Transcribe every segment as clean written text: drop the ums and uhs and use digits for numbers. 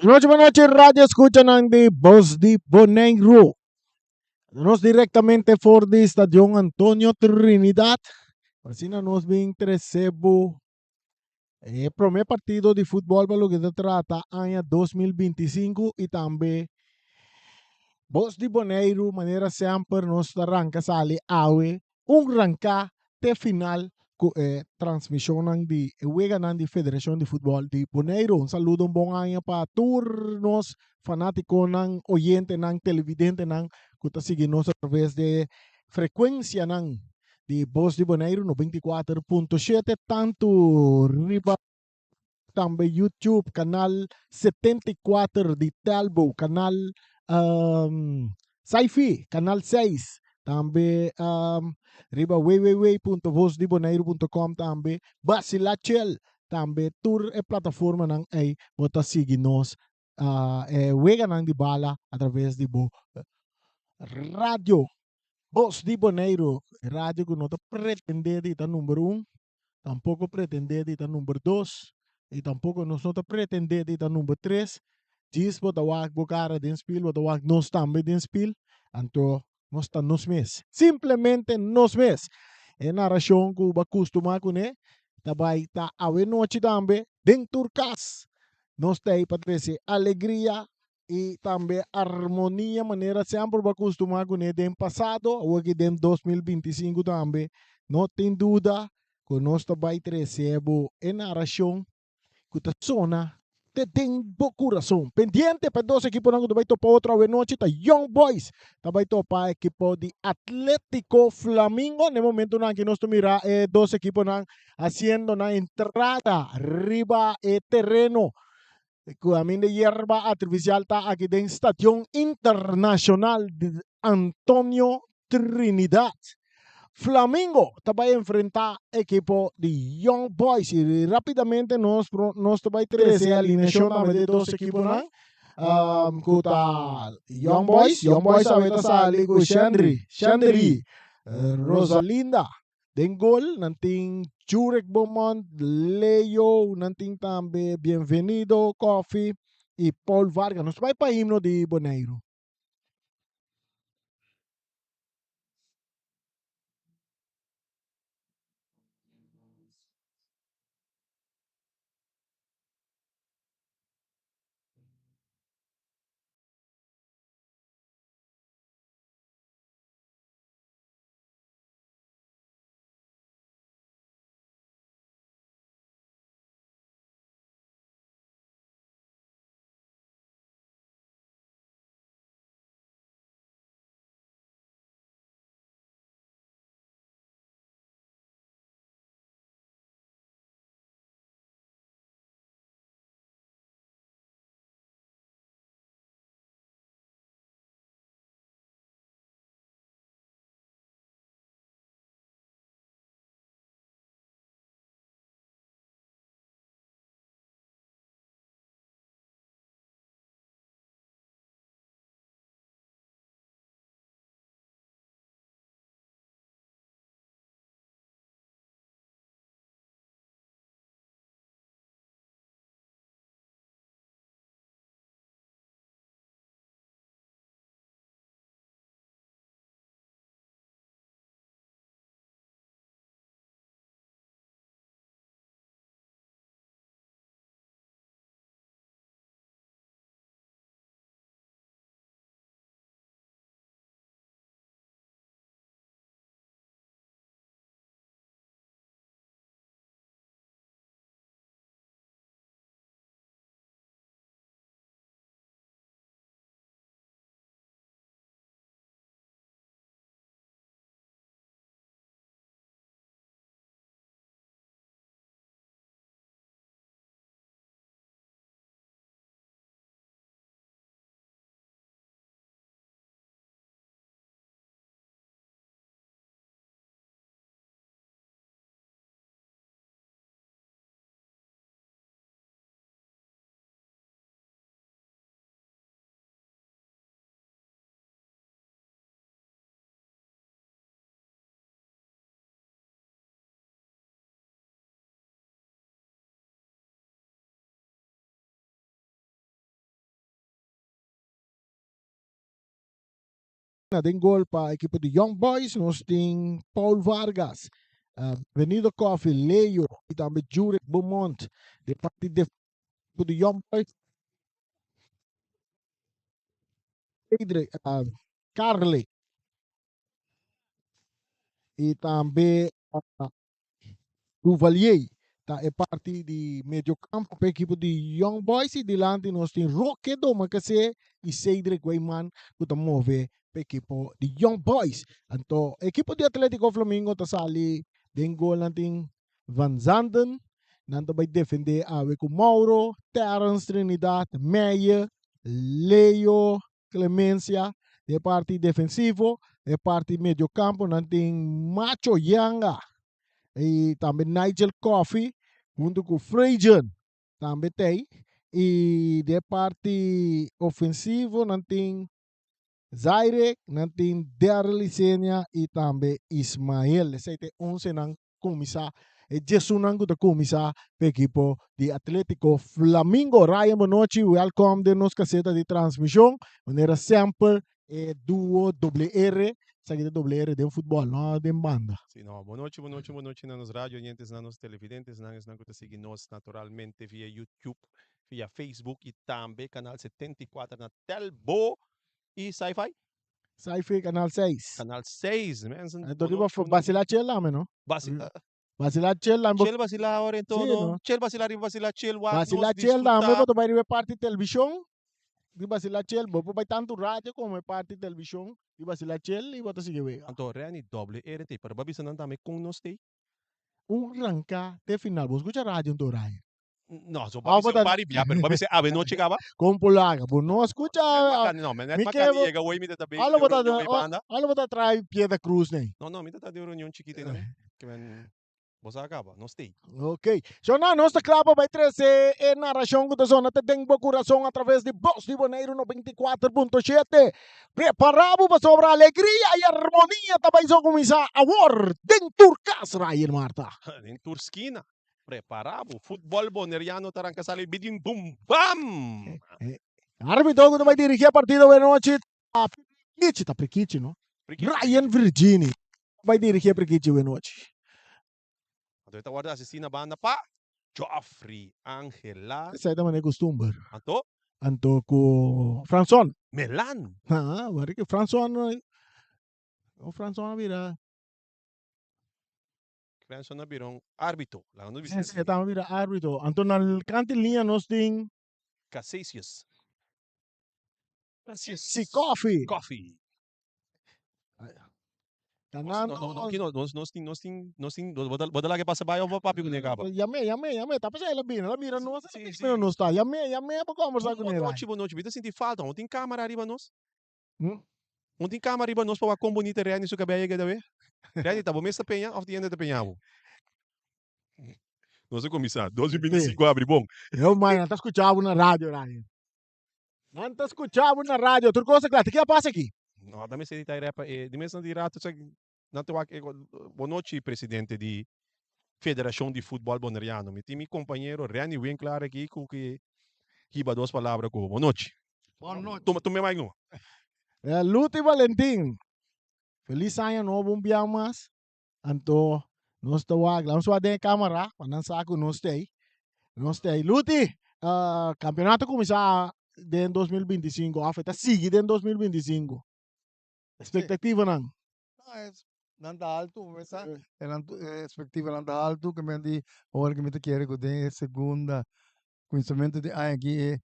Nochi pa nochi radio escuchanan di Bos di Boneiru. Nos directamente for di Stadion Antonio Trinidad. Asina nos bin trece bo e prome partido di futbol pa loke ta trata aña 2025 y tambe Bos di Boneiru manera semper nos ta ranca sali awe un ranca te final ku e transmishonnan di e weganan di Federashon di Futbòl di Boneiru. Un saludo, un bon aña pa tur nos fanátikonan, oyentenan, televidentenan ku ta sigui nos a traves di e frekuensianan di Bos di Boneiru 94.7 tantu riba tambe YouTube kanal 74 di Telbo, kanal um, Sci-Fi, kanal 6, tambe um, riba www.vosdiboneiru.com tambe, Basila Chel, tambe tur e plataformanan ei bo ta sigui nos uh, e weganan di bala a traves di bo radio Bos di Boneiru, radio ku no ta pretende di ta number un, tampoko pretende di ta number dos y tampoko nos no ta pretende di ta number tres. Djis bo ta wak bo kara den spil, bo ta wak nos tambe den spil, anto nos ta nos mes. Simplemente nos mes. E narashon ku bo a kustumá kuné ta bai ta awe nochi tambe den tur kas. Nos ta ei pa trese alegria, i tambe armonia manera semper bo a kustumá kuné den pasado, awor ki den 2025 tambe. No tin duda ku nos ta bai trese bo e narashon ku ta sona te den bo kurason. Pendiente pa e dos ekiponan ku ta bai topa otro awe nochi ta Young Boys ta bai topa ekipo di Atletico Flamingo. Na e momentunan aki nos ta mira e dos ekiponan hasiendo nan entrada riba e tereno Ku amin de yerba artifisial ta aki den Stadion Internashonal Antonio Trinidad. Flamingo ta bai enfrentá ekipo di Young Boys i rápidamente nos nos ta bai trese alineashon tambe di e dos ekiponan ku ta Young Boys. Young Boys awe ta sali ku Shendry, Shendery Rosalinda Den gol nan tin Jurek Beaumont, Leo, nan tin tambe Bienvenido Coffee y Paul Vargas. Nos bai pa himno di Boneiru. Den gol pa ekipo di Young Boys nos tin Paul Vargas, Benido Coffie, Leo y tambe Jurek Beaumont. De parti defensivo di Young Boys, Cedric, Carley y tambe Duvalier ta e parti di mediocampo pa ekipo di Young Boys y dilanti nos tin Roque Domacassé y Cedric Weyman cu ta move pa ekipo di Young Boys. Anto ekipo di Atletico Flamingo ta sali den gol nan tin Van Zanden, nan ta bay defende awe cu Mauro, Terrence Trinidad, Meyer, Leo Clemencia den e parti defensivo, den e parti mediocampo nan tin Macho Yanga y tambe Nigel Coffey hunto cu Frejan tambe tey y den e parti ofensivo nan tin Zaire, nan tin Daryl Isenia y tambe Ismael. Esey ta e oncenan kuminsá e djesunnan ku ta kuminsá pa ekipo di Atlétiko Flamingo. Ryan Bonochi, wèlkòm den nos kaseta di transmishon. Manera semper e duo WR, esaki ta WR den futbòl, no den banda. Sí, no. Bonochi, bonochi, bonochi na nos radio oyentes, na nos televidentes, nan esnan ku ta sigui nos naturalmente via YouTube, via Facebook i tambe kanal 74 na Telbo i Sci-Fi. Sci-Fi Canal 6. Canal 6, mensen. Anto riba Basila Chel lame, no? Basila Chel lame. Chel basila ahora en todo. Sí, no? Chel basila riba Basila Chel wak Basila Chel lame, bo ta bai riba e parti television di Basila Chel. Bo por bai tanto radio como e parti television di Basila Chel y bo ta sigui wega. Anto Renny doble RT, pero bo a bisa nan tambe con nos tey? Un ranca te final. Bo scucha radio anto Ryan? No, so bo bisa un par di bia, pero bo bisa awe nochi caba. Con polaca, bo no scucha. No, mi net maca di yega hoy mi ta ta bezig den reunion bay banda. Alo bo ta trae Piedra Cruz nei. No, no, mi ta ta den reunion chikito ei nan. Ke men bo sa caba, nos stay. Ok. So nan, nos ta cla pa bay trece e narracion cu ta zona te den bo curason a traves di Bos di Boneiru 94.7. Prepara bo pasobra alegria y armonia ta bay so cuminsa awor den tur cas, Ryan Marta. Den tur skina. Prepara bo, futbol boneriano ta ranka sali bidin bum bam! Arbitro ku ta bai dirigi e partido awe nochi ta Prikichi, ta Prikichi no? Ryan Virgini ta bai dirigi e Prikichi awe nochi. Anto e ta wòrdu asistí na banda pa Geoffrey Angela. Esei ta manera kustumber. Anto? Anto ku Franson. Melan. Ha, wak Franson, Franson a bira. Crenson a bira un arbitro. Laga nos bisa. Sí, e tamba bira arbitro. Anto na kanti liña nos tin. Casasius. Casasius. Sí, Coffee. Coffee. Ganando. No, no, no, nos, nos tin, nos tin, nos tin, bo ta, bo ta laga e pasa bai of bo papia kuné kaba? Yam'é, yam'é, yam'é. Ta p'esei el a bini, el a mira nos, sí, sí. Pero nos ta. Yam'é, yam'é pa kombersá kuné. Bo nochi, bo nochi. Mi ta sinti falta. No tin kamera riba nos? Un tin kama riba nos pa wak kon bonita Renny su kabei a keda we? Renny, ta bo mes ta peña of tin hende ta peña bo? Nos a kuminsá 2025 abri bon. Yo man, nan ta skucha bo na radio, Ryan. Nan ta skucha bo na radio. Tur kos ta kla. Te ke a pasa aki? No, ta mester di ta repa e di mes nan di rato sa nan ta wak e bonochi presidente di Federashon di Futbòl Boneriano. Mi tin mi kompañero Renny Winklaar aki ku ke hiba dos palabra ku bo. Bonochi. Bonochi. Tuma tuma e mic numa. Luti Valentin, felis aña nobo un bia mas. Anto nos ta wak, laga nos wak den e camera pa nan sa ku nos ta ei. Nos ta ei. Luti, campeonato a kuminsá den 2025 òf e ta sigui den 2025. Expectativanan? No, es, nan ta alto, bo mester sa. E nan tu- e expectativanan ta alto, ke men di ora ke mi ta kere ku den e segunda kuminsamentu di aña aki e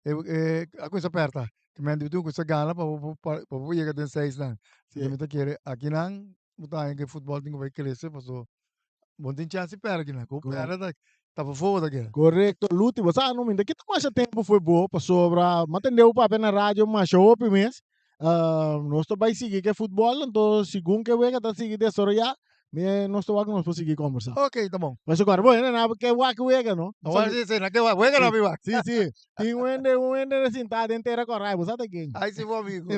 e e a kuminsa pèrta. Ke men di bo tin ku kuminsa gana pa bo por pa bo por yega den seisnan. Sí. Mi ta kere akinan bo ta haña ku e futbòl tin ku bai krese paso Bo no tin chance di perde kina. Ku perde ta ta pafó bo ta keda. Korekto Luti, bo sa no mi ta kita masha tempu fo'i bo pasobra mi a tende bo papia na radio masha hopi mes. Nos ta bai sigui ke futbòl anto segun ke wega ta sigui desaroyá mi nos ta wak nos por sigui kombersá. Ok, ta bon. Pasobra ku bo hende nan ke wak wega no. Awor si, si, nan ke wak wega nan mi wak. Si, si. Tin un hende un hende sintá den tera kòrá, bo sa ta ken. Ai si bo amigo.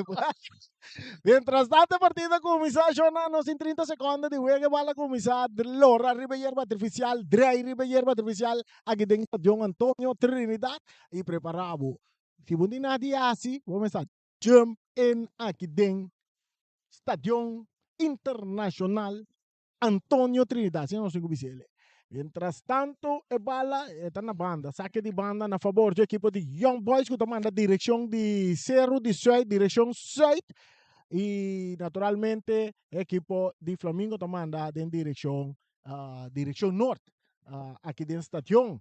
Mientras tanto e partido a cuminsa shona nos tin 30 seconde di wega e bal a cuminsa lora riba e yerba artificial drei riba e yerba artificial aki den stadion Antonio Trinidad y prepara bo si bo tin nada di haci bo mester jump in aki den. Stadion Internacional Antonio Trinidad, asina nos tin ku bisa ele. Mientras tanto e bala e ta na banda, sake di banda na fabor dje ekipo di Young Boys ku ta manda direkshon di Seru di Suid, direkshon Suid i naturalmente e ekipo di Flamingo ta manda den direkshon direkshon Nort aki den stadion.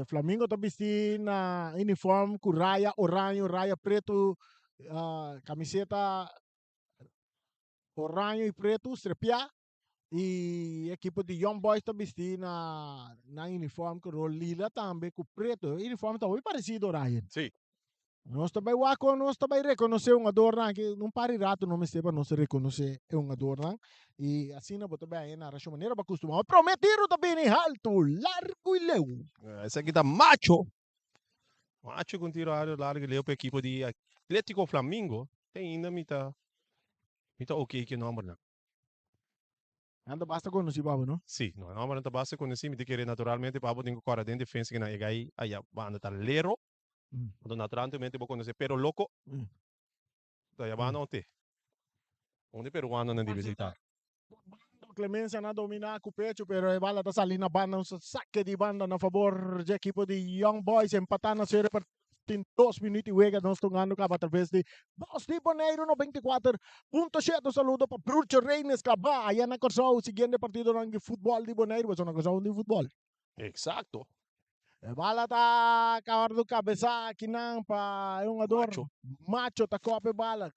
Flamingo ta bisti na uniform ku raya oraño, raya pretu, kamiseta oraño i pretu strepiá i ekipo di Young Boys ta bisti na nan uniform color lila tambe ku pretu. E uniform ta hopi paresido Ryan. Sí. Nos ta bai wak kon nos ta bai rekonosé un adornan aki. Un par di rato no mester pa nos rekonosé e un adornan i asina bo ta bai haña narashon manera bo a kustumá. Promé tiro ta bini haltu, largu i leu. Esaki ta macho. Macho ku un tiro altu, largu i leu pa ekipo di Atletico Flamingo. Te ainda mi ta mi ta oke ku e nòmbernan. Nan ta basta konosí pa bo, no? Sí, no, e nòmbernan ta basta konosí. Mi ta kere naturalmente pa bo tin ku kòrda den defensa ku nan e gai aya banda ta Lero. Anto naturalmente bo konosé Pero Loco. Ta aya banda onte. Unda e peruanonan di bisitá. Clemencia na domina cu pecho pero e bala ta sali na banda un saque di banda na favor dje equipo di Young Boys empata na cero pa tin 2 minuut di wega nos tungando caba atraves di Bos di Boneiru 94.7 un saludo pa Brucho Reynes caba aya na Corsou siguiendo e partidonan di futbol di Boneiru pasobra na Corsou no tin futbol. Exacto. E bala ta wordo cabeza akinan pa e hungador Macho. Macho ta cop e bala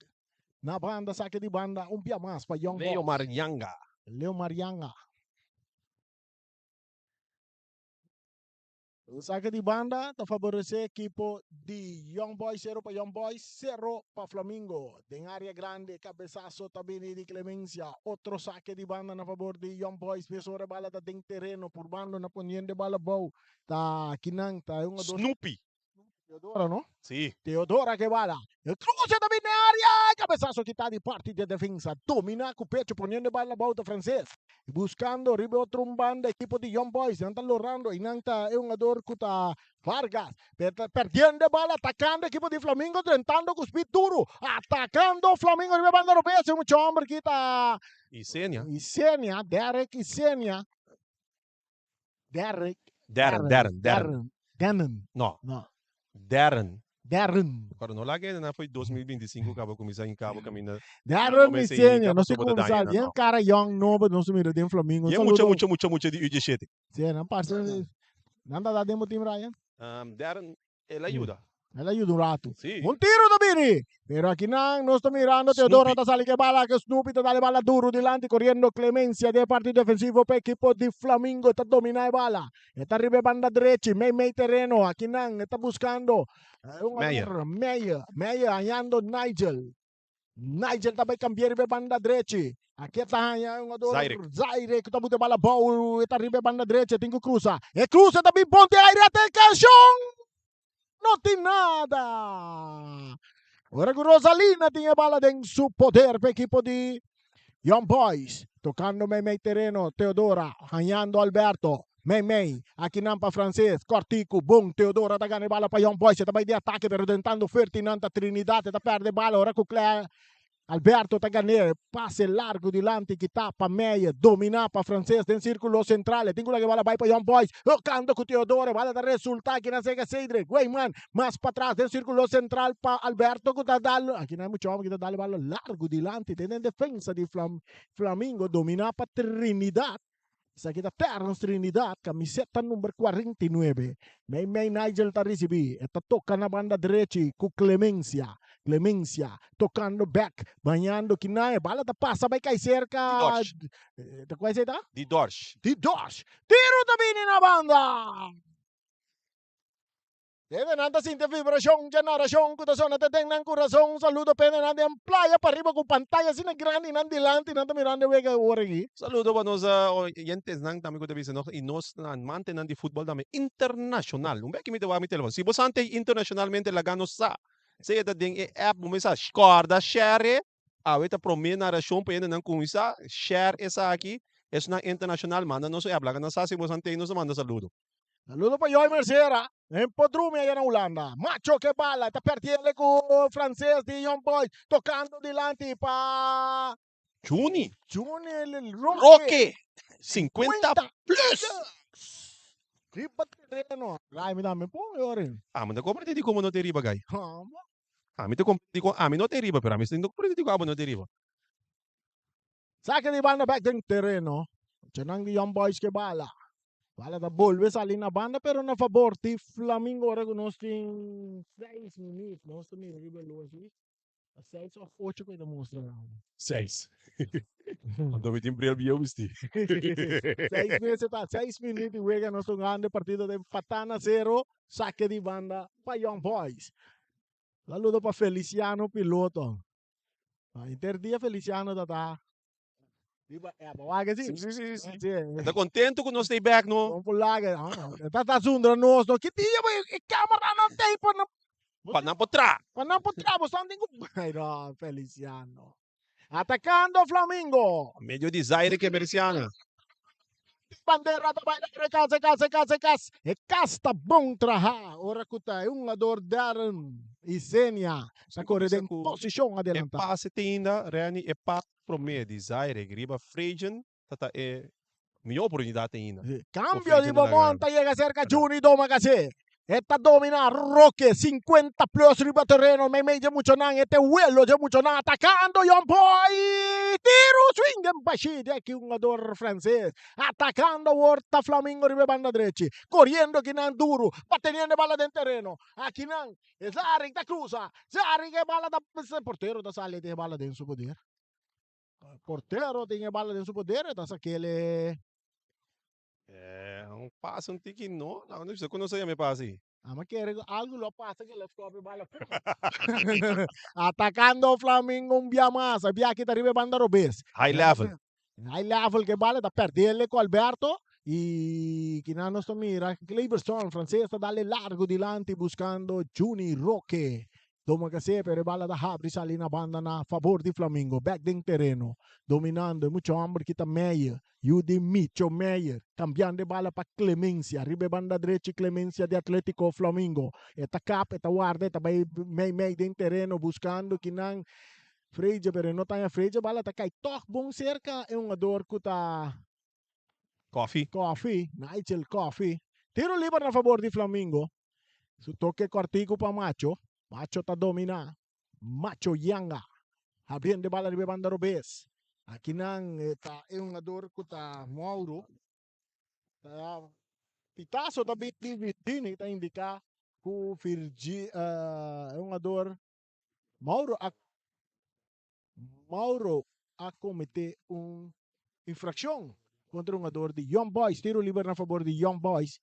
na banda saque di banda un pia mas pa Young Leo Boys. Marianga. Leo Marianga. Un saque di banda ta favorece equipo di Young Boys, 0 pa Young Boys, 0 pa Flamingo. Den area grande, cabezazo ta bini di Clemencia. Otro saque di banda na favor di Young Boys. Mesora e bala ta den tereno, purbando na poniendo e bala bou. Ta kinan, ta e hungador Snoopy. Teodora, no? Sí. Teodora ke bala. E cruce ta bini den area. Cabezazo kita di parti di defensa. Domina cu pecho poniendo e bala bou ta Frances. Buscando riba e otro un banda equipo di Young Boys. Nan ta lorando y nan ta e hungador cu ta Vargas. Perdiendo e bala atacando equipo di Flamingo drentando cu speed duro. Atacando Flamingo riba e banda robes. E mucha homber ki ta Isenia. Isenia, Derek Isenia. Derek. Darren, Darren, Darren. Darren. No. No. Darren. Darren. Ora no laga na foi 2025 kaba kuminsá in kabo kaminda. Darren Isenia, no sé cómo sal. Bien cara young nobo, no se mira den Flamingo. Ye mucha mucha mucha mucha di UG7. Sí, nan parce. Nan ta da den bo team Ryan? Darren El a yuda. El a yuda un ratu. Sí. Un tiro ta bini. Pero aki nan nos ta mirando Teodoro Snoopy. ta sali ke bala ke Snoopy ta dale bala duro dilanti corriendo Clemencia den parti defensivo pa ekipo di Flamingo ta domina e bala. E ta riba e banda drechi mei mei tereno aki nan e ta buscando eh, un Meyer. otro Meyer. Meyer hallando Nigel. Nigel ta bai cambia riba e banda drechi. Aki e ta haña un jugador Zaire. Zaire ku ta buta e bala bou. E ta riba e banda drechi, e tin ku cruza. E cruza ta bin ponte aire atención! No tin nada. Ora ku Rosalina tin e bala den su poder pa ekipo di Young Boys. Tocando mei mei tereno Teodora hañando Alberto. Mei mei aki nan pa Frances. Cortico bon Teodora ta gana e bala pa Young Boys. E ta bai di atake pero tentando Ferdinand ta Trinidad e ta perde bala ora cu Cle Alberto ta gan'e. Pase largo dilanti kita pa Meyer. Domina pa Frances den circulo central. E tin cu laga e bala bai pa Young Boys. Tocando cu Teodoro. E bala ta resulta aki nan sega Cedric. Weyman mas patras den circulo central pa Alberto cu ta dal. Aki nan mucho homber cu ta dal e bala largo dilanti. Den den defensa di Flamingo. Domina pa Trinidad. Esaki ta Terrence Trinidad, camiseta number 49. Mei mei Nigel ta ricibi. E ta toca na banda drechi cu Clemencia. Clemencia tocando back, bañando kinan. E bala ta pasa bay cay cerca. Di Dorsch. Ta cual esey ta? Di Dorsch. Di Dorsch. Tiro ta bini na banda. Debe nan ta sinti e vibrashon dje narashon ku ta sona te den nan kurason. Un saludo p'e nan den playa pariba ku pantaya asina grandi nan dilanti nan ta mirando e wega ora aki. Saludo pa nos oyentesnan tambe ku ta bisa nos i nos amantenan di futbol tambe internashonal. Un beki mi ta wak mi telefon. Si bo sa ante internashonalmente laga nos sa. Sea ta den e app bo mester sa kòrda share awe ta promé narashon pa hendenan kuminsá share esaki. Esnan internashonal manda nos un app laga nan sa si bo sa ante nos ta manda saludo. Saludo pa Joy Mercera. En Podrumi allá na Hulanda. Macho ke bala. Ta perdiele ku Frances di Young Boys. Tocando dilanti pa Juni. Juni el Roque. Roque. 50 plus. Riba terreno. Rai mi tambe pon yorin. Ami no comprende di como no te riba gai. Ami te comprende con ami no te riba, pero ami no comprende di como abo no te riba. Sake di banda bek den tereno. Muchanan di Young Boys ke bala. Bala ta bolbe sali na banda pero na fabor di Flamingo ora ku nos tin seis minuut. Nos ta mira riba e loshi. Ta seis of ocho ku e ta mustra nan. Seis. Anto mi tin bril bieu bisti. Seis mese ta seis minuut di wega nos ta un grande partido den patana sero. Sake di banda pa Young Boys. Saludo pa Feliciano Piloto. Inter dia Feliciano ta ta riba app. Wak si? Si, si, si, si. Si. E ta contento cu nos stay back, no? Con por laga. Ah, ta ta zundra nos, no? Ki dia bo e camera nan tey pa nan Pa nan por tra. Pa nan por tra, bo san tin cu Ay, no, Feliciano. Atacando Flamingo. Medio di Zaire ke Merciana. Bandera ta bai e kas, e kas, e kas, e kas. E kas ta bon trahá ora ku ta e hungador Darren Isenia ta kore den posishon adelantá. E pase te ainda, Renny, e pas promé di Zaire riba Frejen ta ta e mihó oportunidat ainda. Kambio di Beaumont ta yega serka Juni Domacassé. E ta domina Roque, 50 plus riba tereno, meimei dje muchanan, e te welo dje muchanan atacando Young Boy, tiro swing den bashi di aki hungador frances, atacando awor ta Flamingo riba e banda drechi, coriendo akinan duro, bateniendo e bala den tereno, akinan e Zarik ta cruza, Zarik e bala ta, portero ta sali e tin e bala den su poder, portero tin e bala den su poder, e ta sakele. Eh, un pasa un tiki no, no, no bisa kono sa yama e pasa ahí. Ama kere ku algu lo pasa ke lo stop e bala. Atacando Flamingo un bia mas, e bia aki ta riba e banda robes. High level. High level ke bala ta perdele ku Alberto y kinan nos ta mira Cleberson, Frances ta dale largo dilanti buscando Juni Roque. Toma kase pero e bala ta habri sali na banda na fabor di Flamingo. Bek den tereno. Dominando e mucha homber ki ta Meyer. Yu di Micho Meyer. Cambiando e bala pa Clemencia. Riba e banda drechi Clemencia di Atletico Flamingo. E ta kap, e ta warda, e ta bai mei mei den tereno buscando kinan Freja pero e no ta haña Freja. Bala ta kai tog bon cerca e hungador cu ta Coffee. Coffee, Nigel Coffee. Tiro liber na fabor di Flamingo. Su toke kortiku pa Macho. Macho ta dominá. Macho Yanga. Habriendo e bala riba e banda robes. Akinan e ta e hungador ku ta Mauro. Ta pitaso ta bin di Virgini ta indiká ku Virgi e hungador Mauro a Mauro a kometé un infrakshon kontra e hungador di Young Boys. Tiro liber na fabor di Young Boys.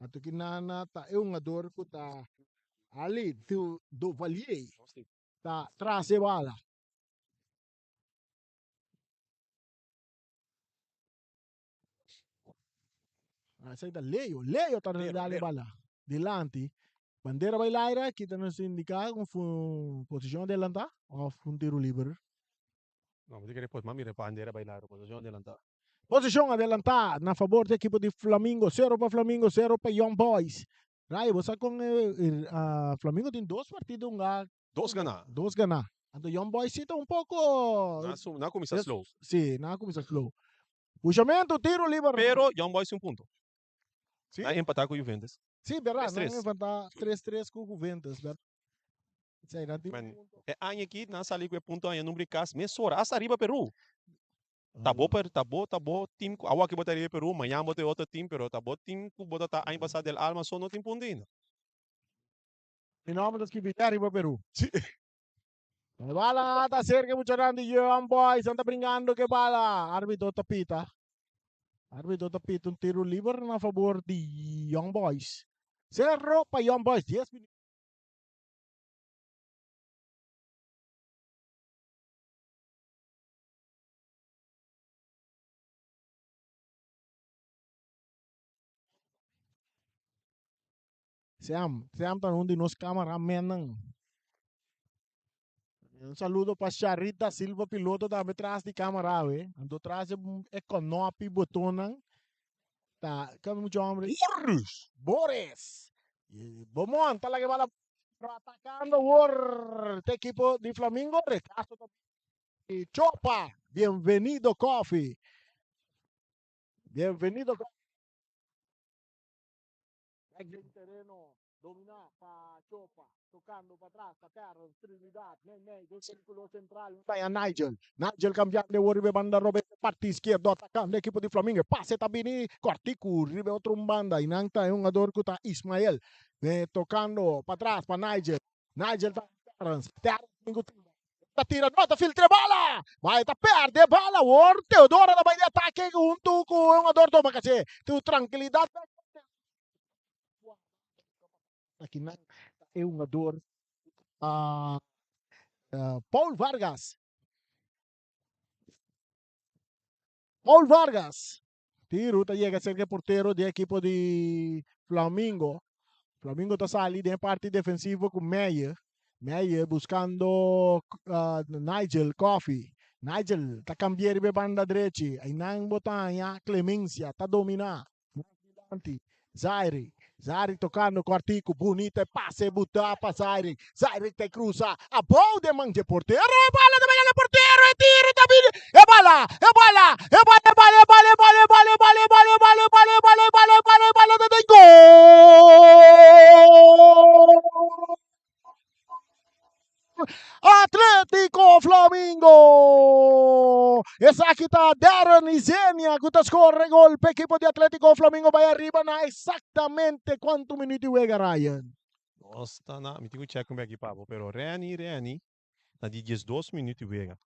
Anto ki nana ta e hungador ku ta Ali Duvalier ta tras e bala. Esei ta Leo. Leo ta dal e bala dilanti. Bandera bai laira, kita nos indica un posicion adelanta of un tiro liber. No, mi ta kere pues, mira bandera bai laira, posicion adelanta. Posicion adelanta na favor di ekipo di Flamingo. Cero pa Flamingo, cero pa Young Boys. Ray, bo sa con Flamingo tin dos partido hunga. Dos gana. Dos gana. Anto Young Boys si ta un poco. Nan a cuminsa slow. Si, nan a cuminsa slow. Pushamento, tiro liber. Pero Young Boys tin un punto. Si. Nan empatá ku Juventus. Si, berdad. Nan empatá tres tres ku Juventus, berdad. Si, nan tin un punto. E aña aki nan sali ku e punto aña number di kas mesora, hasta riba Peru. Ta bo per, ta bo, ta bo team ku awor aki bo ta riba Peru, mañan bo ta e otro team, pero ta bo team ku bo ta ta aña pasá del Alma so no tin punto ainda. Mi nomber ta skibi ya riba Peru. Si. E bala ta cerca muchanan di Young Boys. Nan ta bringando ke bala. Arbitro ta pita. Arbitro ta pita un tiro liber na favor di Young Boys. Cerro pa Young Boys. 10 minuut. Sam, Sam ta un di nos cameramennan. Un saludo pa Sharita Silva piloto tambe tras di camera awe. Anto tras e konopi botonnan. Ta kami mucho hombre. Boris. Boris. Beaumont ta laga e bala atacando awor te equipo di Flamingo. Rechazo ta di Chopa. Bienvenido Coffee. Bienvenido Coffee. Bek den tereno domina pa Chopa. Tocando pa tras pa Terrence Trinidad. Mei mei den circulo central. Taya Nigel. Nigel cambiando awor riba e banda robes e parti izquierdo atacando equipo di Flamingo. E pase ta bini cortico riba e otro un banda y nan ta e hungador cu ta Ismael. Tocando pa tras pa Nigel. Nigel ta Terrence. Terrence tin cu tira. Ta tira no ta filtra e bala. Bai ta perde e bala awor. Teodora ta bai di atake hunto cu e hungador toma cache. Cu tranquilidad. Akinan ta e hungador Paul Vargas. Paul Vargas. Tiro ta yega cerca e portero di ekipo di Flamingo. Flamingo ta sali den parti defensivo cu Meyer. Meyer buscando Nigel Coffee. Nigel ta cambia riba e banda drechi. Aynan bo ta haña Clemencia ta domina. Mas dilanti, Zaire. Zaire tocando cortico, bunita e pase buta pa Zaire. Zaire ta cruza abou den man dje portero. E bala ta bay na portero, e tiro ta bini. E bala, e bala, e bala, e bala, e bala, e bala, e bala, e bala, e bala, e bala, e bala, e bala, e bala, e bala, e bala ta den gol! Atletico Flamingo! Esaki ta Darren Isenia ku ta score gol pa ekipo di Atletico Flamingo bai ariba na exactamente cuanto minuut di wega Ryan? Nos ta na, mi tin ku check un beki pa bo, pero Renny, Renny na di 12 minuut di wega.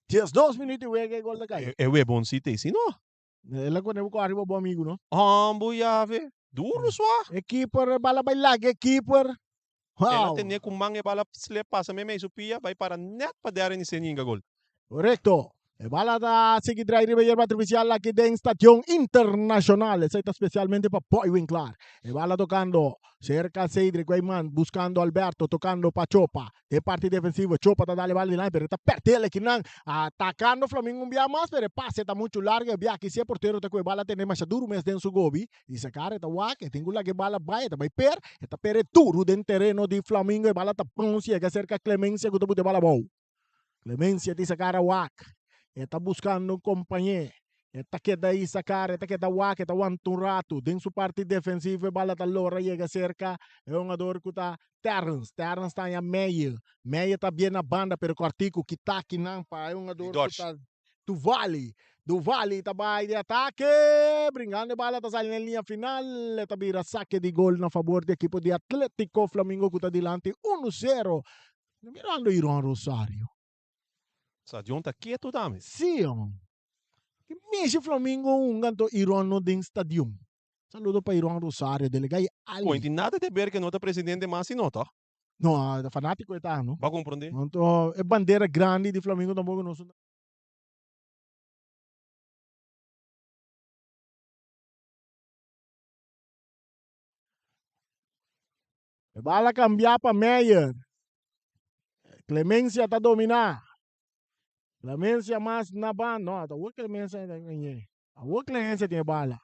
12 minuut di wega e gol ta kai. E weboncito ei si no. El a pone bo ariba bo amigo no. Hombo yave. Duro swa. E keeper, e bala bai laga e keeper. El a Wow. tene ku man e bala slip pasa meimei su pia bai para net pa Darren y Seni hinga gol. Korekto. E bala ta sigui drai riba yerba artifisial aki den Stadion Internacional. Esei ta spesialmente pa Boy Winklaar. E bala tokando serka Cedric Weyman buscando Alberto tokando pa Chopa. Den parti defensivo Chopa ta dal e bala dilanti pero e ta perde el ekinan atacando Flamingo un bia mas pero e pase ta mucho largo e bia aki si e portero ta cu e bala tene masha duro mes den su gobi y sacar e ta wak e tin cu laga e bala bay e ta bay per e ta perde duro den tereno di Flamingo e bala ta bounce yega cerca Clemencia cu ta buta e bala abou. Clemencia ta sacar a wak e ta buscando un compañe e ta keda ahí sacar e ta keda wak e ta wanta un rato den su parti defensivo e bala ta lora yega cerca e hungador cu ta Terrence, Terrence ta haña Meyer, Meyer ta bien na banda pero cortico kita akinan pa e hungador cu ta Duvali, Duvali ta bay di atake bringando e bala ta sali na e liña final e ta bira sake di gol na fabor di ekipo di Atletico Flamingo cu ta dilanti uno zero mirando Iron Rosario. Stadion ta ketu tambe. Si hon. Ki mishi Flamingo hunga anto Iron no den stadion. Saludo pa Iron Rosario, delega y Ali. Koen tin nada te ber ke no ta presidente mas sino toch? No, ta fanatico e ta no. Bo a comprende? Anto e bandera grandi di Flamingo tampoco no su. E bala cambia pa Meyer. Clemencia ta domina. Clemencia mas na banda. No, ta awor Clemencia ta gañe. Awor Clemencia tin e bala.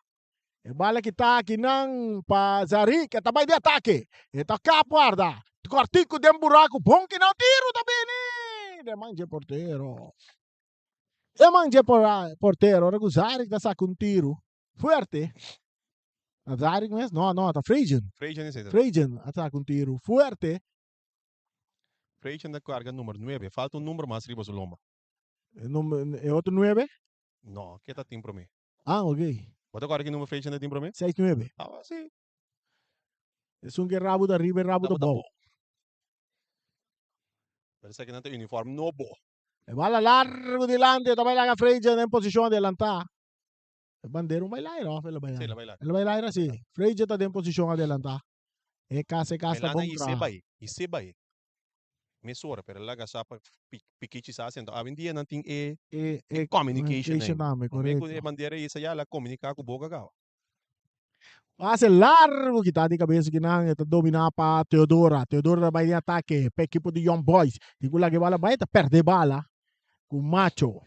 E bala ki ta aki nan pa Zarik. E ta bai di atake. E ta kap warda. Kortiku den buraku. Bon ki nan tiru ta bini. Den man dje portero. Den man dje portero. Ora ku Zarik ta saka un tiru fuerte. Ta Zarik mes? No, no, ta Frejen. Frejen esei ta. Frejen a saka un tiru fuerte. Frejen ta karga number nuebe. Falta un number mas riba su lomba. E number, e otro nuebe? No, ke ta tin prome. Ah, ok. Bo ta kòrda ki number Frejen ta tin prome? Seis nuebe. Ah, si. Esun ke rabu ta riba e rabu ta bou. Pero esaki nan ta uniform nobo. E bala largu dilanti, e ta bai laga Frejen den posishon adelantá. E bandera un bai laira of el a bai Sí, laira? el a bai laira. El a bai laira, sí. Freja ta den posishon adelantá. E kas, e kas ta Melana bon i se traha. bai, i se bai. Mesora, pero el a laga sa pa pikichi sa hasi. Anto awendia nan tin e E, e e communication communication ei. tambe, Promé ku e korekto. bandera isa ya el a komuniká ku boka kaba. Pase largu kita di kabes kinan e ta dominá pa Teodora. Teodora ta bai den atake pa ekipo di Young Boys. Tin ku laga e bala bai, ta pèrdè e bala ku Macho.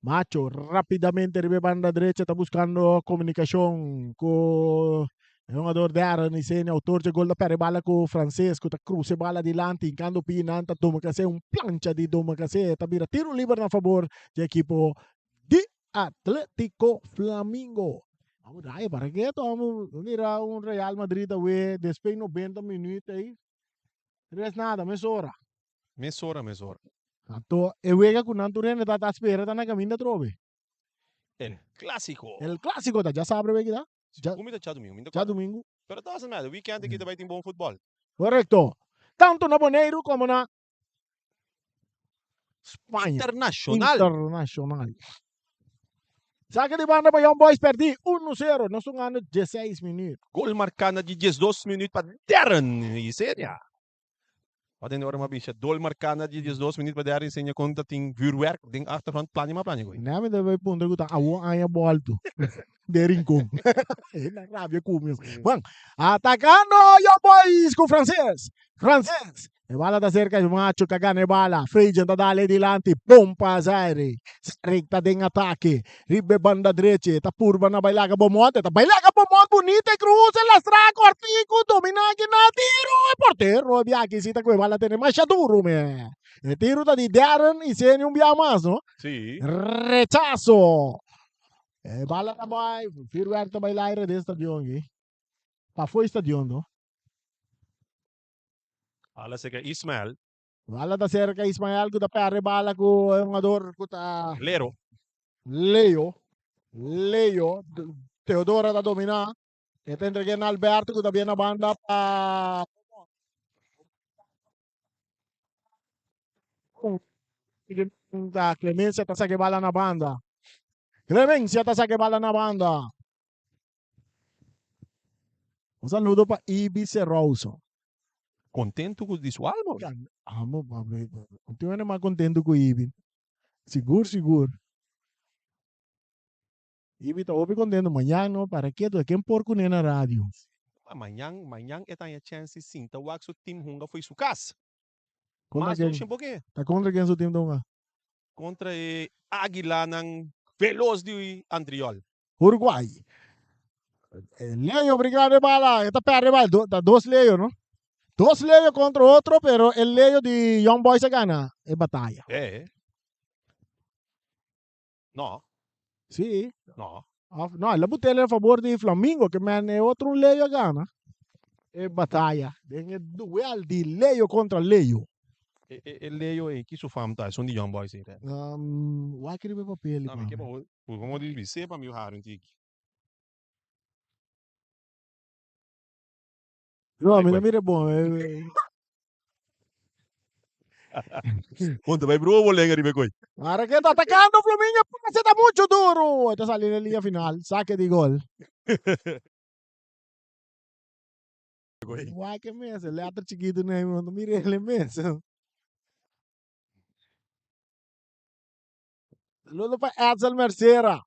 Macho rapidamente riba e banda derecha ta buscando comunicacion cu e hungador Darren Isenia, autor dje gol ta perde bala cu Frances cu ta cruza e bala dilanti hincando pie nan ta Domacassé un plancha di Domacassé ta bira tiro liber na favor dje ekipo di Atletico Flamingo. Amo dai para ke to amo mira un Real Madrid awe despues 90 minuut ei tres nada mesora. Mesora, mesora. Anto e wega ku nan tur hende ta ta spera ta na kaminda atrobe. El Clásico. El Clásico ta djasabra weki ta? Dja, Kumi ta djadumingu, mi ta kòrda. djadumingu. Pero doesn't matter, weekend aki ta bai tin bon futbòl. Korekto. Tantu na Boneiru komo na Spaña. Internashonal. Internashonal. Saka di banda pa Young Boys pèrdí unu sero. Nos ta gana dieseis minüt. Gol marká na di diesdos minüt pa Darren Isenia. Wat den ora m'a bisa dol marká na di 12 minuut pa derde enseña kon ta tin vuurwerk den achtergrond plania m'a plania gooi. Nè mi ta bay puntra ku ta awo aña bolto den Rincon. E na rabia ku mi. Bon, atakando Young Boys ku Frances. Frances. E bala ta serka Macho ka gana e bala. Freidjen ta dale dilanti. Bon pa Zaire. Zaire ta den atake. Riba e banda drechi. Ta purba na bay laga Beaumont. E ta bay laga Beaumont bunita e cruza lastra cortico domina aki na tiro e portero e biaha si ta cu e bala tene masha duro me. E tiro ta di Darren Iseni un biaha mas no. Si. Rechazo. E bala ta bay vuurwerk ta bay laire den stadion aki. Pafo e stadion no. Bala cerca Ismael. Bala ta cerca Ismael cu ta perde bala cu e hungador cu ta Lero. Leo. Leo. Teodora ta domina. E ta entrega na Alberto cu ta bien na banda pa Ta Clemencia ta saca e bala na banda. Clemencia ta saca e bala na banda. Un saludo pa Ibi Serouso. Contento cu di su alma. Amo papi. Un tin mas contento cu Ibi. Sigur sigur. Ibi ta hopi contento. Mañan no para ketu. Ken por cune na radio? Mañan, mañan e ta haña chance di sinta wak su team hunga fo'i su cas. Contra Mas ken? dushi un poke. Ta contra ken su team ta hunga? Contra e Aguilanan veloz di Antriol. Uruguay. Leo brincando e bala, e ta perde bala. Do, ta dos Leo, no? Dos Leo contra otro, pero e Leo di Young Boys a gana e batalla. Eh. No. Sí. No. Of, no, el a botele a favor di Flamingo, que men e otro Leo a gana e batalla. Den e duel di Leo contra Leo. E, e, e Leo ei, ki su fam ta? Esun di Young Boys ei, re? Um, wak riba e papel, No, mi ke pa. pa Como di bisé pa mi hari un tiki. No, mi no mira bon. eh, Ponte bai broer bolenga riba koi. Ahora que está atacando Flamingo, pase está mucho duro. Está saliendo en línea final. Saque de gol. Guay que mes, el letra chiquito no, no mire el mes. Saludo pa Edsel Mercera.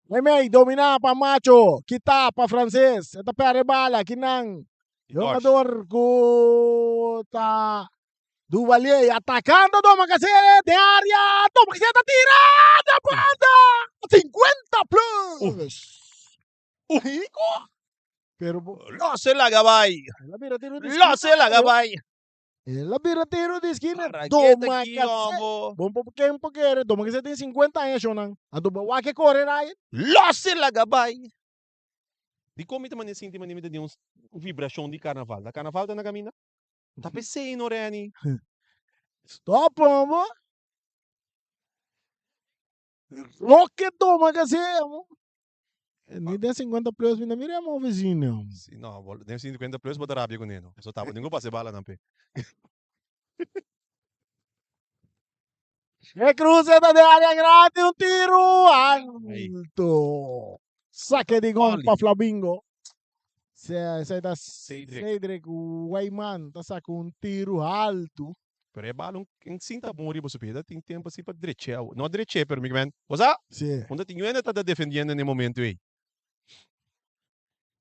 Meimei, dominá pa Macho, kitá pa Frances, e ta perde bala, kinan jugador ku ta Duvalier atakando Domacassé den área, Domacassé ta tira na banda, 50 plus. Kiko? Pero Lo se laga bai. El a bira tiro di Lo se laga bai. El a bira tiro di esquina. Para Doma ki Cassé. hombo. Bon po ken po kere. Doma Cassé tin 50 aña shonan. Anto bo wak e kore Ryan. Lo se laga bai. Dikon mi ta mane sinti mane mi ta den un vibrashon di karnaval? Ta karnaval ta na kaminda? Ta p'esei no Renny. Stop hombo. Roque Doma Cassé amo. Ni den 50 plus mi no mira amo vecino. Si no, bo den 50 plus bo ta rabia cu neno. So tabo ningun pasa e bala nan pe. E cruce ta den area grandi, un tiro alto. Saque di gol pa Flamingo. Esey ta Cedric. Cedric Weyman ta saca un tiro alto. Pero e bala un sinta bon riba su pie. Ta tin tempo así pa dreche awo. No dreche, pero mi men, bo sa? Sí. Unda tin yuende ta ta defendiendo en e momento ei.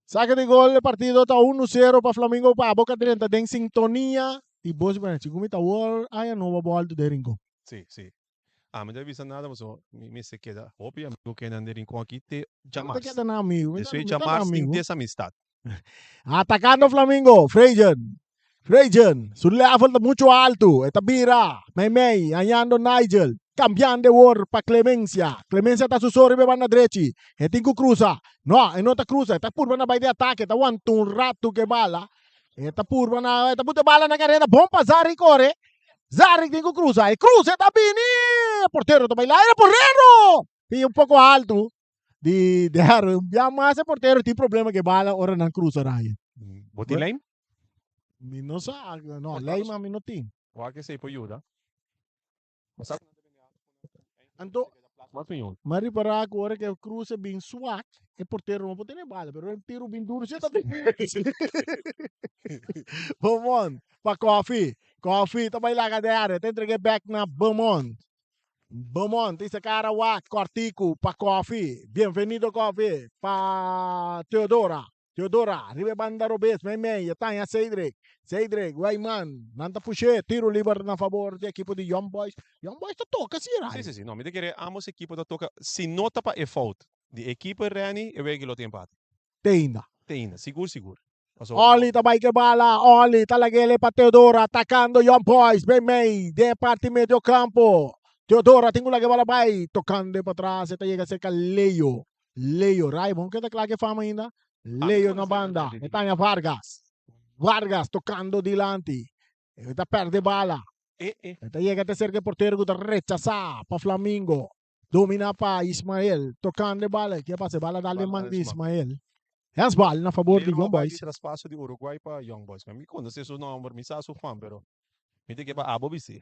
Saque di gol, e partido ta 1-0 pa Flamingo pa Boca drenta den sintonia. I bo si pone, Segun mi ta wor aña nobo bo alto den Rincon. Sí, sí. Ami no ta bisa nada pasobra mi mester keda hopi amigo kenan den Rincon aki te No ta djamars. keda nan amigo, mi ta Despues mi ta nan djamars tin amigo. desamistad. Atacando Flamingo, Frejen, Frejen, su level ta mucho alto, e ta bira meimei, hañando Nigel, cambiando e wor pa Clemencia, Clemencia ta su so riba e banda drechi, e tin cu cruza, no, e no ta cruza, e ta purba na bay di atake, e ta wanta un rato cu e bala, e ta purba na, e ta puta e bala na careda, bon pa Zarri core, Zarri tin cu cruza, e cruza e ta bini, e portero ta bay laira, portero! Pia un poco alto, di derde, un bia mas e portero tin problema cu e bala ora nan cruza raya. Bo tin lijm? Mi no sa, no, lijm ami no tin. Wak esey por yuda. Anto, mi a ripara cu ora cu e cruza bin swak, e portero no por tene bala, pero e tiro bin duro si ta tene. Beaumont pa Koffie, Koffie ta bay laga derde, ta entrega bek na Beaumont. Beaumont isa cara wak cortico pa Koffie, bienvenido Koffie pa Theodora. Teodora, riba e banda robes, meimei, e taña Cedric. Cedric, Weyman, nan ta push'é, tiro liber na fabor di ekipo di Young Boys. Young Boys ta toka si, Ray. Sí, sí, sí. No, mi ta kere ambos ekipo ta toka. Si no ta pa e fout di ekipo Renny, e wega lo tin empate. Te ainda. Te ainda, sigur, sigur. Paso. Oli ta bai ke bala, Oli ta lag'ele pa Teodora, atakando Young Boys, meimei, den e parti medio kampo. Teodora tin ku laga e bala bai, tokando e patras, e ta yega serka Leo. Leo, Ray, bon keda kla ke fama ainda. Leo na banda, e taña Vargas. Vargas tocando dilanti. E ta perde bala. E ta yega te cerca e portero cu ta rechasa pa Flamingo. Domina pa Ismael, tocando e bala. Ke pasa? E bala dal den man di Ismael. Handsbal na favor di Young Boys. Traspaso di Uruguay pa Young Boys. Mi conoce su nomber, mi sa su fam, pero mi ta ke pa abo bisi.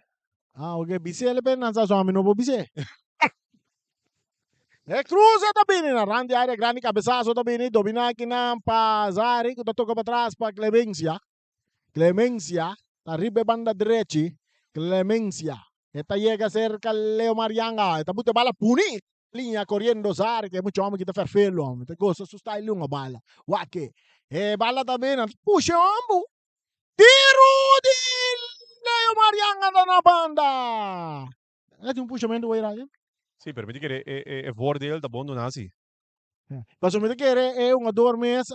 Ah, ok. Bis'é le pe nan sa su ami no por bis'é. E cruze ta bini na rand di area grandi, cabezazo ta bini, domina akinan pa Zari cu ta toca patras pa Clemencia. Clemencia ta riba e banda drechi. Clemencia e ta yega cerca Leo Marianga, e ta buta e bala puni liña coriendo Zari, ke mucho homber ki ta ferfelo homber, ta goza su style hunga bala. Wak e bala ta bini, nan ta pusha e homber. Tiro di Leo Marianga ta na banda. E tin un pushamento wey Ryan. Sí, pero mi ta kere e e e voordeel ta bon duna si. Pasobra mi ta kere e hungador mes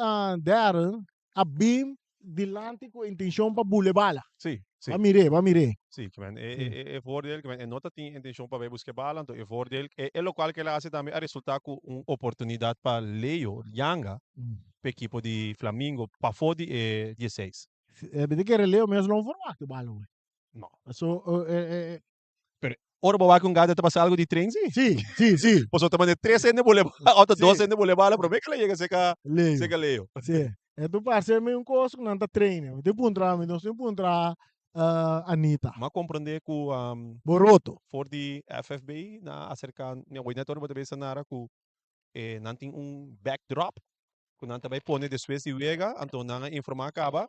Darren a bin dilanti ku intencion pa bule bala. Sí, sí. Ba mir'é, ba mir'é. Sí, ke men e e e voordeel ke men e no ta tin intencion pa bay buska e bala, anto e voordeel e e lokual ke el a hasi tambe a resulta ku un oportunidat pa Leo Yanga pa ekipo di Flamingo pafó di e dieseis. Mi ta kere Leo mes lo no verwagt e bala wey. No. So, eh, eh, Pero ora bo wak un gata ta pasa algo di tren si. Sí, sí, sí. Pasobra ta manda tres hende bole bala, ota Sí. dos hende bole bala, prome ke la yega seka Leo. seka Leo. Sí. E tu parse mi un kos ku nan ta trainen. Mi tin puntra, mi nos tin puntra eh, Anita. M'a komprende ku um, Boroto. for di FFB nan a aserka, mi a wei net ora bo ta bisa Nara ku eh, nan tin un backdrop ku nan ta bai pone despues di wega, anto nan a informa kaba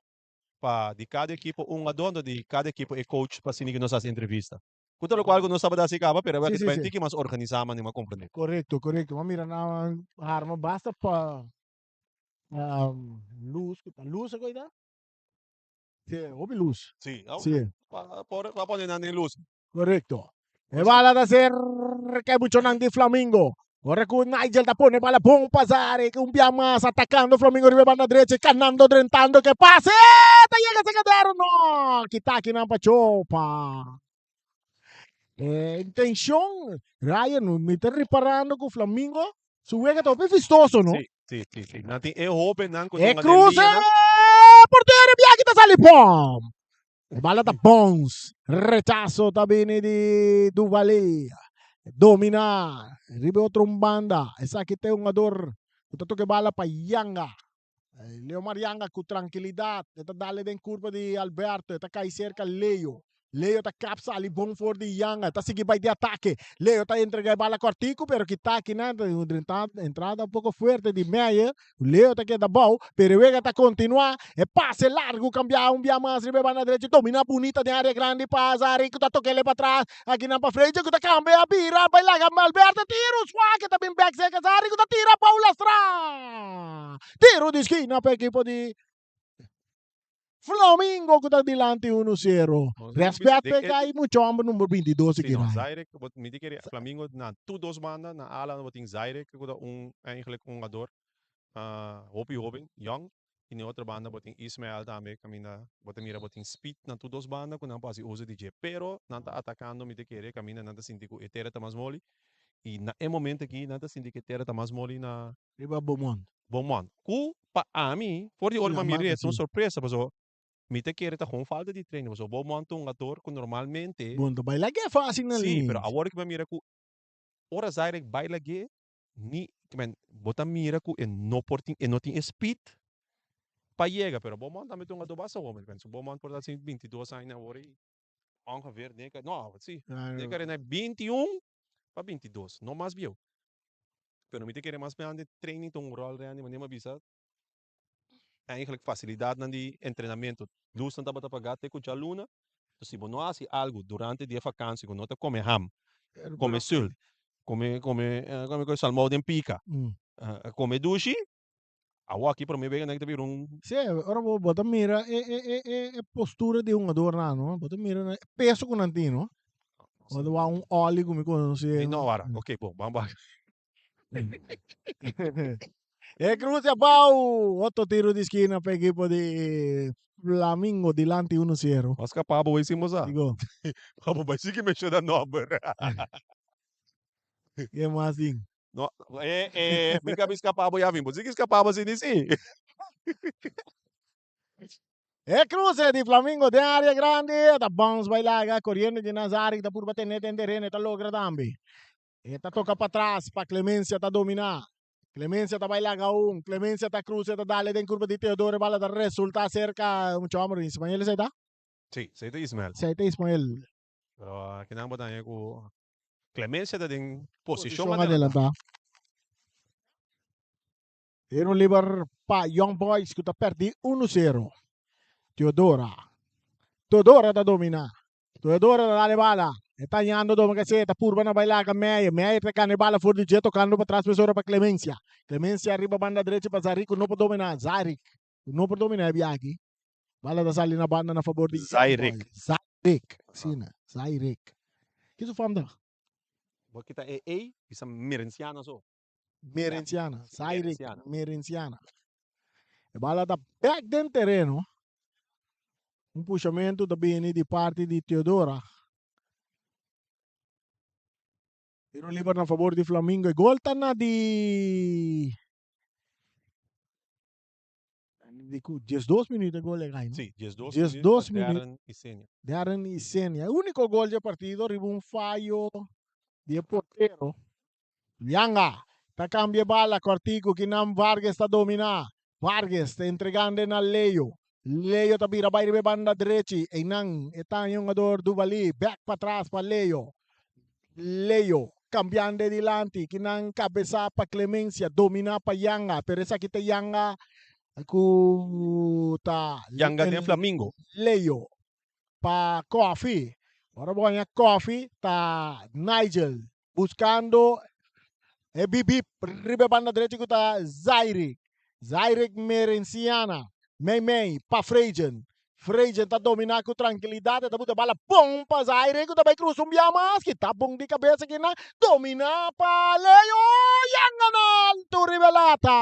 pa di kada ekipo un a donde di kada ekipo e coach pa asina ku nos hasi entrevista. Ku ta lokual ku nos tabata hasi kaba, pero Sí, sí, bai sí. tiki mas organisá manera mi a komprendé. Korekto, korekto. M'a mira nan harma basta pa lus, ku ta lus a koita? Sí, hopi lus. Sí, Sí. pa por pa pone nan den lus. Korekto. E bala ta serka e muchonan di Flamingo. Ora ku Nigel ta pone bala bon pa Zarek, un bia mas atakando Flamingo riba e banda drecha, kanando, drentando, ke pase! Ta yega sekadero! No! Kita akinan pa Chopa. E intenshon, Ryan, mi ta riparando ku Flamingo su wega ta hopi vistoso, no? Sí, sí, sí, sí. Nan tin e hobennan ku E dunga den cruze! liñanan. Portero biaki ta sali pom! E bala ta bons. Rechazo ta bini di Duvali. Domina riba e otro un banda. Esaki ta e hungador ku ta toka e bala pa Yanga. Leomar Yanga ku trankilidat e ta dale den kurpa di Alberto. E ta kai serka Leo. Leo ta kap sali bon for di Yanga. Ta sigui bai di atake. Leo ta entrega e bala kòrtiku pero kita akinan ta un entrada un poko fuerte di Meyer. Leo ta keda bou, pero e wega ta kontinuá. E pase largu kambiá un bia mas riba e banda drechi. Dominá bunita den área grandi pa Azari ku ta tok'é pa tras. Akinan pa Freja ku ta kambia a bira bai laga Alberto tiru swa ke ta bin bèk serka Azari ku ta tira bou lastra. Tiru di skina pa ekipo di. Flamingo ku ta dilanti unu sero. Respet pa e kai mucha homber number 22 Si aki no, rai. Zaire, bo mi di kere Flamingo na tur dos banda, na ala bo tin Zaire ku ta un eigenlijk un hungador hopi hoben, young, i na e otro banda bo tin Ismael tambe kaminda bo ta mira bo tin speed na tur dos banda ku nan por hasi uso di dje. Pero nan ta atakando mi ta kere kaminda nan ta sinti ku e tera ta mas moli i na e momento aki nan ta sinti ku e tera ta mas moli na Riba Beaumont. Beaumont. Ku pa ami, for di ora Sí, pa mi amaka ret, un sí. sorpresa paso mi ta kere ta gewoon falta di training paso Beaumont ta un hungador ku normalmente. Bon ta baila ge fácil na Sí, pero links. awor ku mi a mira ku ora Zaire baila ge ni men bo ta mira ku e no por tin e no tin e speed pa yega pero Beaumont tambe ta un hungador basta hoben men so Beaumont por ta sin 22 aña awor i ongeveer neka no si neka rena 21 pa 22 no mas bieu. Pero mi ta kere mas grandi training ta un rol grandi manera mi a bisa eigenlijk facilidadnan di entrenamento lusnan tabata paga te cu djaluna entonces si bo no haci algo durante di e vakantie cu no ta come ham come sul come come come salmou den pica come dushi awo aki prome bega nan ta bira un Si ora bo bo ta mira e e e e e postura di e hungadornan no bo ta mira nan e peso cu nan tin no bo ta wak un Oli cu mi conoce Mi no wara ok bon ban bak. E cruce abao otro tiro di skina pa ekipo di Flamingo dilanti uno cero. Mas capa bo bay sin bo sa. Digo. Pa bo bay sigui menciona nomber. Ke mas tin? No, eh, eh, mi ka bisa pa bo ya vin. Bo sigui skapa bo sini si. E cruce di Flamingo den area grandi, ta bounce bai laga, coriendo di Nazari ta purba tene den tereno, e ta logra tambe. E ta toca patras pa Clemencia ta domina. Clemencia ta bai laga un, Clemencia ta cruce, ta dale den curva di Teodoro, e bala ta resulta cerca mucho homber, Ismael esey ta? Si, esey ta Ismael. Esey ta Ismael. Pero akinan bo ta haña cu Clemencia ta den posicion Posicion adelantá. Tiro liber pa Young Boys ku ta pèrdí unu sero. Teodora. Teodora ta dominá. Teodora ta dal e bala. E ta hañando doma kase. E ta purba na bai laga Meyer. Meyer ta gana e bala for di dje tokando patras mesora pa Clemencia. Clemencia riba banda drechi pa Zarik ku no por dominá. Zarik ku no por dominá e biaha aki. Bala ta sali na banda na fabor di Young Zairik. Boys. Zairik. Si na. Zairik. Ki su fam ta? Bo kita e ei, bisa Merenciana so. Merenciana. Zairik Merenciana. Merenciana. E bala ta bek den tereno. Un pushamentu ta bini di parti di Teodora. Tiro liber na fabor di Flamingo. E gol ta na di Di ku 12 minuut e gol e gai, no? Sí, 12 Dies minuut dos pa minuut. Darren Isenia. Darren Isenia. E úniko gol dje partido riba un fayo di e portero. Yanga ta kambia e bala kòrtiku kinan Vargas ta dominá. Vargas ta entregando na Leo. Leo ta bira bai riba e banda drechi. Einan e ta haña hungador Duvalí. Bèk patras pa Leo. Leo cambiando dilanti, kinan cabeza pa Clemencia, domina pa Yanga, pero esaki ta Yanga cu ta Yanga den Flamingo. Leo pa Koffie. Ora bo haña Koffie ta Nigel buscando e bibip riba e banda drechi cu ta Zairik. Zairik Merenciana mei mei pa Frejen. Frejen ta dominá ku trankilidat, e ta buta bala bon pa Zaire ku ta bai krusa un bia mas, kita bon di kabesa kina, dominá pa Leo, yanga na altu riba e lata.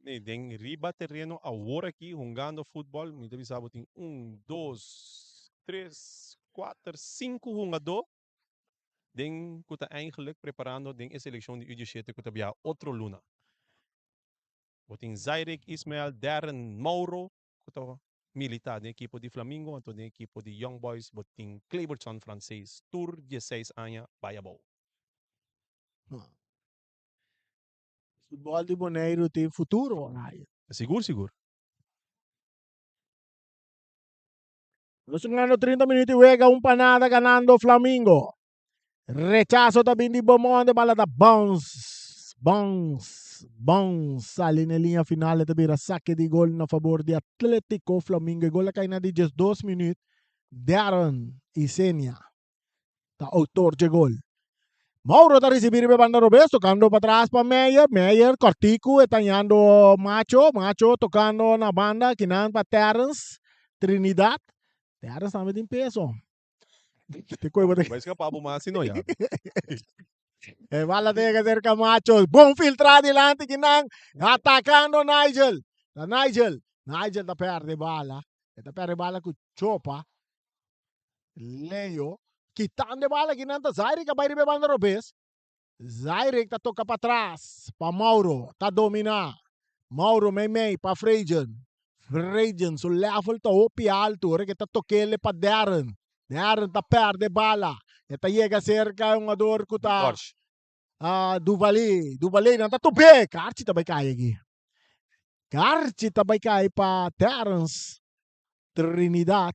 Nee, den riba tereno awor aki hungando futbol, mi ta bisa bo tin un, dos, tres, kuater, sinku hungadó den ku ta eigenlijk preparando den e selekshon di U diesshete ku ta biaha otro luna. Bo tin Zairik, Ismael, Darren, Mauro ku ta milita den ekipo di Flamingo anto den ekipo di Young Boys bo tin Clebertson Francees tur diesseis aña bai abou. Futbol di Boneiru tin futuro, Ryan. Sigur sigur. Nos ganando 30 minuut di wega, un pa nada ganando Flamingo. Rechazo ta bin di Beaumont, bala ta bounce, bounce, bounce. Sali na linea final, ta bira saque di gol na favor di Atletico Flamingo. E gol a cai na di 12 minuut. Darren Isenia ta autor dje gol. Mauro ta risibí riba e banda robes, tokando patras pa Meyer. Meyer kòrtiku e ta hañando Macho. Macho tokando na banda kinan pa Terrence Trinidad. Terrence tambe tin peso. Te koe bo ta. Bai skapa bo mas sino ya. E bala ta yega serka Macho. Bon filtrá dilanti kinan. Atakando Nigel. Ta Nigel. Nigel ta pèrdè bala. E ta pèrdè bala ku Chopa. Leo. Kitando e bala kinan ta Zairik a bai riba e banda robes. Zairik ta toka patras pa Mauro. Ta dominá. Mauro meimei pa Frejen. Frejen su level ta hopi altu ora ke ta tok'el pa Darren. Darren ta pèrdè bala. E ta yega serka e hungador ku ta Duvali. Duvali nan ta top'é. Karchi ta bai kai aki. Karchi ta bai kai pa Terrence Trinidad.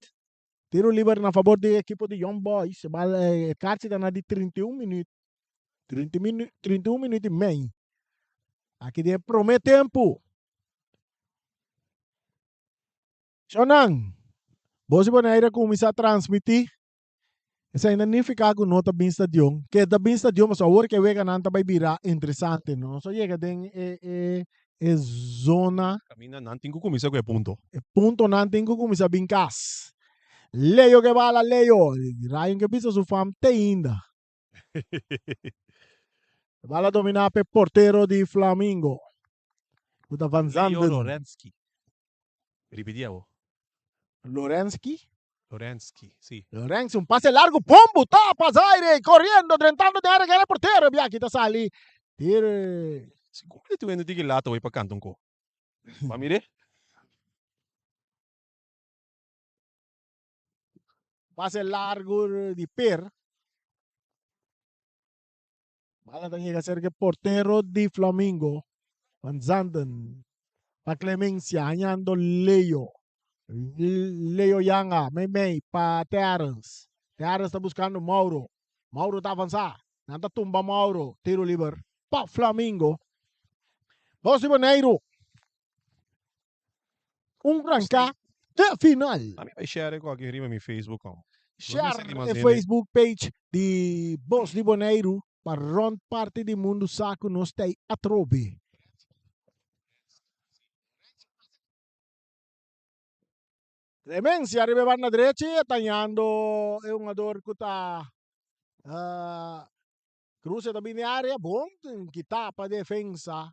Tiro liber na fabor di ekipo di Young Boys. E bal e karchi ta na di 31 minuut. 31 minuut i mei. Aki den e promé tempu. Shonnan, Bos di Bonaire a kuminsá transmití. Esei no nifiká ku no ta bin stadion. Ke ta bin stadion pasobra awor ke weganan ta bai bira interesante. Nos a yega den e e e zona. Kaminda nan tin ku kuminsá ku e punto. E puntonan tin ku kuminsá bin kas. Leo ke bala Leo. Ryan ke bisa su fam te ainda. E bala dominá p'e portero di Flamingo. Ku ta Van Leo Zanden. Lorensky. Ripití abo. Lorensky. Lorensky, si. Lorensky, un pase largo, bombo, tapa, Zaire, corriendo, drentando den área, gana portero, biaki ta sali. Tire. Si como di tuendo tiki lata hoy pa canta un ko. Pa mire. Pase largo di Per. Bala ta yega cerca e portero di Flamingo. Van Zanden. Pa Clemencia, hañando Leo. Leo Yanga, meimei pa Terrence. Terrence ta buscando Mauro. Mauro ta avansa. Nan ta tumba Mauro. Tiro liber pa Flamingo. Bos di Boneiru. Un ranka te final. Ami bai share ku aki riba mi Facebook om. Share e Facebook page di Bos di Boneiru pa rond parti di mundu sa ku nos ta ei atrobe. Clemencia riba e banda drechi e tañando e hungador ku ta Cruz e ta bini area bon kita pa defensa.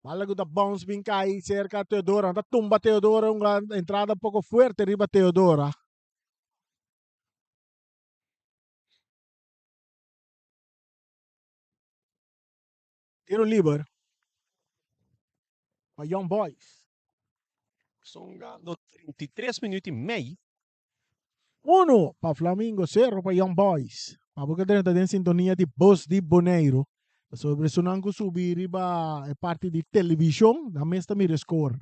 Bala ku ta bounce bin kai serka Teodora. Ta tumba Teodora un entrada un poko fuerte riba Teodora. Tiro liber pa Young Boys. Songando 33 minuut i mei. Uno pa Flamingo, sero pa Young Boys. Pa bo ke drenta den sintonia di Bos di Boneiru. Pasobra esunnan ku subi riba e parti di televishon, nan mes ta mira e skor.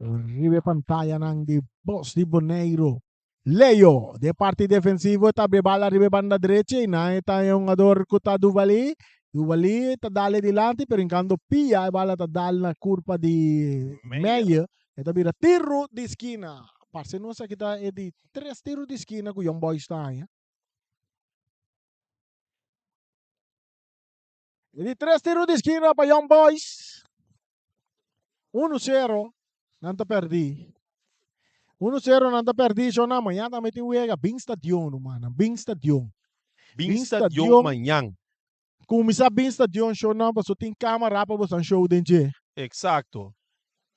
Riba e pantayanan di Bos di Boneiru. Leo, den parti defensivo ta abri bala riba e banda drechi. Einan e ta e hungador ku ta Duvali. Duvali ta dal e dilanti, pero inkando pia e bala ta dal na kurpa di Meyer. E ta bira tiru di skina. Parse nos aki ta e di tres tiru di skina ku Young Boys ta haña. E di tres tiru di skina pa Young Boys. Uno sero nan ta pèrdí. Uno sero nan ta pèrdí shona. Mañan tambe tin wega. Bin stadion rumannan. Bin stadion. Bin stadion mañan. Kuminsá bin stadion show nan paso tin kamara pa bosan show den dje. Exacto.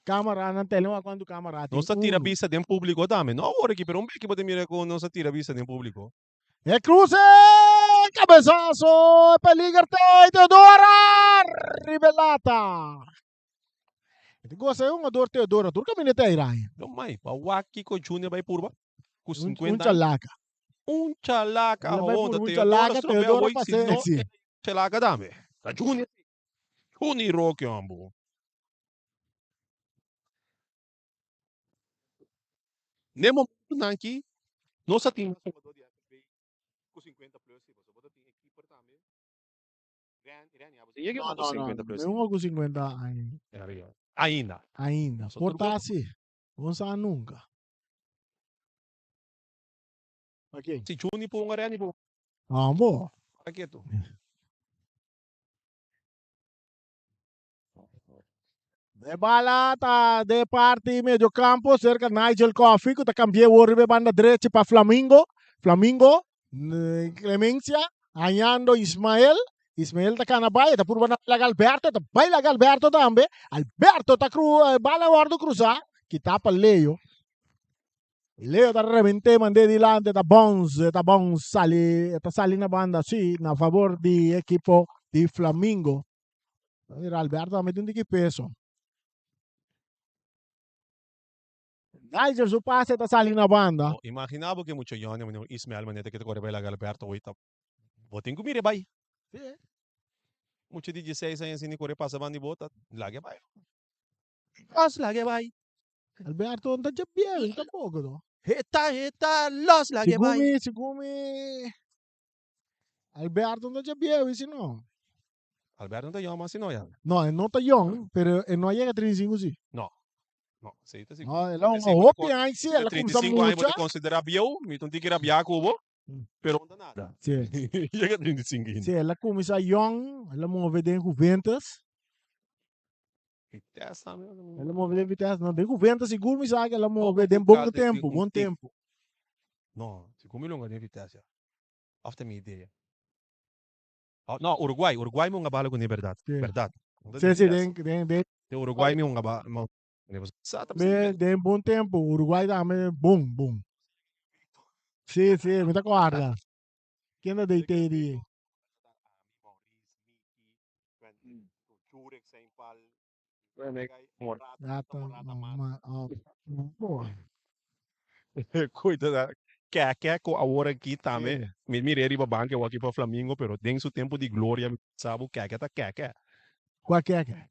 Kamaranan tele wak kuantu kamara tin Nos ta tira unu. bista den publico tambe. No awor aki pero un beki bo ta mira ku nos ta tira bista den publico. E cruce! Cabezazo! E peliger ta Teodora! Riba e lata! E ta gosa e hungador Teodora tur caminda ta ira aña. No mai, ba wak kiko Junior bai purba ku Un, un 50 aña. chalaka. Un chalaka El a bai awor purba un Teodora chalaka, strobea Teodora awor si pase no si. e chalaka tambe. Ta Junior si. Juni Roque hombo. Ne momentonan aki nos a tin mas hungador di FFB ku 50 plus si pasobra bo ta tin e keeper tambe. No, no, no. Mi un ku 50 aña. Ainda. Ainda. Por ta si. Bon sa nunca. Pa ken? Si Juni ponga Renny ponga. Ambo. Para ketu. E bala ta de parti medio campo cerca Nigel Coffee ku ta cambia awor riba e banda drechi pa Flamingo. Flamingo, Clemencia, hañando Ismael. Ismael ta cana bai, e ta purba na laga Alberto, e ta bai laga Alberto tambe. Alberto ta cru, e bala wordo cruza, kita pa Leo. Leo ta rebente mand'é dilanti, e ta bounce, e ta bounce sali, e ta sali na banda, si, na favor di ekipo di Flamingo. Mira Alberto tambe tin tiki peso. Nigel su pase ta sali na banda. Oh, imagina bo ke mucho yòn e Ismael manera ke ta kore bai laga Alberto hoy ta bo tin ku mira e bai. Sí. Mucho di dieseis aña asina kore pasa banda di bo ta laga e bai. Los laga e bai. Alberto no ta dje bieu tampoco no. Heta heta los laga e bai. Segun mi segun mi Alberto no ta dje bieu si no. Alberto no ta yòn mas si no ya. No e no ta yòn pero e no a yega 35 si. No. No, esei ta sigur. No, el a un hopi aña si, el a kumsa 35 aña bo mucha. ta konsiderá bieu, mi ta un tiki rabiá ku bo, pero no ta nada. Sí. Yega 35 ainda. Sí, el a kuminsá yòn, el a move den Juventus. Vitesse tambe. El a move den Vitesse, no, den Juventus sigur mi sa ku el a move den bon tempu, bon tempu. No, sigur mi longa den Vitesse ya. Of ta mi idea? Oh, no, Uruguay, Uruguay mi hunga bala kuné bèrdat, Sí. bèrdat. No ta Sí, den sí, Vitesse. den, den, den, Den Uruguay mi hunga ba, ma, sa ta den, den bon tempu, Uruguay tambe bon, bon. Sí, sí, mi ta kòrda. Ken ta DT di? Rata, ma, oh, boa. Cuida da Keke cu awor aki tambe Sí. mi mir'é riba banca awor aki pa Flamingo pero den su tempo di gloria mi sa bo Keke ta Keke. Cua Keke?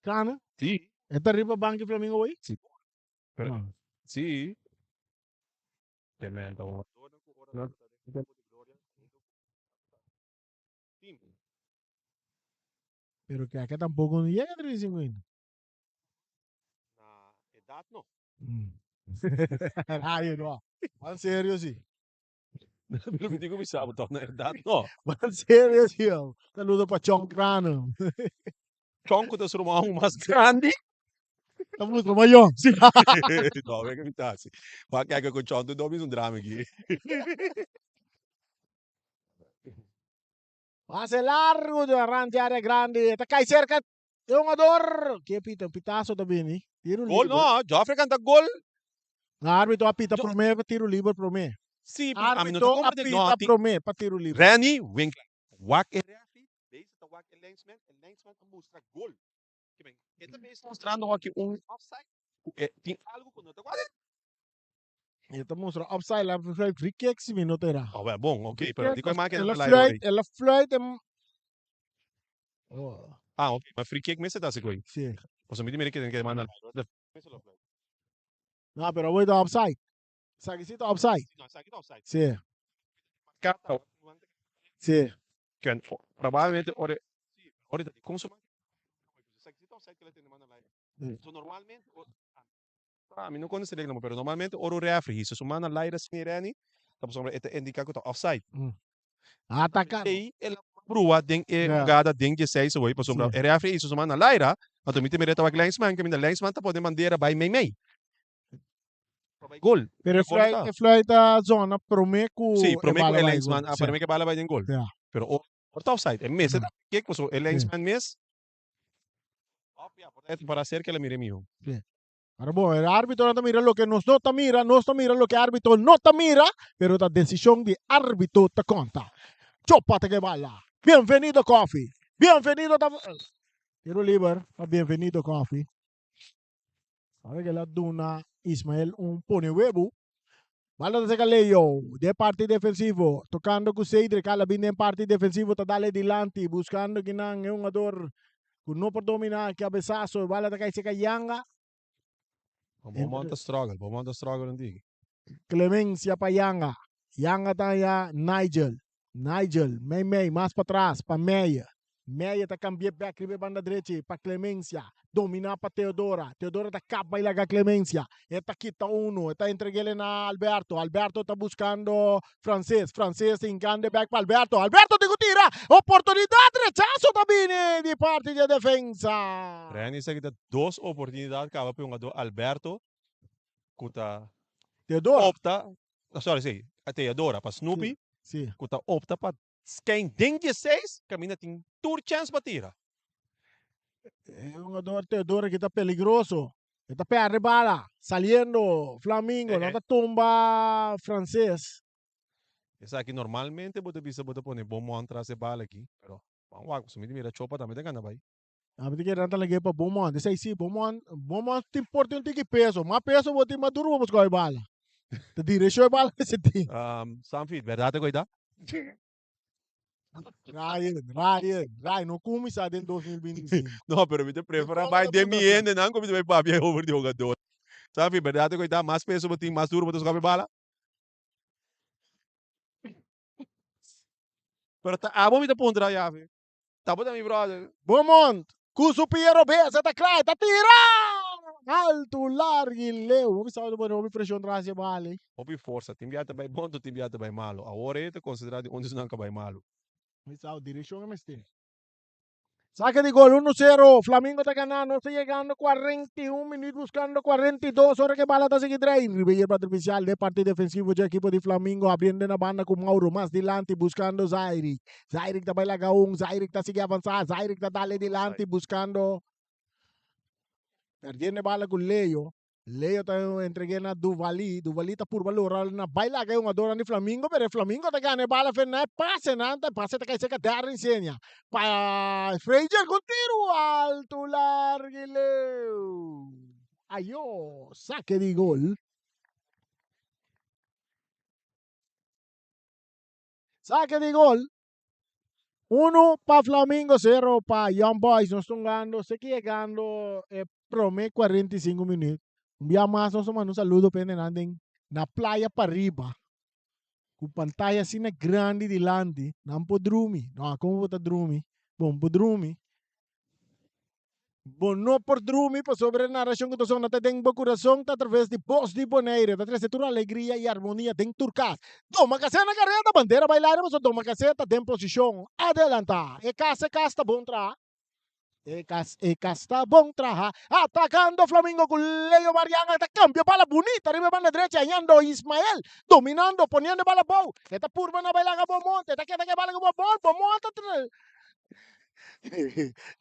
Cana? Sí. E ta riba banca di Flamingo awor? Sí. Pero, No. sí. Tremendo. No. Pero Keke tampoco no yega 35 ainda. Na edad no. Rayo no. Ban serio si. Pero mi tin ku bisa bo toch na edad no. Ban serio si yo. Saludo pa Chon Crano. Chon ku ta su ruman mas grandi. Ta mustra mas yòn. Si. No, wega mi ta hasi. Bo a keka ku Chon tur dos mi un drama aki. Pase largo di arranque área grandi. Ta kai cerca e hungador. Ke pita? Un pitazo ta bini. Tiro Gol liber. no, Joffrey canta gol. Na árbitro a pita prome pa tiro liber prome. Sí, pero ami no ta Árbitro a comprende. No, pita ti prome pa tiro liber. Renny Winkler. Wak e referee, deze ta wak e linesman, e linesman a mustra gol. Ke men, e ta bezig mustrando aki un offside, ku e tin algo ku no ta wak. E ta mustra offside, la fluit free kick si mi no ta era. Oh, well, bon, ok, Free pero kick, di cu e of maak el a el aire fluit, ori. el a fluit em Oh. Ah, ok, maar free kick mester ta así cu Sí. Pasobra mi di mira ke manda al aire. No, pero awor ta offside. Esaki sí ta offside. No, esaki ta offside. Sí. Kata. Sí. Ken, probablemente ora, sí, ora ta di con su man. Esaki sí ta offside ke la tende manda al aire. Sí. So normalmente, ah, mi no conoce regla, pero normalmente ora un referee hisa su man al aire así Renny, ta pasobra e ta indica cu ta offside. Ataca. Ey, el a brua den e Ja. jugada den dieseis awor, pasobra Sí. e referee hizo su man al aire, anto mi ta mira tabata linesman, caminda linesman ta pone bandera bay mei mei. Pa bay gol. Pero e Gol no fluit, ta. e fluit ta zona prome cu Sí, e prome cu bala e bay linesman, gol. ah, Sí. prome cu e bala bay den gol. Ja. Pero ora ta offside, e mester ta kick, pasobra e Sí. linesman mes, of ja, por ta para cerca el a mira e miho. Sí. Ahora bon, el árbitro no ta mira loke nos no ta mira, nos ta mira loke árbitro no ta mira, pero ta desishon di árbitro ta konta. Chopa ta ke bala. Bienvenido Coffee. Bienvenido ta Tiro liber pa Bienvenido Coffee. Sabe ke el a duna Ismael un pone webu. Bala ta seka Leo den parti defensivo, tocando cu Cedric, ala bin den parti defensivo ta dale dilanti, buscando kinan e hungador cu no por domina cabezazo, bala ta cay seka Yanga. Bo man ta struggle, bo man ta struggle un tiki. Clemencia pa Yanga, Yanga ta haya Nigel, Nigel mei mei mas patras pa Meyer, Meyer ta cambia bek riba e banda drechi pa Clemencia, domina pa Teodora, Teodora ta caba y laga Clemencia, e ta kita uno, e ta entreguele na Alberto, Alberto ta buscando Frances, Frances ta hincando e bek pa Alberto, Alberto tin cu tira! tira. Oportunidat, rechaso ta bini di parti di e defensa. Renny esaki ta dos oportunidat kaba pa e hungador Alberto ku ta Teodora. opta, sorry si, Teodora pa Snoopy Si. ku ta opta pa skein den dieseis kaminda tin tur chèns pa tira. E hungador Teodora aki ta peligroso. E ta perde bala. Saliendo Flamingo. Nan ta tumba Frances. Esaki normalmente bo ta bisa bo ta pone Beaumont tras e bala aki. Pero ban wak pasobra mi ta mira Chopa tambe ta gana bai. Ami ta kere nan ta lag'é pa Beaumont. Esei si, Beaumont, Beaumont tin por tin un tiki peso. Mas peso bo tin, mas duro bo por skohe bala. Ta direccion e bala mester tin. Sanfid, berdad e koita? Ryan, Ryan, Ryan, no kuminsá den 2025. No, pero mi ta preferá bai den mi hendenan ku mi ta bai papia over di hogador. Sanfid, berdad e koita? Mas peso bo tin, mas duro bo ta skohe bala? Pero ta abo mi ta puntra, Yavi. Tabata mi brother. Beaumont ku su pia robes e ta kla e ta tira! Altu, largu i leu. Hopi sa pone hopi preshon tras di e bal ei. Hopi forsa. Tin bia ta bai bon, tin bia ta bai malu. Awor ei ta konsiderá di un di esnan ka bai malu. Hopi sa direkshon e mester. Sake di gol, uno sero. Flamingo ta gana. Nos ta yegando 41 minuut buscando 42 ora ke bala ta sigui drei. Riba yerba artificial den parti defensivo dje ekipo di Flamingo abriendo na banda ku Mauro mas dilanti buscando Zairi. Zairik ta bai laga un, Zairik ta sigui avansá, Zairik ta dale dilanti buskando. Perdiendo e bala ku Leo. Leo ta entreg'é na Duvali. Duvali ta purba lora na bai laga e hungadornan di Flamingo, pero e Flamingo ta gana e bala fen na e pasenan, ta e pase ta kai serka Darwin Senia. Pa Frazier ku tiru altu largu i leu. Ayo, sake di gol. Sake di gol. Uno pa Flamingo, sero pa Young Boys. Nos ta hungando, seki yegando e prome 45 minuut. Un bia mas nos ta manda un saludo pa hendenan den na Playa Pariba. Ku pantaya asina grandi dilanti, nan por drumi. No, como bo ta drumi? Bon por drumi. Bo no por drumi pasobra e narashon ku ta sona ta den bo kurason ta atraves di Bos di Bonaire. Ta trese tur alegria i armonia den tur kas. Doma Kasé na kareda, bandera bai laire pasobra Doma Kasé ta den posishon adelantá. E kas e kas ta bon traha. E kas e kas ta bon traha. Atakando Flamingo ku Leo Marianga ta kambia bala bunita riba e banda drechi hañando Ismael dominando poniendo e bala bou. E ta purba na bai laga Beaumont e ta keda ku e bala ku Beaumont. Beaumont ta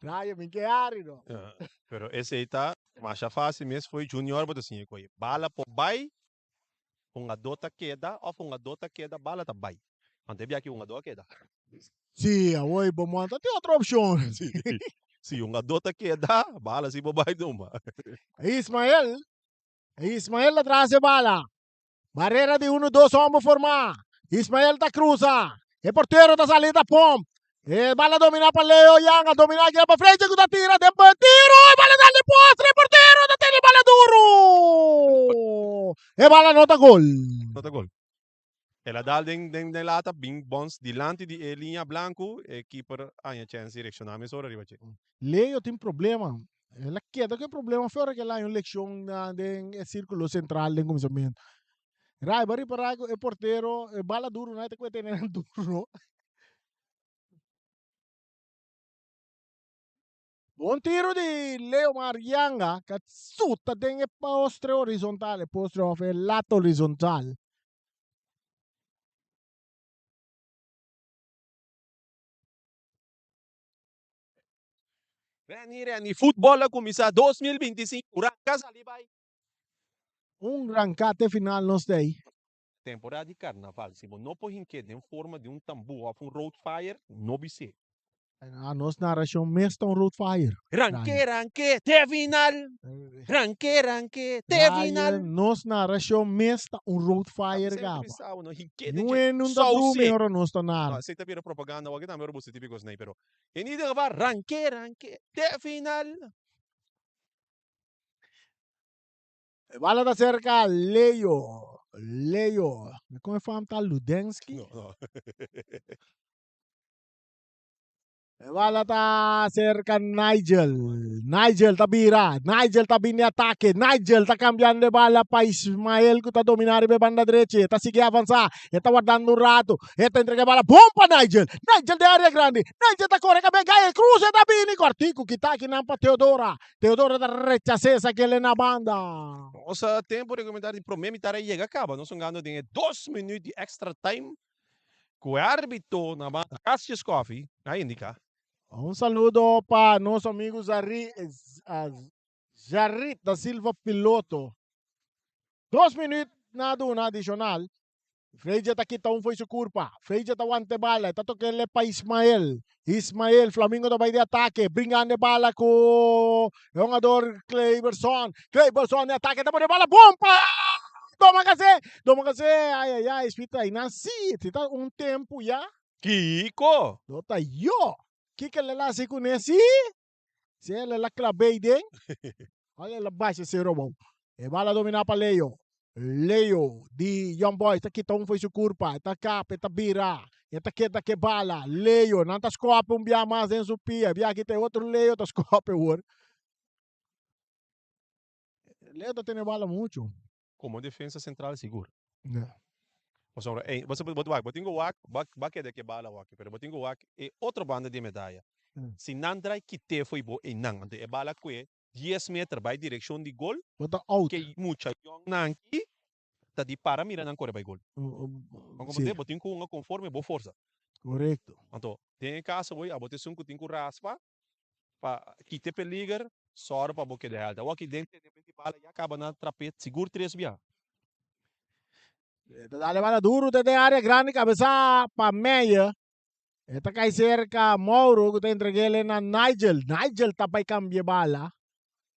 Rayo, min ke hari no. Pero esei ta masha fácil mes fo'i junior bo ta siña koe. Bala por bai, hungadó ta keda òf hungadó ta keda, bala ta bai. Anto e biaha hungadó a keda. Sí, awor bo monta tin otro opshon. Sí, si hungadó ta keda, bala sí por bai numa. Ismael, Ismael ta tras e bala. Barrera di uno dos homber formá. Ismael ta cruza. E portero ta sali ta pomp. E bala domina pa Leo Yanga. Domina aquí pa French ku ta tira. Den tiro. E bala dal di postre. E portero ta tene bala duro. E bala no ta gol. No ta gol. El a dal den den den lata bin bons dilanti di e liña blanku. E keeper haña chèns direkshoná mesora riba dje. Leo tin problema. El a keda ku e problema fe ora ku el a haña un lekshon den e sirkulo sentral den kuminsamentu. Rai bo a ripará ku e portero e bala duru nan e ta kue tene nan duru. Bon tiro di Leo Marianga ka suta den e postre horizontal, e postre of e lata horizontal. Reni Reni futbol a kuminsá 2025 ranka sali bai. Un ranka te final nos ta ei. Temporada di karnaval si bo no por hink'é den forma di un tambú òf un road fire no bis'é. A nos narashon mes ta un road fire. Ranke ranke te final ranke ranke te final. Ryan nos narashon mes ta un road fire gaba. Niun hende un ta drumi ora nos ta nara. No esei ta bira propaganda awor aki tambe ora bo si típiko esnei pero En ieder geval ranke ranke te final. E bala ta cerca Leo. Leo. Con e fam ta Ludensky? No, no. E bala ta cerca Nigel. Nigel ta bira. Nigel ta bini atake. Nigel ta cambiando e bala pa Ismael cu ta domina riba e banda drechi. E ta sigui avansa. E ta wardando un rato. E ta entrega e bala bon pa Nigel. Nigel den area grandi. Nigel ta core cabe gai. E cruza e ta bini. Cortico kita akinan pa Theodora. Theodora ta rechasa esaki el na banda. Nos a tempo recomenda di prome mitar a yega caba. Nos hungando den e dos minuut di extra time. Ku e árbitro na banda Cassius Coffie a indiká. Un saludo pa nos amigo Zari, Jarit da Silva Piloto. Dos minuut na duna adishonal. Freja ta kita un fo'i su kurpa. Freja ta wanta e bala. E ta tok'el pa Ismael. Ismael, Flamingo ta bai di atake. Bringando e bala ku e hungador Cleiberson. Cleiberson di atake ta pone e bala bon pa Domacassé. Domacassé, ay ay ay, spita einan si, si ta un tempu ya. Kiko? No ta yo. Kiko el a hasi kuné si? Si el a klab'é den, ora el a basha sero abou. E bala dominá pa Leo. Leo di Young Boys ta kita un fo'i su kurpa, e ta kap, e ta bira, e ta keda ku e bala. Leo, nan ta skòp un bia mas den su pia. E bia aki ta e otro Leo ta skòp awor. Leo ta tene bala muchu. Komo defensa sentral sigur. Pasobra ey, bo bo wak, bo tin ku wak, bo a keda ku e bala awor aki, pero bo tin ku wak e otro banda di e medaya. Si nan drai kit'é fo'i bo eynan, anto e bala kue dies meter bai direkshon di gol, Bo ta out. ke mucha yòngnan aki ta di para mira nan kore bai gol. Bo komprendé? Bo tin ku hunga konforme bo forsa. Korekto. Anto, den e kaso bo, abo ta esun ku tin ku raspa pa kita e peliger, sòru pa bo keda hèlder. Awor aki den tene di bala ya kaba na trapet sigur tres bia. E ta dale bala duru te den área grandi kabesá pa Meyer. E ta kai serka Mauro ku ta entreg'el na Nigel. Nigel ta bai kambia e bala.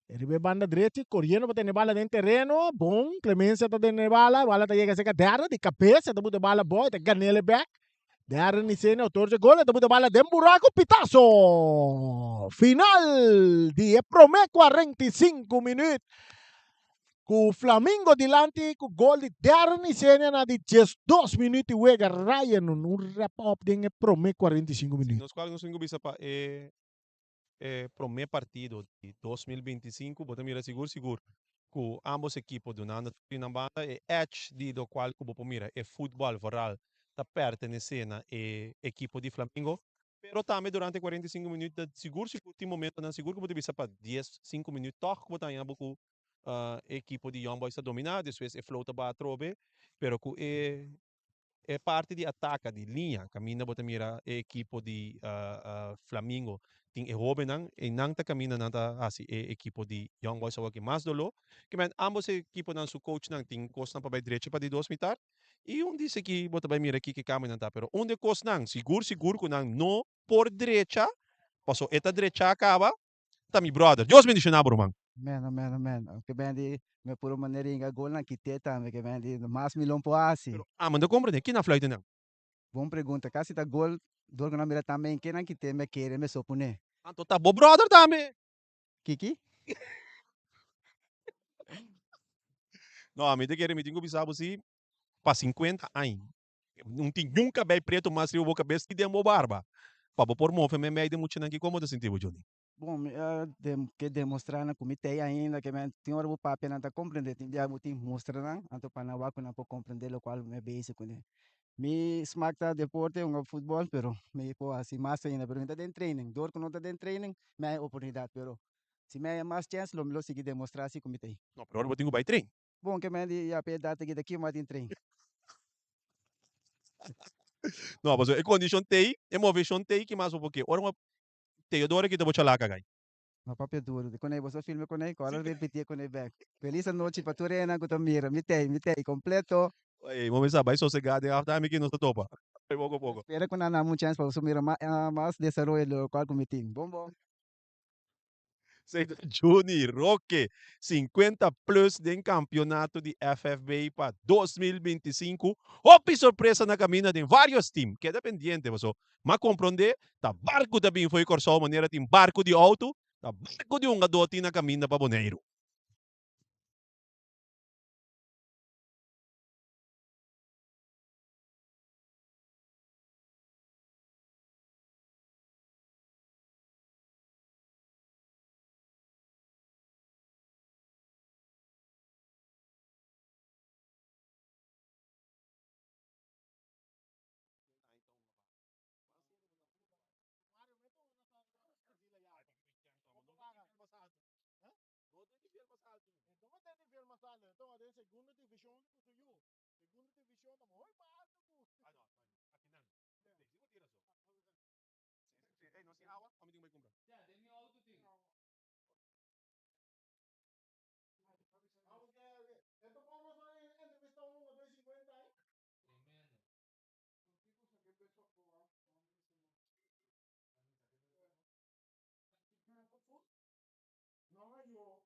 E riba e banda drechi koriendo pa tene bala den tereno. Bon, Clemencia ta tene bala. Bala ta yega serka Darren di kabes. E ta buta e bala abou, e ta gan'el e bèk. Darren Nicene, autor dje gol, e ta buta e bala den buraku. Pitazo! Final di e prome 45 minuut. Ku Flamingo dilanti ku gol di Darren Nicene na di 12 minuut di wega. Ryan un wrap up den e prome 45 minuut. Nos kual nos tin ku bisa pa e e prome partido di 2025 bo ta mira sigur sigur ku ambos ekipo dunando tur di nan banda e edge di lokual ku bo por mira e futbòl vooral ta pertenesé na e ekipo di Flamingo pero tambe durante 45 minuut ta sigur sigur tin momentonan sigur ku bo ta bisa pa dies sinku minuut tòg ku bo ta haña bo ku e ekipo di Young Boys ta dominá despues e flow ta baha atrobe pero ku e E parti di ataka di liña kaminda bo ta mira e ekipo di Flamingo tin e hobennan e nan ta kaminda nan ta hasi e ekipo di Young Boys awor ki mas dolo. Ke men ambos e ekiponan su coachnan tin kosnan pa bai drecha pa di dos mitar i un di esaki bo ta bai mira kiko e kambionan ta pero un di e kosnan sigur sigur ku nan no por drecha paso e ta drecha kaba ta mi brother. Dios bendiciona bo ruman. Amen, amen, amen. Ke ben di me puro manera inga gol nan kite tambe ke ben di mas mi lon por hasi. Pero amo no ta comprende kina fluiten nan. Bon pregunta. Casi ta gol dor ku nan mira tambe ke nan kite me kere me so pune. Anto ta bo brother tambe. Kiki? No ami ta kere mi tin ku bisa bo si pa 50 añ no tin niun kabei preto mas riba bo kabes ni den bo barba pa bo por move memei den muchanan ki komo ta sinti bo Johnny? Bon, mi a ke demostra nan ku mi t'ei ainda, ke men tin ora bo papia nan ta komprende, tin bia bo tin mustra nan, anto pa nan wak ku nan por komprende lokual mi a bezi kuné. Mi smak ta deporte, hunga futbòl, pero mi por hasi mas ainda, pero mi ta den training, dor ku no ta den training mi a haña oportunidat, pero si mi haña mas chèns lo mi lo sigui demostra si ku mi t'ei. No, pero ora bo tin ku bai train. Bon, ke men di ya pa e edat aki ta kima tin train. No, pasobra e kondishon t'ei, e moveshon t'ei ki mas bo por ke. Ora bo Teodoro kita bo chalaka gai. No papia duro di konei boso filme konei ku ora repitié konei bek. Felis anochi pa tur hendenan ku ta mira. Mi tei, mi tei kompleto. Ey, bo mester bai sosegá den halftime aki nos ta topa. Bai poko poko. Spera ku nan na un chèns pa boso mira mas desaroyo di lokual ku mi tin. Bon bon. Señor Juni Roque, 50 plus den campeonato di FFB pa 2025. Hopi sorpresa na caminda den varios team. Keda pendiente paso m'a compronde ta barco ta bin fo'i Corsou manera tin barco di auto, ta barco di hungador tin na caminda pa Boneiru. sali, anto den segunda divishon ku su yu. Segunda divishon ta hopi mas altu ku. Ah, no, aki nan. Sí, sí, bo tin rason. Sí. Ei, nos tin awa? Òf mi tin ku bai kumpra? Ja, den mi outo tin. Ah, ok. Anto kon nos a entrevistá un hungadó di 50 aña? Tremendo. No, yo.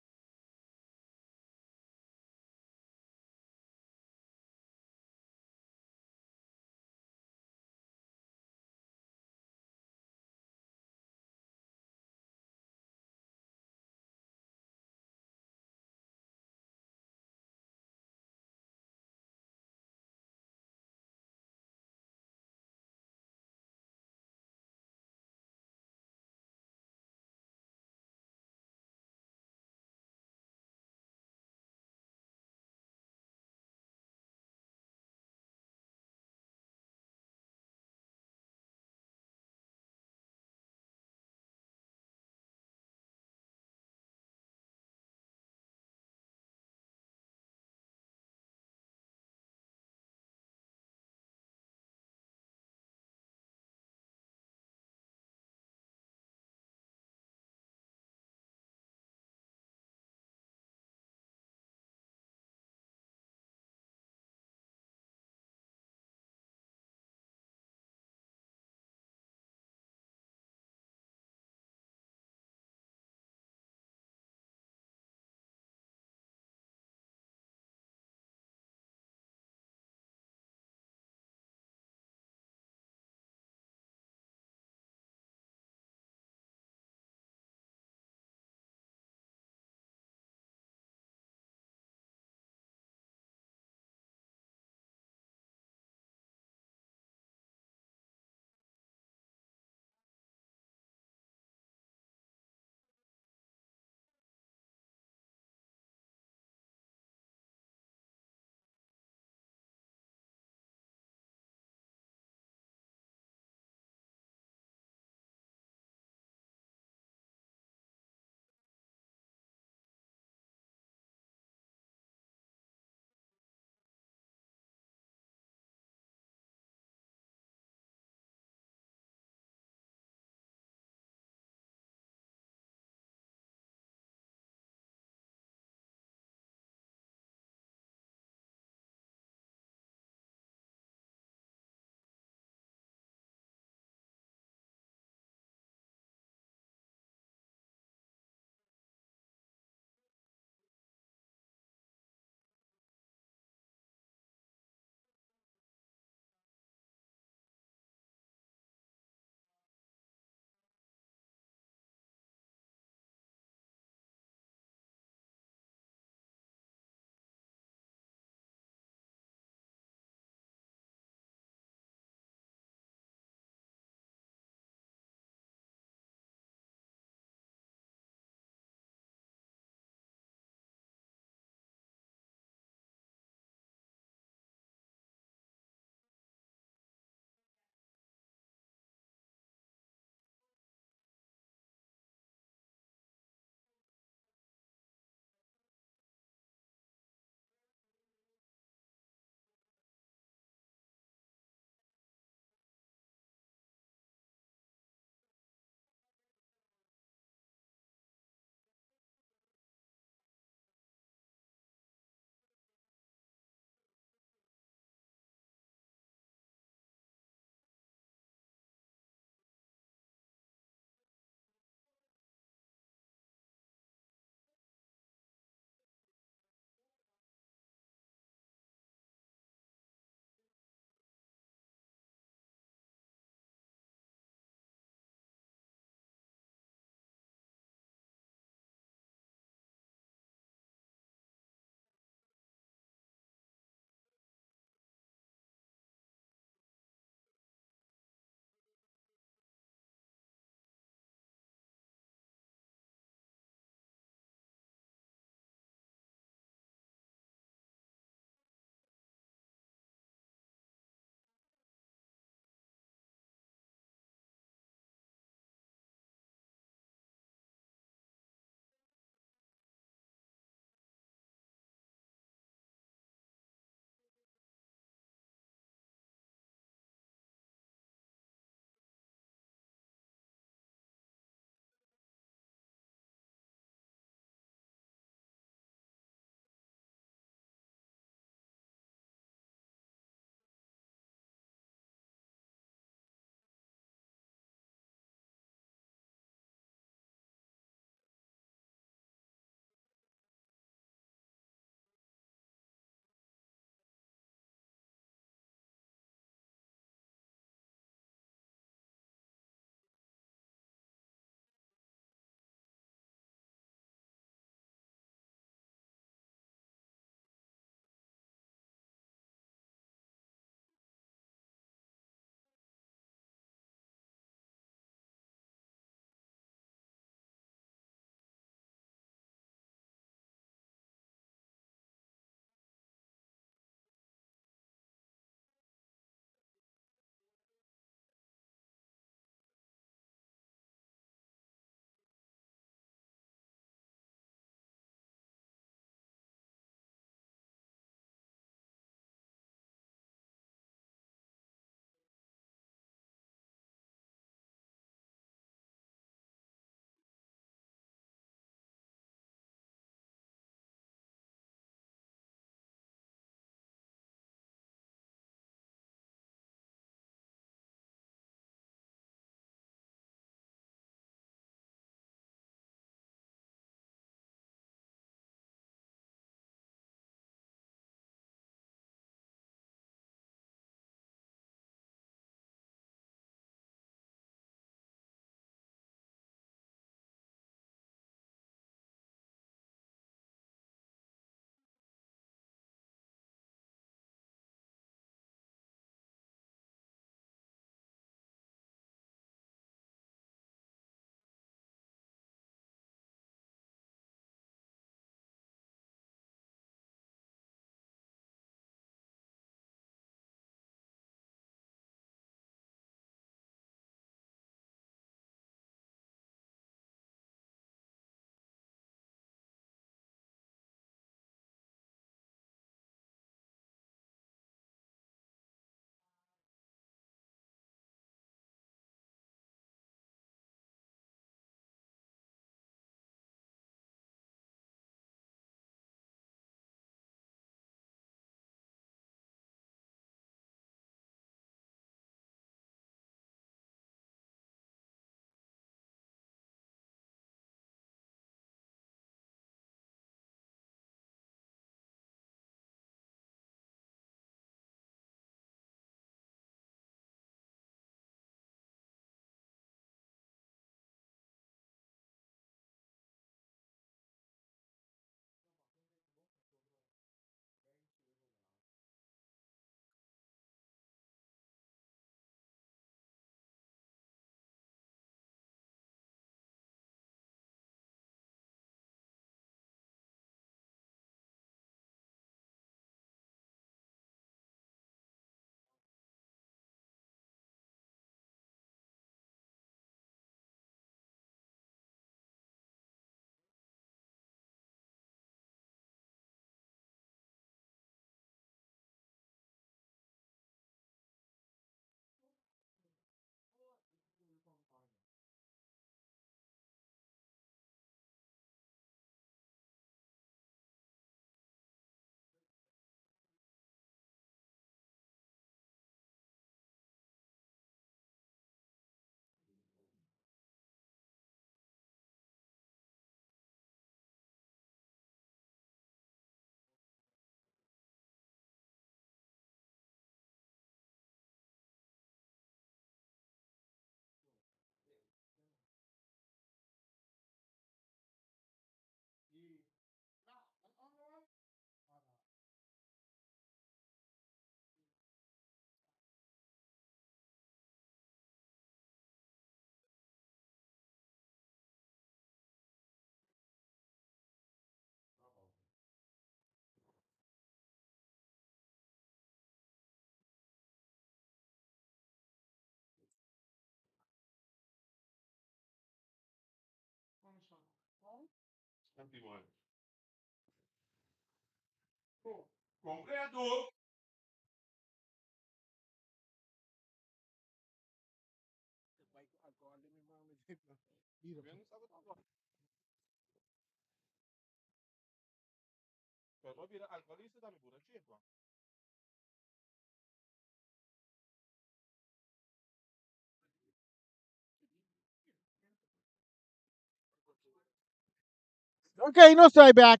Ok, nos ta back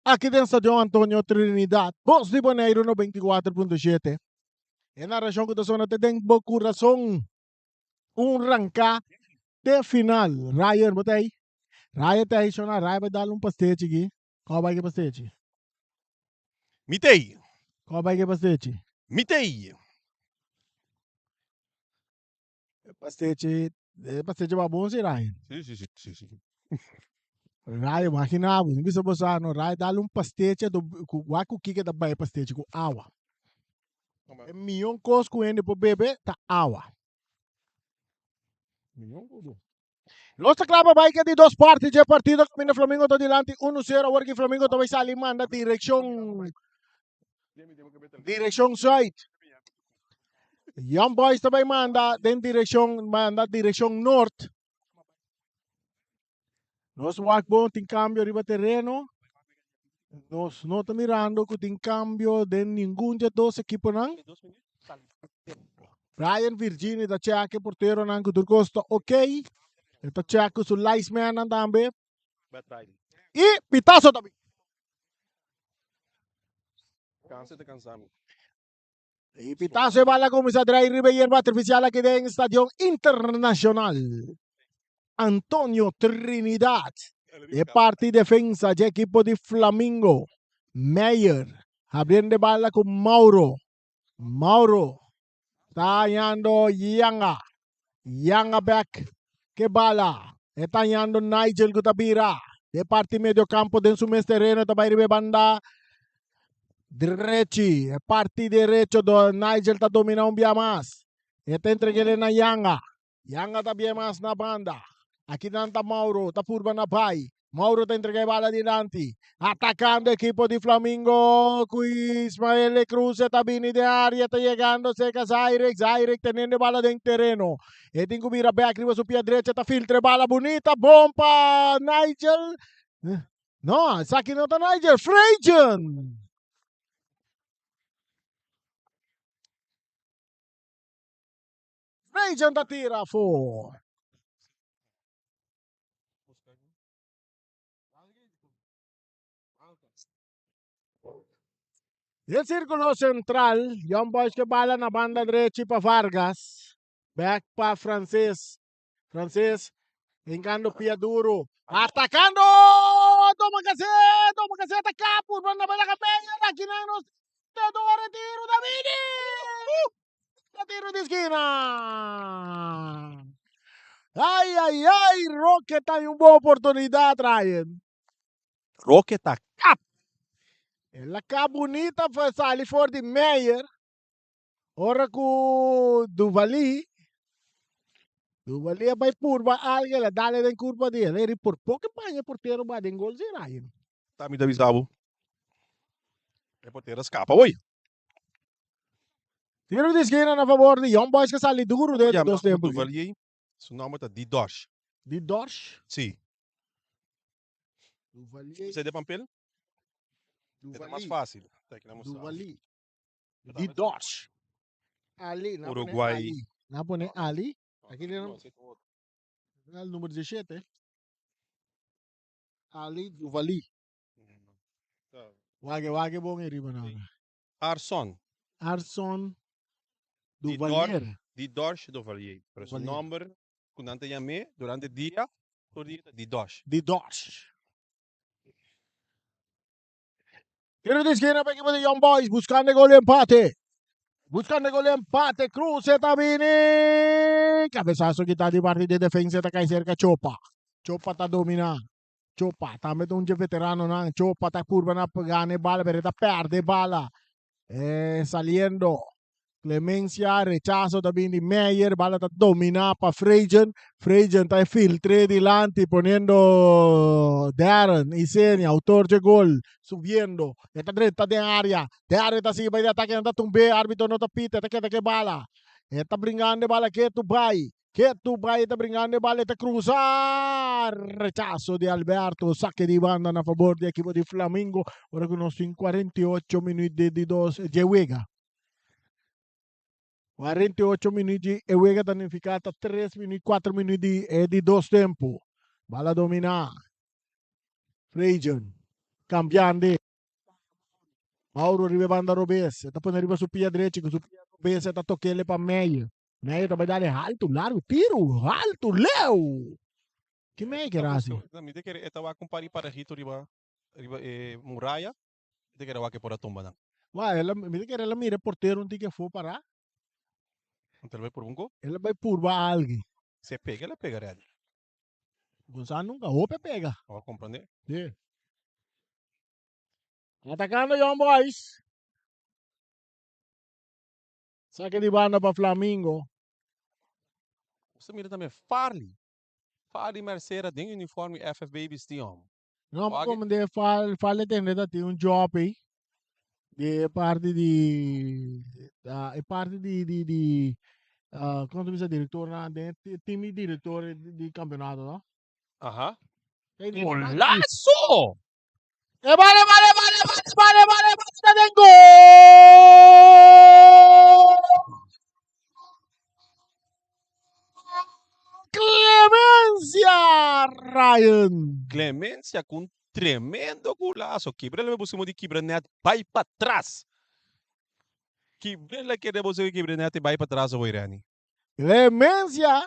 aki den Stadion Antonio Trinidad. Bos di Boneiru 94.7. E narracion ku ta sona te den bo kurason. Un ranka te final. Ryan, bo ta ei? Ryan ta ei, shona. Ryan bai dal un pastechi aki. Kòw bai ke pastechi? Mi t'ei. Kòw bai ke pastechi? Mi t'ei. E pastechi, e pastechi ba bon si Ryan. Si, si, si, si, si. Ryan, imagina bo, mi bisa bo sa no, Ryan dal un pastechi anto ku wak ku kiko ta bai e pastechi ku awa. E mion kos ku hende por bebe ta awa. Mion ku Nos ta kla pa bai ke di dos parti dje partido kaminda Flamingo ta dilanti 1-0 awor ki Flamingo ta bai sali manda direkshon direkshon zuid. Young Boys ta bai manda den direkshon manda direkshon nort. Nos wak bon tin kambio riba tereno. Nos no ta mirando ku tin kambio den ningun dje dos ekiponan. Brian Virgini ta check e porteronan ku tur kos ta ok. E ta check ku su linesmannan tambe. I pitazo ta bin. Cansa te cansami. I pitazo e bala a kuminsá drai riba e yerba artifisial aki den Stadion Internashonal Antonio Trinidad. E parti defensa dje ekipo di Flamingo. Meyer habriendo e bala ku Mauro. Mauro ta hañando Yanga. Yanga bek ke bala. E ta hañando Nigel ku ta bira. E parti medio campo den su mes tereno ta bai riba e banda drechi. E parti derecho do Nigel ta domina un bia mas. E ta entreg'é na Yanga. Yanga ta bia mas na banda. Aki nan ta Mauro ta purba na bai. Mauro ta entrega e bala dilanti. Atacando equipo di Flamingo cu Ismael Cruz ta bini den area ta yegando cerca Zairek. Zairek teniendo e bala den tereno. E tin cu bira back riba su pia derecha ta filtra e bala bunita. Bon pa Nigel. No, esaki no ta Nigel. Frejan. Frejan ta tira afo. Den círculo central, Young Boys ke bala na banda drechi pa Vargas. Back pa Frances. Frances hincando pia duro. Atacando! Toma Case! Toma Case ataca! Purba na bala cabeña. Aki nan nos te toma retiro Davidi! Tiro di skina. Ay, ay, ay, Roque ta un buena oportunidad, Ryan. Roque ta kap. El a kap bunita pa sali for di Meyer. Ora ku Duvali, Duvali a bai purba algo, el a dale den kurpa di el. Eri por poco paña portero ba den gol si, Ryan. Ta mi ta bisa bo. E portero a skapa hoy. Tiro di skina na favor di Young Boys ke sali duro den Ja, dos tempo. Duvalier, su nomber ta Didorsh. Didorsh? Si. Duvalier. Você de papel? É mais fácil. Tá aqui na mostra. Duvalier. Didorsh. Ali, na pone Uruguay. Ali. Na pone Ali. Aqui tem el número 17. Ali Duvali. Wage wage bon riba na. Arson. Arson Di Duvalier. Didorsh Duvalier. Pero su Duvalier. nomber ku nan ta yam'é durante dia, tur dia ta Didorsh. Didorsh. Tiro di esquina pa equipo di Young Boys buscando e gol di empate. Buscando e gol di empate. Cruz ta bini. Cabezazo kita di parti di defensa ta cai cerca Chopa. Chopa ta domina. Chopa tambe ta un dje veterano nan. Chopa ta curva na gana e bala pero ta perde bala. Eh, saliendo. Clemencia, rechazo ta bin di Meyer, bala ta domina pa Frejen. Frejen ta filtre dilanti poniendo Darren Isenia, autor dje gol, subiendo. E ta drenta den area. Darren ta sigui bai di atake, nan ta tumbe, arbitro no ta pita, e ta keda ke bala. E ta bringando e bala ketu bai. Ketu bai ta bringando e bala, e ta cruza. Rechazo di Alberto, saque di banda na favor di ekipo di Flamingo. Ora ku nos tin 48 minuut di di dos dje wega. 48 minuut di e wega ta nifiká ta 3 minuut, 4 minuut di e di dos tempu. Bala dominá. Frejen cambiando. Mauro riba e banda robes. E ta pone riba su pia drechi, ku su pia robes e ta tokele pa Meyer. Meyer ta bai dale haltu, largu, tiru, haltu, leu. Ki Meyer kere hasi? Mi ta kere e ta wak un par di parahito riba riba e muraya. Mi ta kere wak e por a tumba nan. Wak, el a, mi ta kere el a mira e portero un tiki afó pará. Anto el bai purba un go? El a bai purba algu. Si e pega, el a pega rèdi. Gonzalo nunka hopi a pega. Bo a komprendé? Sí. Atacando Young Boys. Saque di banda pa Flamingo. Bo mira tambe Farley. Farley Mercera den uniforme FFB bisti hom. No, Wak- como de fal Farley tende ta tin un job ei. Di parti di ah, e parti di di di ah, como ta bisa director na den team di director di, di campeonato, no? Aha. Ei, di- Golazo! E bale, bale, bale, bale, bale, bale, bale, ta den gol! Clemencia Ryan! Clemencia cu un tremendo golazo. Kibra le busimo di kibra net bay patras. Kibra le kere boso di kibra net y bay patras awor Renny. Clemencia!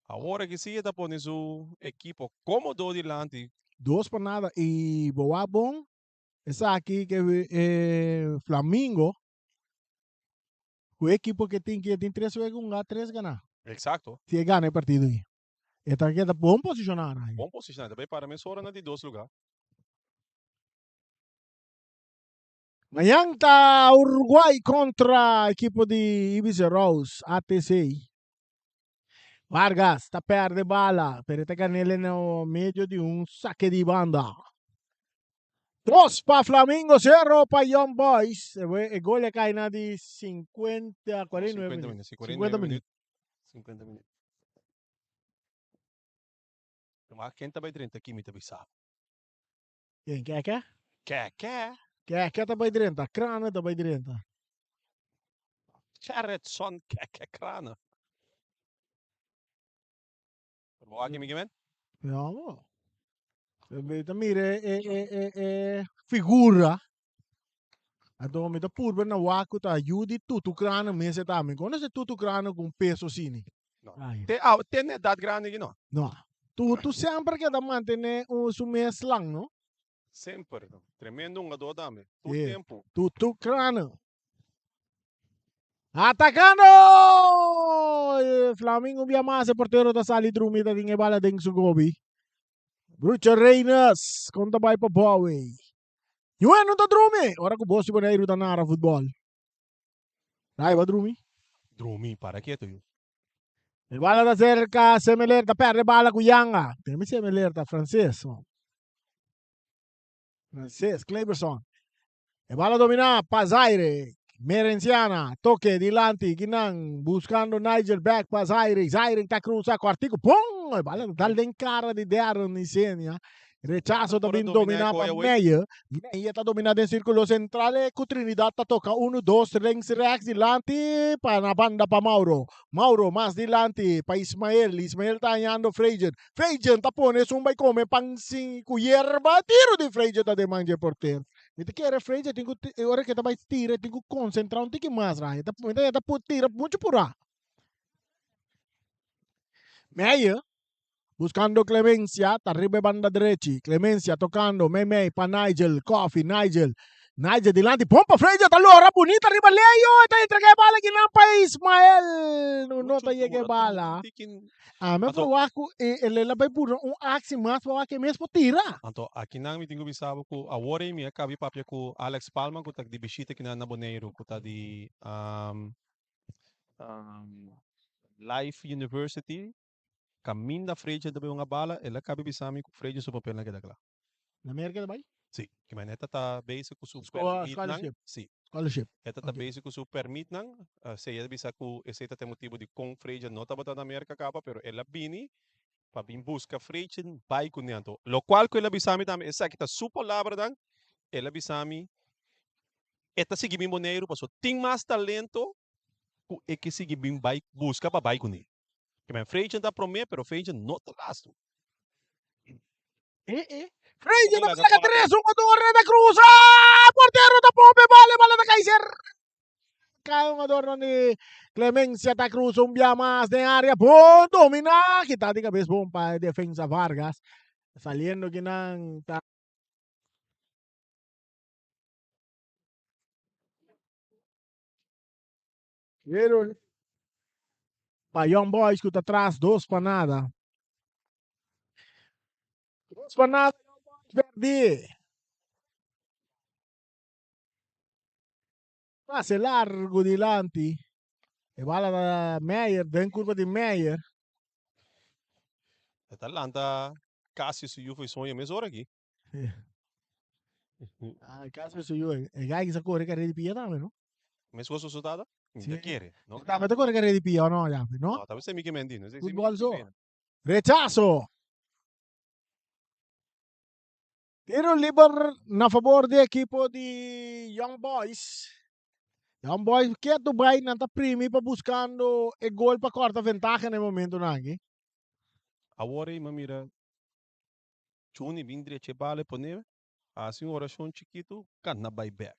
Awor aki si e ta pone su ekipo komodo dilanti. Dos pa nada y bo wak bon esaki ke e Flamingo ku e ekipo ke tin ki e tin tres wega hunga tres gana. Exacto. Si e gana e partido aki e ta keda bon posishona Ryan. Bon posishona e ta bay para mesora na di dos luga. Mañan ta Uruguay kontra ekipo di Ibis Rose ATC. Vargas ta perde bala, pero e ta gan'el na medio di un sake di banda. Dos pa Flamingo, sero pa Young Boys. E gol a kai na di 50, 49 minuut. 50 minuut. 50 minuut. Maar ken ta bay drenta aki mi ta bisa. Ken keke? Keke. Keke ta bay drenta, Krane ta bay drenta. Gerritson Keke Krane. Pero bo aki mi men? Ja, bo. Mi ta mira e, e, e, e figura. Anto mi ta purba na wak ku ta yu di Tutu Krane mes e ta. Mi konoce Tutu Krane ku un peso sini. No. Te, ah, te na edad grandi aki no. No. Tutu semper keda mantene un, su mes lang, no? Semper. Tremendo hungador tambe. Tur Sí. tempo. Tutu Krane. Atacando! Eh, Flamingo un bia mas, e portero ta sali drumi, ta tin e bala den su gobi. Brucho Reynes, kon ta bai pa Bowie. Ñue no ta drumi! Ora ku bos di Boneiru ta nara futbol. Rai ba drumi? Drumi, para ketu yu. E bala ta cerca Semeler, ta perde bala ku Yanga. Temi Semeler ta frances. Frances Kleberson. E bala domina pa Zaire. Merenciana, toque dilanti, Ginan buscando Nigel back pa Zaire. Zaire ta cruza cortico, pum! E bala dal den cara di Darren Isenia. Rechazo ta bin dominá pa Meyer. Meyer ta dominá den sírkulo sentral e ku Trinidad ta toka unu, dos links rèks dilanti pa na banda pa Mauro. Mauro mas dilanti pa Ismael. Ismael ta hañando Freijent. Freijent ta pone esun bai kome pan sin ku yerba. Tiro di Freijent ta den man dje porter. Mi ta kere Freijent tin ku ora ke ta bai tira e tin ku konsentrá un tiki mas Ryan. Mi ta ta tira muchu purá. Meyer Buscando Clemencia, ta riba e banda drechi. Clemencia tocando, mei mei pa Nigel, Coffee, Nigel. Nigel dilanti, bon pa Freja, ta lora bunita riba Leo, e ta entrega e bala akinan pa Ismael. No, no ta yega e bala. A me verwacht ku e e lela bai purna un actie mas pa wak e mes por tira. Anto akinan mi tin ku bisa bo ku awor ei mi a kabi papia ku Alex Palma ku ta di bishita akinan na Boneiru ku ta di Life University kaminda Freja ta bai hunga bala el a kabi bisa mi ku Freja su papelnan keda kla. Na Merka ta bai? Sí, ki manera ta ta bezig ku su permitnan. Scholarship. Sí. Scholarship. E ta ta bezig ku su permitnan. Esei a bisa ku esei ta ta e motibu di kon Freja no tabata na Merka kaba, pero el a bini pa bin buska Freja bai kuné. Anto lokual ku el a bisa mi tambe, esaki ta su palabranan, el a bisa mi e ta sigui bin Boneiru pasobra tin mas talento ku e ke sigui bin bai buska pa bai kuné. Ke men Freja ta promé, pero Freja no ta lastu. Eh, eh. Freya ta saca tres, un jugador reda cruza. Portero ta pompe bala, bala ta cae ser. Cae un jugador donde Clemencia ta cruza un bia mas den área. Bon domina. Kita di cabeza bon pa defensa Vargas. Saliendo kinan ta. Pero pa Young Boys ku ta tras dos pa nada. Dos pa nada Young Boys perdí. Pase largo dilanti. E bala ta Meyer, den curva di Meyer. E ta lanta casi su yu fo'i soño mes ora aki. Ah, casi su yu. E guy ki sa kore carrera di pia tambe, no? Mescos cu su tata? Mi ta kere, no? Tambe ta kore carrera di pia o no, Javi, no? No, tambe sa mi ke mendi, no? Futbol so. Rechazo. Tiro liber na favor di ekipo di Young Boys. Young Boys ketu bai nan ta primi pa buscando e gol pa corta ventaha na e momentonan aki. Awor ei mi a mira Juni bin drecha e bala e pone hasi un orashon chikitu kanta bai bek.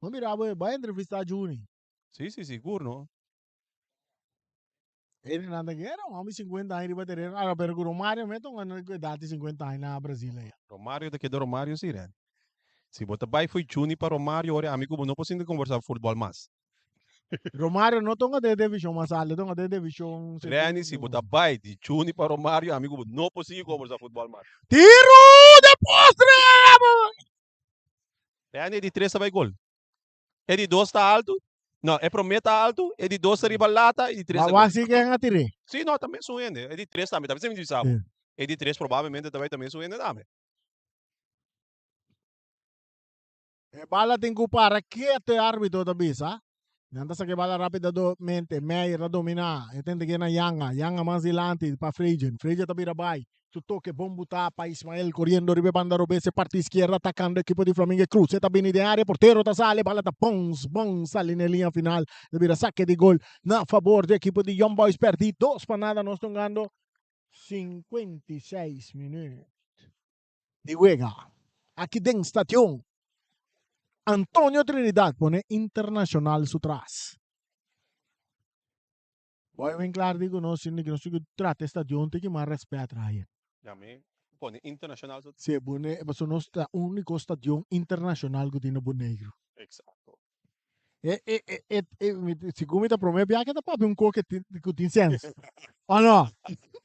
Bo mira bo e bai entrevista Juni. Si si sigur no. Ene nan ta kere un homi 50 aña riba tereno. Ahora pero ku Romario me ta un edad di 50 aña na Brasil aya. Romario ta keda Romario si Renny. Si bo ta bai fo'i Juni pa Romario ora ami ku bo no por sinti kombersa futbol mas. Romario no tonga den divishon mas alto, e tonga den divishon Renny si bo ta bai di Juni pa Romario ami ku bo no por sigui kombersa futbol mas. Tiru de postre! Renny e di tres ta bai gol. E di dos ta altu. No, e promé ta altu, e di dos ta riba lata i di tres ta gol. Wak si ken a tir'é. Sí, no, ta mesun hende. E di tres tambe, tambe mi bisa bo. E di tres probablemente ta bai ta mesun hende tambe. E bala tin ku para ketu e arbitro ta bisa. Nan ta saka e bala rapidamente. Meyer ta domina. E tenta gena Yanga. Yanga mas dilanti pa Frejen. Frejen ta bira bai. Su toke bon buta pa Ismael koriendo riba e banda robes e parti izquierda atakando ekipo di Flamingo. E kruse ta bini den area. Portero ta sali. Bala ta bons bon sali na e liña final. Ta bira sake di gol na fabor di ekipo di Young Boys. Perdi 2-0. Nos ta hungando 56 minuut di wega aki den Stadion Antonio Trinidad pone Internacional su tras. Boy Winklaar di ku nos sinti ku nos tin ku trata e stadion tin ki mas rèspèt Ryan. Ya mi pone Internacional su. Si pone pasobra nos ta úniko stadion internashonal ku tin na Boneiru. Eksakto. E e e e e mi segun mi ta promé biaha ta papia un kos ku tin ku tin sèns. O no?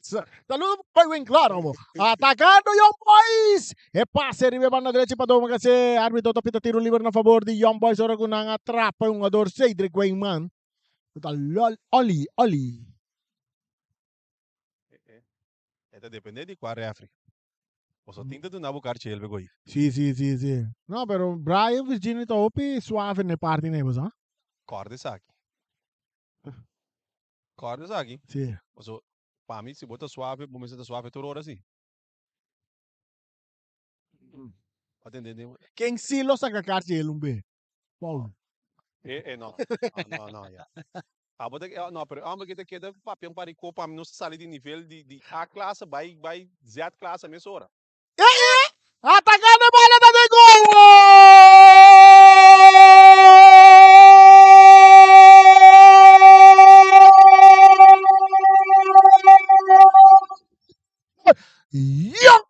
Saludo pa Boy Winklaar obo. Atakando Young Boys! E pase riba e banda drechi pa Doma Kase. Arbitro ta pita tiro liber na fabor di Young Boys ora ku nan a trapa e hungador Cedric Weyman. Ku ta lol Oli Oli. E ta depende di kua refri. Boso tin ta duna bo karchi elbe goyi. Si si si si. No pero Brian Virginia ta hopi suave na e parti nei bo sa. Kòrda esaki. Kòrda esaki. Si. Paso pa mi si bo ta suave bo mester ta suave tur ora si. Bo ta entende? Ken si lo saka karchi el un be? Paul. Eh, eh, no. No, no, no, ya. Abo ta, eh, no, pero e homber ki ta keda papia un par di kopa, ami no sa sali di nivel di, di A klase bai, bai Z klase mesora. Eh, eh! Atacando e bala ta den gol! Young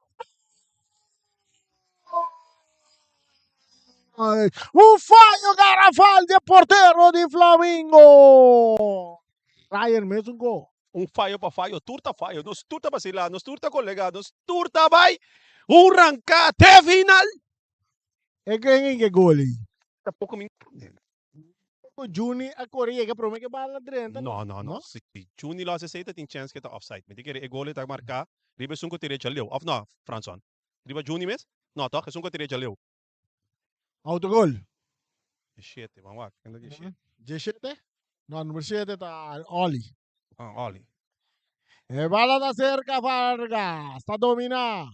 Boys! Portero di Flamingo! Ryan mesun go. Un fayo pa fayo, tur ta fayo, nos tur ta basila, nos tur ta kolega, nos tur ta bai un ranka te final. E ken in ke gol ei? Tampoco mi. Ku Juni a kore yega prome ke bala drenta. No, no, no. Si Juni lo hasi esei ta tin chèns ke ta offside. Mi ta kere e gol ei ta marká riba esun ku tira e djaleu, òf no, Franson? Riba Juni mes? No, tòg? Esun ku a tira e djaleu. Autogol. Djeshete, ban wak. Ken ta djeshete? Djeshete? No, number shete ta Oli. Ah, Oli. E bala ta cerca Vargas. Ta domina.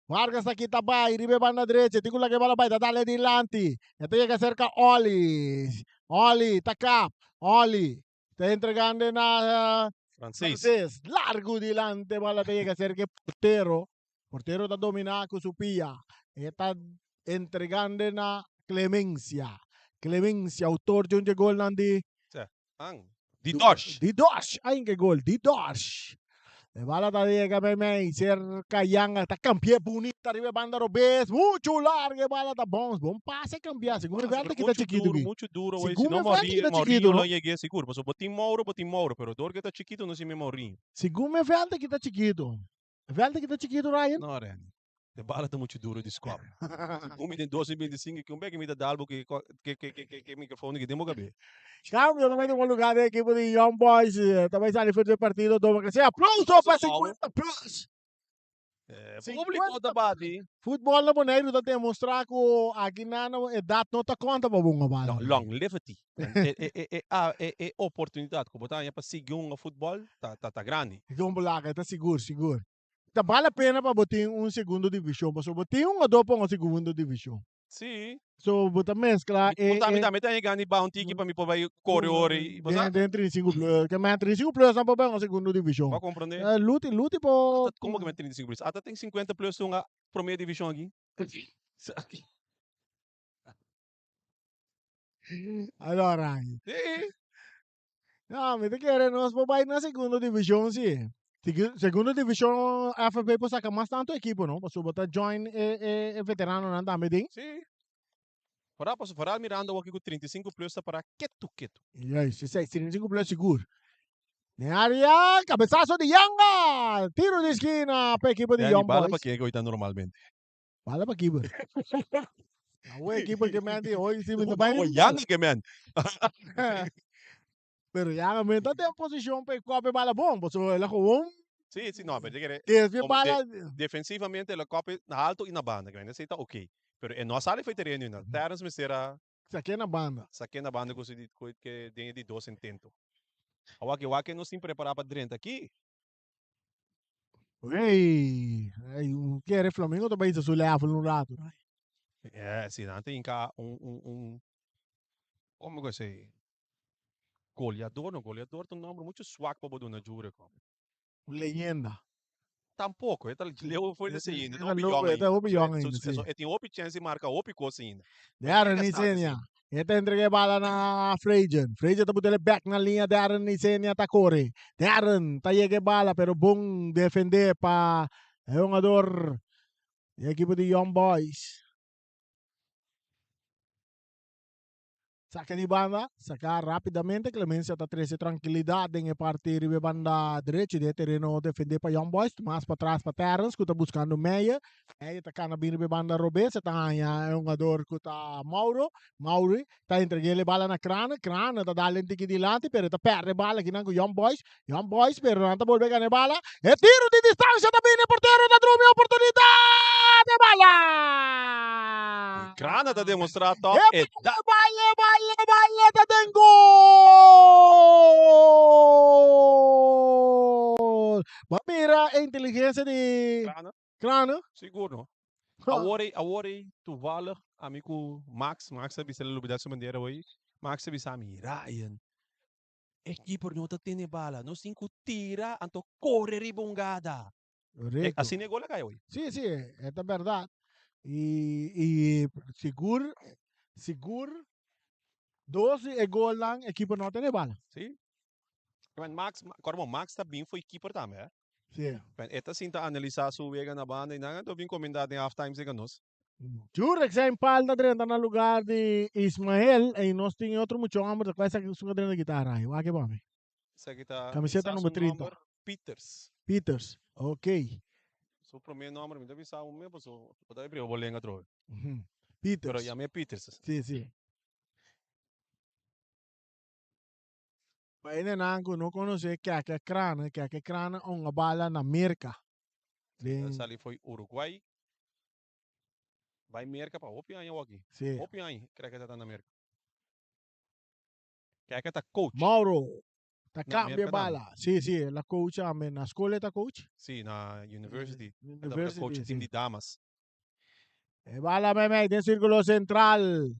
Vargas ta kita bai riba e banda derecha. Tin ku laga e bala bai. Ta dale dilanti. E ta yega cerca Oli. Oli ta kap. Oli ta entregando na Frances. Frances. Largo dilante. Bala ta yega cerca e portero. Portero ta dominá ku su pia. E ta entregando na Clemencia. Clemencia, autor di un dje golnan di. An. Di Dorsch. Di Dorsch. Ain ke gol. Di Dorsch. E bala ta yega meimei serka Yanga. Ta kambi'é bunita riba e banda robes. Muchu largo e bala ta bons. Bon pase kambiá. Segun e vèlta kita chikitu aki. Muchu duro. Segun e vèlta kita chikitu, no? Mourinho lo yeg'é sigur. Pasobra bo tin Mauro, bo tin Mauro. Pero dor ke ta chikitu no simi Mourinho. Segun e vèlta kita chikitu. Veld aki ta chikitu, Ryan? No, Randy. E bala ta muchu duro di skop. Segun mi den 2025 ki un bek mi ta dal bo ki ki ki ki ki microfoon aki den bo kabe. Cambio ta bai tuma lugar den ekipo di Young Boys. Ta bai sali for di e partido Doma Garcia. Aplauso pa 50 plus. Publico ta bati. Futbol na Boneiru ta demostra ku aki nan edat no ta konta pa bunga bala. No, longlevity. E e e e e oportunidat ku bo ta haña pa sigui hunga futbol ta ta ta grandi. Don Bulaga, e ta sigur, sigur. Ta bal la pena pa bo tin un segundo divishon, pasobra bo tin hungadó pa un segundo divishon. Sí. So bo ta meskla e. Bo ta mi ta haña gana di baha un tiki pa mi por bai kore ora i bo sa. Den 35 plus, ke men 35 plus nan por bai un segundo divishon. Bo a komprende? Luti, Luti por. Komo ke men 35 plus? Ata tin 50 plus ta hunga prome divishon aki. Allora. Sí. No, mi ta kere nos por bai na segundo divishon si. Segundo divishon FFB por saka mas tantu ekipo no, pasobra bo ta join e e e veteranonan tambe den. Sí. Foral pasobra foral mirando awor ku 35 plus ta para ketu ketu. Juist, esei, 35 plus sigur. Den area, kabesaso di Yanga! Tiro di skina pa ekipo di Danny, Young bala pa Boys. ken ku ta normalmente? Bala pa keeper. Awe keeper ke men di hoy si mi ta bai. O Yanga ke men. Pero Yanga men ta den posicion pa e kope bala bon, pasobra el a gewoon Sí, sí, no, pero te kere desvia como bala. defensivamente el a kope na alto y na banda, ke men esei ta ok. Pero e no a sali for e tereno ainda. Terrence mester a Saké na banda. Saké na banda ku su di ku ke den e di dos intento. Awor ke wak ke nos tin prepara pa drenta aki. Ey, ey, un kere Flamingo ta bai su level un rato. Eh, si nan ta hinka un un un como ku esei? Goleador, no, goleador ta un nomber mucho swak pa bo duna Jure kom. Un leyenda. Tampoco, e ta leu for di esei ainda, e ta hopi E yong ta ainda. hopi yong ainda, si. E tin hopi chance di marca hopi cos ainda. Darren Isenia, e ta entrega e bala na Frejen. Frejen ta putele back na liña, Darren Isenia ta kore. Darren ta yega e bala, pero bon defende pa e hungador di ekipo di Young Boys. Saka di banda, saka rapidamente. Clemencia ta trece trankilidad den e parti riba e banda derecho di e tereno defende pa Young Boys. Mas patras pa Terrence cu ta buscando Meyer. Meyer ta cana bin riba e banda robes. E ta haña e hungador cu ta Mauro. Mauri ta entreg'el e bala na Crane. Crane ta dal un tiki dilanti pero e ta perde e bala akinan cu Young Boys. Young Boys pero nan ta bolbe gana e bala. E tiro di distancia ta bini, e portero ta drumi e oportunidad. E bala! Crane ta demostra top E e da. bala, e bala, e bala ta den gol! Bo a mira e inteligencia di Crane. Crane? Sigur no. Awor ei, awor ei, toevallig, ami ku Max, Max a bisa, el a lubida su bandera hoy, Max a bisa mi, Ryan, e keeper no ta tene bala, nos tin ku tira anto kore riba un gada. Correcto. Asina e gol a kai hoy. Sí, sí, e ta berdad. Y, y sigur, sigur, dos di e golnan e keeper no a tene bala. Sí. Men Max, kòrda bo, Max ta bin fo'i keeper tambe, eh. Sí. Men e ta sinta analisa su wega na banda y nan a bin comenta den half time cerca nos. Jurek zijn pal ta drenta na lugar di Ismael en nos tin otro mucho homber ta cual esaki su drenta guitarra ahí. Wak pa mi. Esaki ta Camiseta sa number su 30. nomber Peters. Peters. Ok. Su primer nomber mi ta bisa un me paso bo ta abrió bo lenga atrobe. Ujú. Pero Peters. yam'é Peters. Sí, sí. Pa hendenan ku no konosé Keke Krane, Keke Krane a hunga bala na Merka. El Den, sali fo'i Uruguay bai Merka pa hopi aña awor aki. sí. Hopi aña Keke ta na Merka. Keke ta coach Mauro ta na cambia Merka tambe. bala. Sí, sí, el a coach tambe. Na skol e ta coach? Sí, na university. E tabata coach University, team sí. di damas. E bala meimei den sirkulo sentral.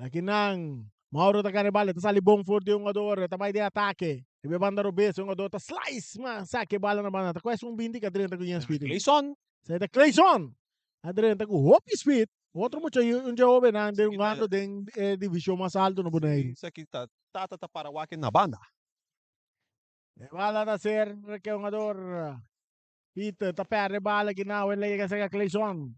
Aki nan, Mauro ta gana e bala, e ta sali bon for di e hungador, e ta bai den atake. Riba e banda robes, e hungador ta slice, ma saka e bala na banda. Ta kues un binti ku a drenta ku yen speed. Clayson! Esei ta Clayson! A drenta ku hopi speed. Otro mucha un dje hobennan den Esaki ta hungando den e divishon mas alto na Boneiru. Esaki ta tata ta para wak na banda. E bala ta ser ke hungador Peter ta perde e bala aki nan, el a yega serka Clayson.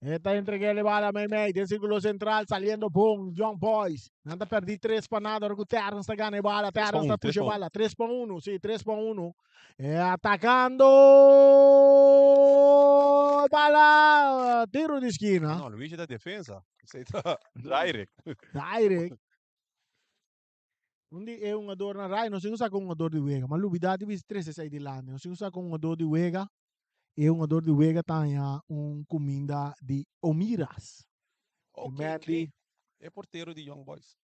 E ta entreg'é e bala meimei den sirkulo sentral saliendo bon Young Boys. Nan ta pèrdí tres pa nada ora ku Terrence ta gana e bala. Tres pa Terrence un, ta tres pusha e pa un. bala. Tres pa uno, sí, tres pa uno. E atakando e bala. Tiro di skina. No, Luigi ta defensa. Esei ta direct. Direct. Un di e hungadornan Rai no sin usa ku hungador di wega, ma lubida di bisa trese esei dilanti. No sin usa ku hungador di wega, e hungador di wega ta haña un kuminda di Omiras. E Ok, man di ok. E portero di Young Boys.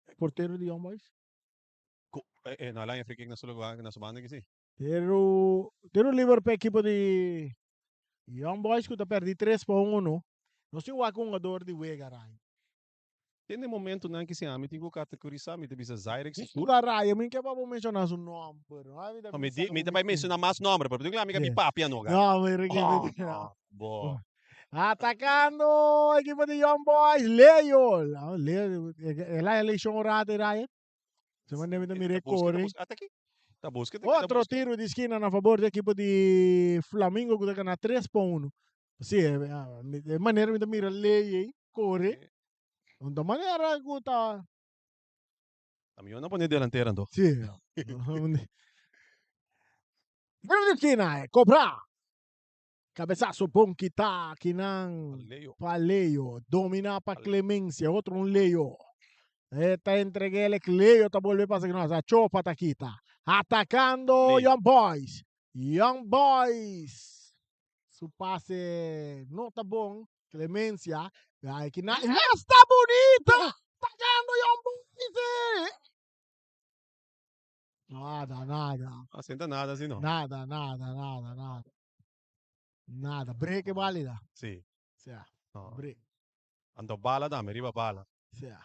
E portero di Young Boys? Ku, e, e, no, el a haña free kick na su lugar, na su banda ki si. Tiro, tiro liber pa ekipo di Young Boys ku ta pèrdí tres pa uno. Nos tin wak un hungador di wega, Ryan. Den e momentunan ki si ami tin ku kategorisá, mi ta bisa Zyrek sigur. Pura Ryan, mi ke pa bo menshoná su nòmber. No, mi ta No, mi bisa di, mi ku ta mi bai menshoná mas nòmber, pero mi ka mi papia no, ga. No, mi riki, mi Oh, riki. no, bo. Atakando ekipo di Young Boys, Leo. Leo, el a eleccion un rato, Ryan. Se manda mi ta mira e kore. Ata aki. Ta buska, ta Otro tiro di skina na favor di ekipo di Flamingo ku ta gana 3 pa 1. Si, e manera mi ta mira Ley ei kore. No ta manera ku ta. Ta mihó no pone delantero anto. Si. Tiro di skina, kobra. Cabezazo bon kita akinan Leo. pa Leo. Domina pa Clemencia. Otro un Leo. E ta entregele. Leo ta bolbe pasa ki nos. A Chopa ta kita. Atacando Leo. Young Boys. Young Boys. Su pase no ta bon. Clemencia. Ay, kina. Esta bonita! Atacando Young Boys. Nada, nada. No senta nada así no. Nada, nada, nada, nada. Nada. Break e válida. Sí. Sea, No. break. Anto bala dame, riba bala. Sea.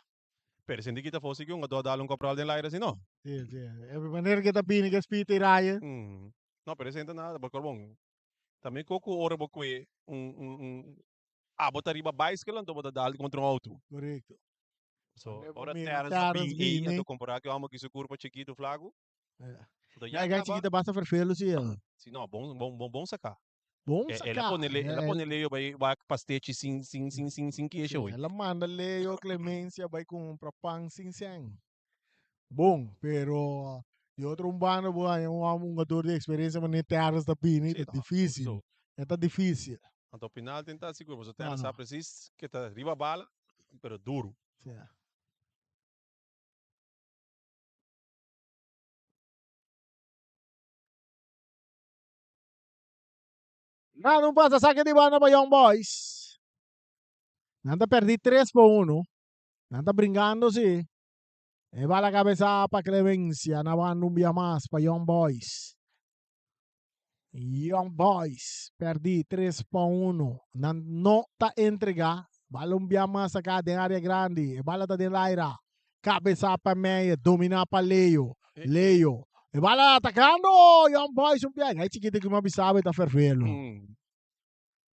Pero senti kita fosse que un do dal un copral den l'aire así no. Sí, sí. E manera que ta bini que spita i raya. Mm. No, pero senta nada, porque bon. También coco ora bo kwe un un un abo ta riba bicycle anto bo ta dal contra un auto. Correcto. So, Ora ora mira Terrence a Terrence bin ei, bini. anto compara cu amo ki su curpa chikito flaco. Ja. Anto Ja, ya gai caba. chikito basta vervelo si el. Si no, bon bon bon bon saca. Bon El a saca. pone le, el a El pone Leo bai wak pastechi sin sin sin sin sin keesje Sí, hoy. el a manda Leo Clemencia bai cumpra pan sin sen. Bon, pero di otro un banda bo haña un amo hungador di experiencia manera Terrence ta bini, Sí, ta no, difícil. so. E ta difícil. Anto final tin ta sigur, pasobra No, Terrence no. sa precies ke ta riba bala, pero duro. Sí. Nada, un pasa saque di banda pa Young Boys. Nan ta perdi 3 pa 1. Nan ta bringando, sí. E bala cabeza pa Clemencia. Na banda un bia mas pa Young Boys. Young Boys perdi 3 pa 1. Nan no ta entrega. Bala un bia mas acá den área grande. E bala ta den laira. Cabeza pa Meyer. Domina pa Leo. Leo. E bala atacando. Young Boys un bia. Ay chiquito que me sabe ta fervelo.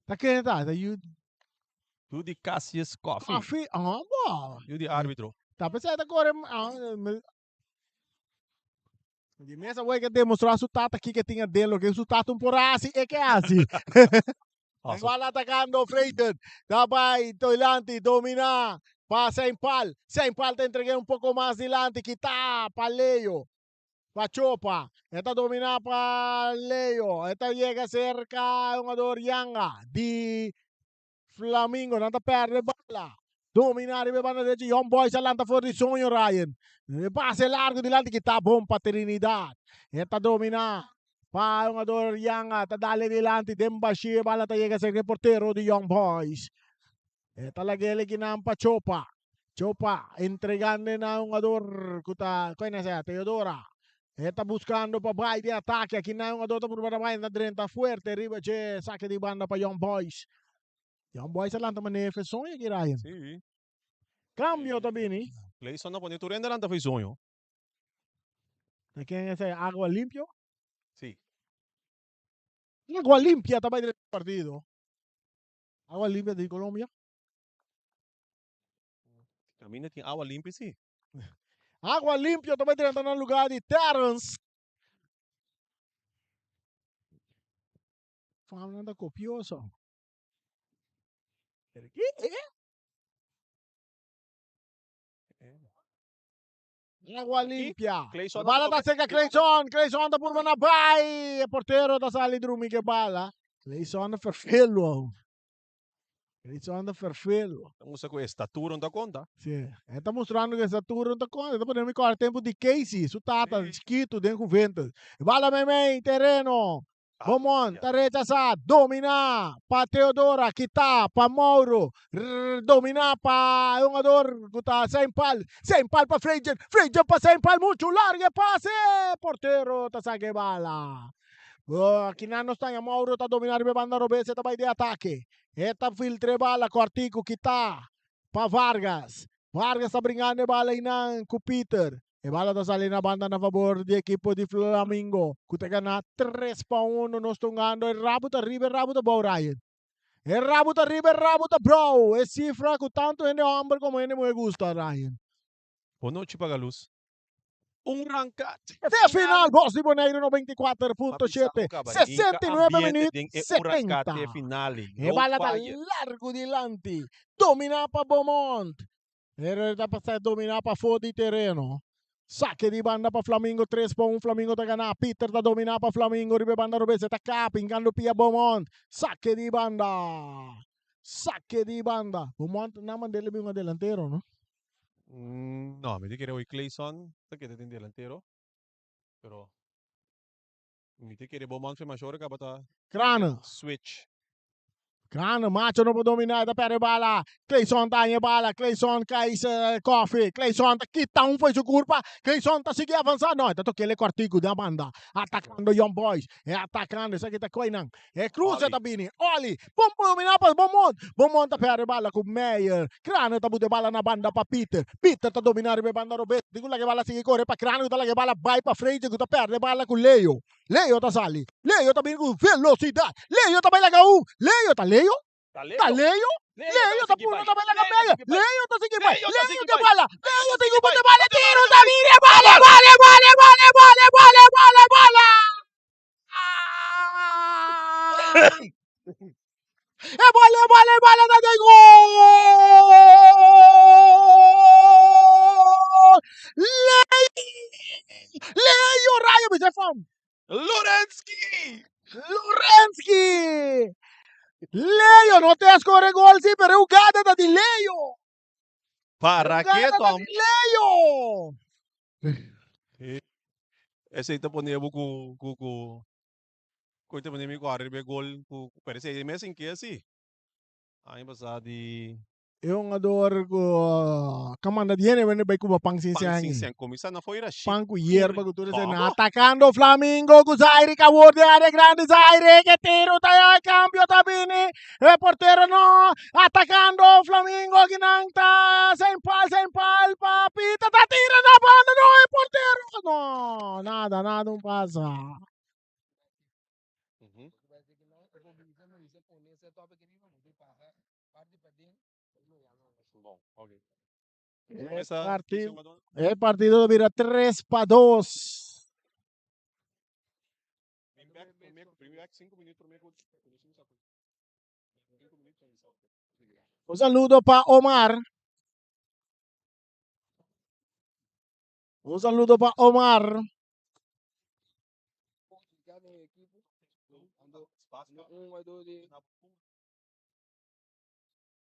Ta ken ta? Ta you Yu di Cassius Coffee. Coffee. Ah, bo. Yu di arbitro. Ta pensé ta corre. Ah, me... Di mesa boy ke demostra su tata kiko e tin aden loke su tata un por hasi e ke hasi. Igual atacando Freiten. Ta bai Toilanti domina pa Seinpal. Seinpal ta entrega un poco mas dilanti kita pa Leo. Pa Chopa. E ta domina pa Leo. E ta yega cerca hungador Yanga di Flamingo nan ta perde bala. Domina riba e banda derecho. Young Boys a lanta for di soño Ryan. E pase largo dilanti kita bon pa Trinidad. E ta domina pa hungador Yanga. Ta dale dilanti den bashi e bala ta yega cerca e portero di Young Boys. E ta lag'el ekinan pa Chopa. Chopa entregando na hungador ku ta kuen esei Teodora. E ta buscando pa bai den atake. Aki nan hungador ta purba ta bai ta drenta fuerte riba dje sake di banda pa Young Boys. Young Boys a lanta manera fe soño aki Ryan. Sí. Cambio ta bini. Clayson a pone tur hende lanta fe soño. Ta ken esei Agua Limpio? Sí. Agua Limpia ta bai drenta partido. Agua Limpia di Colombia. Caminda tin awa limpio si. Agua limpio ta bai drenta na lugar di Terrence. Fama ta copioso. Pero ki? Agua limpia. Clayson Bala ta cerca Clayson. Clayson ta purba na bai. E portero ta sali drumi ke bala. Clayson ta ferfelo. Clayson ta ferfelo. Ta mustra ku e statura no ta konta. Si. E ta mustrando ku e statura no ta konta. E ta pone mi kòrda tempu di Casey, su tata chikitu den Juventus. E bala meimei tereno. Beaumont ta rechasá, dominá pa Teodora, kitá pa Mauro, dominá pa e hungador ku ta Seinpal, Seinpal pa Freidjen, Freidjen pa Seinpal, muchu largu e pase, portero ta saka e bala. Akinan nos ta haña Mauro ta dominá riba e banda robes, e ta bai den atake, e ta filtra e bala kòrtiku, kitá pa Vargas, Vargas ta bringando e bala einan ku Pieter, E bala ta sali na banda na fabor di ekipo di Flamingo ku ta gana 3-1. Nos ta hungando e rabu ta riba e rabu ta bou Ryan. E rabu ta riba e rabu ta brou. E sifra ku tantu hende hòmber komo hende muhé gusta Ryan. Bon nochi paga lus. Un ranka Te final Bos di Boneiru 94.7, 69 minuut 70. E bala ta largu dilanti, dominá pa Beaumont. Pero e ta pasa dominá pafó di tereno. Sake di banda pa Flamingo, 3-1 Flamingo ta ganá. Peter ta dominá pa Flamingo riba e banda robes. E ta kap, hinkando pia Beaumont. Sake di banda. Sake di banda. Beaumont nan mand'é bin un delantero, no? No, mi ta kere oí Clayson ta keda den delantero, pero mi ta kere Beaumont Femashore kaba ta Krane. switch. Krane macho no por dominá, e ta pèrdè bala. Clayson ta haña e bala. Clayson kai kòfi. Clayson ta kita un fo'i su kurpa. Clayson ta sigui avansá. No, e ta tok'é kòrtiku den a banda. Atakando Young Boys. E atakando. Esaki ta koi nan. E cruze ta bini. Oli. Bon dominá pa Beaumont. Beaumont ta pèrdè bala ku Meyer. Krane ta buta e bala na banda pa Peter. Peter ta dominá riba e banda robes. Di ku laga e bala sigui kore pa Krane ku ta laga e bala bai pa Fraser ku ta pèrdè bala ku Leo. Leo ta sali. Leo ta bini ku velosidat. Leo ta bai laga un. Leo ta Leo? Ta Leo. Ta Leo? Leo ta purba ta bai laga medio. Leo ta sigui bai. Leo ke bala. Leo ta sigui bota bala. Tiro ta bini. Bala, bala, bala, bala, bala, bala, bala, bala. E bala, e bala, e bala ta den gol! Leo! Leo Rayo bisa fam. Lorensky! Lorensky! Leo no te score gol sí, pero e jugada ta di Leo. Para Jugada ke ta Tom? di Leo. Esei ta pone bo ku ku ku ku ta pone mi ku ariba e gol ku pero esei mes sin ke si. Aña pasá di E hungador ku ka manda di hende wende bai kuba pan sin pan sin sian. sian kuminsá na foira shi. Pan ku yerba ku tur esei. Komo? Atakando Flamingo ku Zaire ka wor den área grandi. Zaire ke tiro ta ya kambio ta bini. E portero no. Atakando Flamingo kinan ta Saint Paul Saint Paul pa Pita ta tira na banda no e portero. No nada nada un pasa. Bon, ok. E partido, e partido ta bira 3-2. Un saludo pa Omar. Un saludo pa Omar.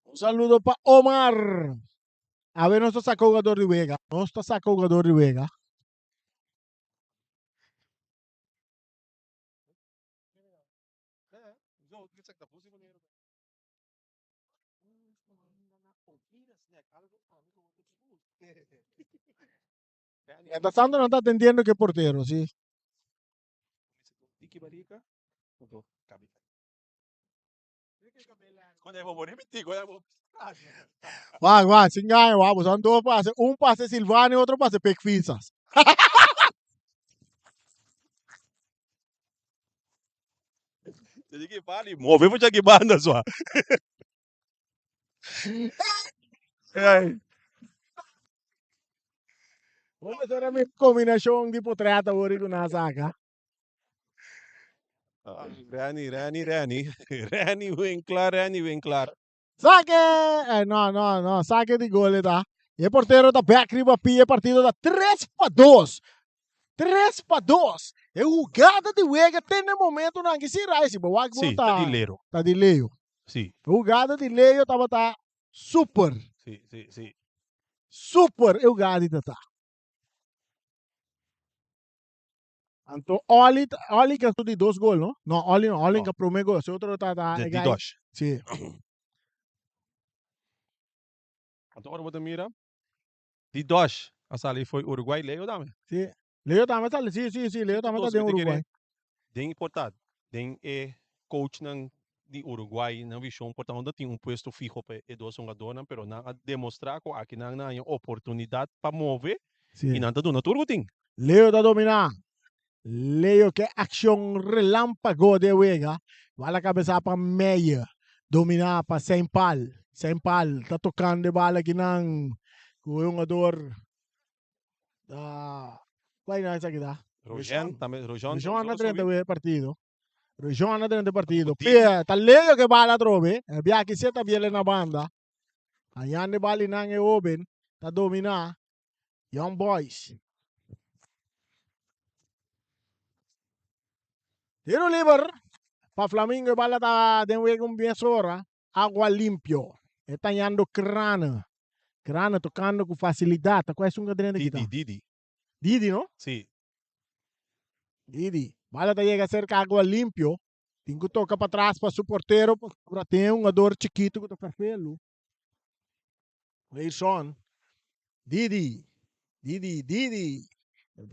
Un saludo pa Omar. A ver, nos ta saca jugador di wega. Nos ta saca jugador di wega. Mientras tanto no ta atendiendo que portero, sí. Wak, wak, sin gaña, wak, boso dos pase, un pase Silvano y otro pase Pek Fisas. Te que fali, move mucho aquí banda só. Ai. Vamos a mi combinación di potreta ori ku na saca. Renny, Renny, Renny. Renny Winklar, Renny Winklar. Saque! Eh, no, no, no, saque di gol ta. E portero ta back riba pia, e partido ta 3 pa 2. 3 pa 2. E jugada di wega te ne momento nan ki si Rice, bo wak Sí, ta ta di Lero. Ta di Leo. Sí. E jugada di Leo tabata super. Sí, sí, sí. Super e jugada di tata. Anto Oli, Oli que di dos gol, no? No, Oli no, Oli no. prome gol, se otro tata. De, di dos. Sí. Anto ora bo mira, di dos a sali foi Uruguay, Leo dame. Sí. Leo tambe sali, sí, sí, sí, Leo tambe ta den Uruguay. Den importa, den e coach nan di Uruguay nan vision por ta no tin un puesto fiho pa e dos hungadornan, pero nan a demostra cu aki nan a haña oportunidad pa move Sí. y nan ta duna tur cu tin. Leo ta domina. Leo ke accion relampago de wega. Bala cabeza pa Meyer. Domina pa Sempal. Sempal ta tocando e bala kinan. Cu e hungador da Cual na esaki ta? Rojan tambe, Rojan. Rojan a drenta e partido. Rojan a drenta e partido. Pia, ta Leo ke bala atrobe. E bia aki se ta biele na banda. Ayan de bali nan e oben. Ta domina. Young Boys. Tiro liber. Pa Flamingo e bala ta den wega un bien sora. Agua limpio. E ta yando krana. Krana tocando cu facilidad. Ta cual esun drenta Didi, kita? Didi. Didi, no? Sí. Didi. Bala ta llega cerca Agua limpio. Tin cu toca pa atras pa su portero. Pasobra tin un jugador chiquito cu ta ferfelu. Wilson. Didi. Didi, Didi.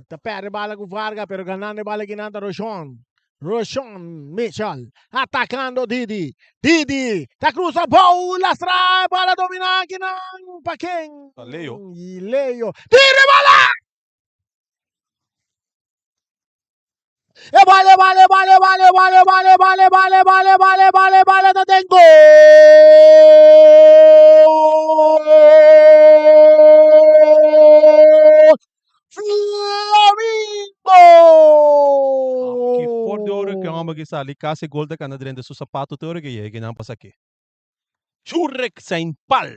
Ta perde bala cu Varga, pero ganando e bala kinan ta Roshon. Roshon Mitchell atacando Didi. Didi ta cruza bou, lastra, bala domina kinan pa ken? Ta Leo. Y Leo. Tira bala! E bale, bale, bale, bale, bale, bale, bale, bale, bale, bale, bale, bale, ta den gol! Flamingo! Ki for de ora ke homber ke sali casi gol ta cana drenta su sapato te ora ke yega nan pasa ke. Jurek zijn pal.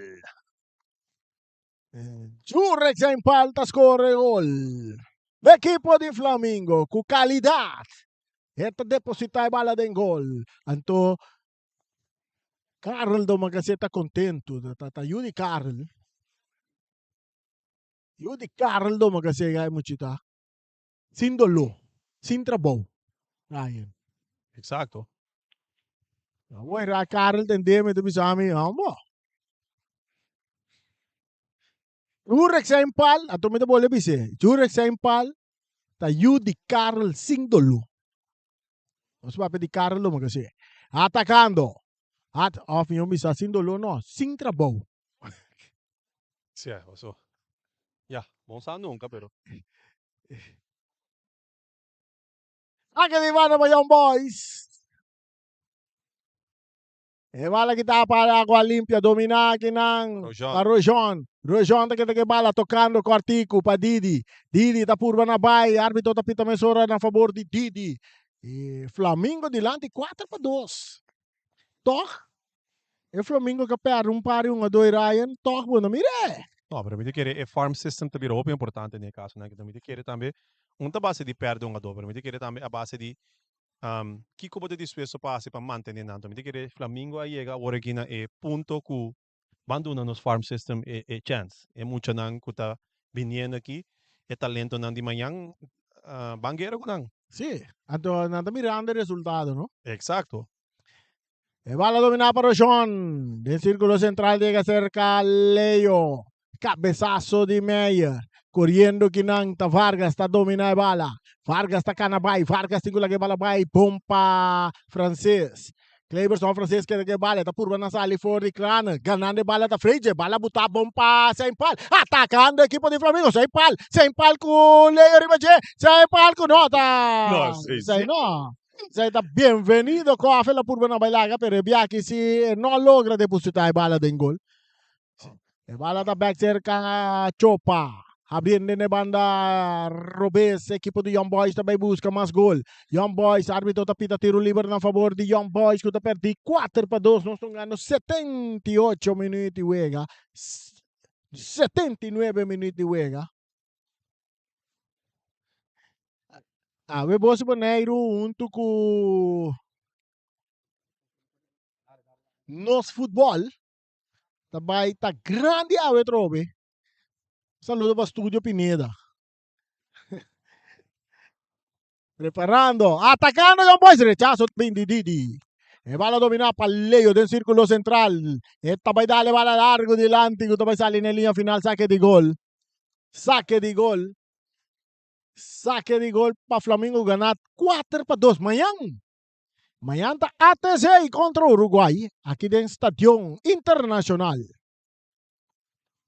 Jurek zijn pal ta score gol. Equipo di Flamingo cu calidad. E ta deposita e bala den gol. Anto Karel Domacassé ta contento. Ta, ta yu di Karel. Yu di Karel Domacassé gai muchita. Sin dolor. Sin trabou. Ryan. Exacto. Awor ra Karel tende mi ta bisa mi, amo. Jurek zijn pal, anto mi ta bole bis'é. Jurek zijn pal ta yu di Karel sin doló. Nos papia di Karel lo mi si. Atacando. At, of mi bisa sin doló no, sin trabou. Sí, oso. Ya, bon sa nunca, pero. Saque di banda pa Young Boys. E bala kita para Agua Limpia, domina akinan. Rojon. Pa Rojon. Rojon ta kita ke bala tocando Cortico pa Didi. Didi ta purba na bay. Arbitro ta pita mesora na favor di Didi. E Flamingo dilanti 4-2. Tòg, e Flamingo ka pèrdè un par di hungadó i Ryan, tòg bo no mir'é. No, pero mi ta kere e farm system ta bira hopi importante den e kasonan aki. Mi ta kere tambe un ta base di pèrdè hungadó, pero mi ta kere tambe a base di kiko bo ta dispuesto pa hasi pa mantené nan. Mi ta kere Flamingo a yega awor aki na e punto ku ban duna nos farm system e e chance. E muchanan ku ta biniendo aki, e talentonan di mañan, ban guera ku nan. Sí, anto nan ta mirando e resultado, no? Exacto. E bala dominá pa Roshon. Den sírkulo sentral yega serka Leo. Kabesaso di Meyer. Koriendo kinan ta Vargas ta dominá e bala. Vargas ta kana bai. Vargas tin ku laga e bala bai. Bon pa Frances. Kleberson Frances keda ku e bala. E ta purba na sali for di Kranen. Ganando e bala ta Freije. Bala butá bon pa Seinpal. Atakando ekipo di Flamingo. Seinpal. Seinpal ku Leo riba dje. Seinpal ku nota. No, sí, sí. No. Esei ta bienvenido Koffel la purba na bailaga pero e biaha si e no a logra deposita e bala den gol. E bala ta bek cerca Chopa. Habriendo den e banda robes ekipo di Young Boys ta bay busca mas gol. Young Boys arbitro ta pita tiro liber na favor di Young Boys cu ta perdi 4-2. Nos ta hungando 78 minuut di wega. 79 minuut di wega. Awe Boso Boneiru huntu ku Nos Futbòl ta bai ta grandi awe atrobe. Saludo pa Studio Pineda. Preparando, atacando Young Boys, rechazo bin di Didi. E bala domina pa Leo den circulo central. E ta bai dale bala largo dilanti ku ta bai sali na e liña final, sake di gol. Sake di gol. Sake di gol pa Flamingo gana 4-2. Mañan, mañan ta ATC kontra Uruguay aki den Stadion Internacional.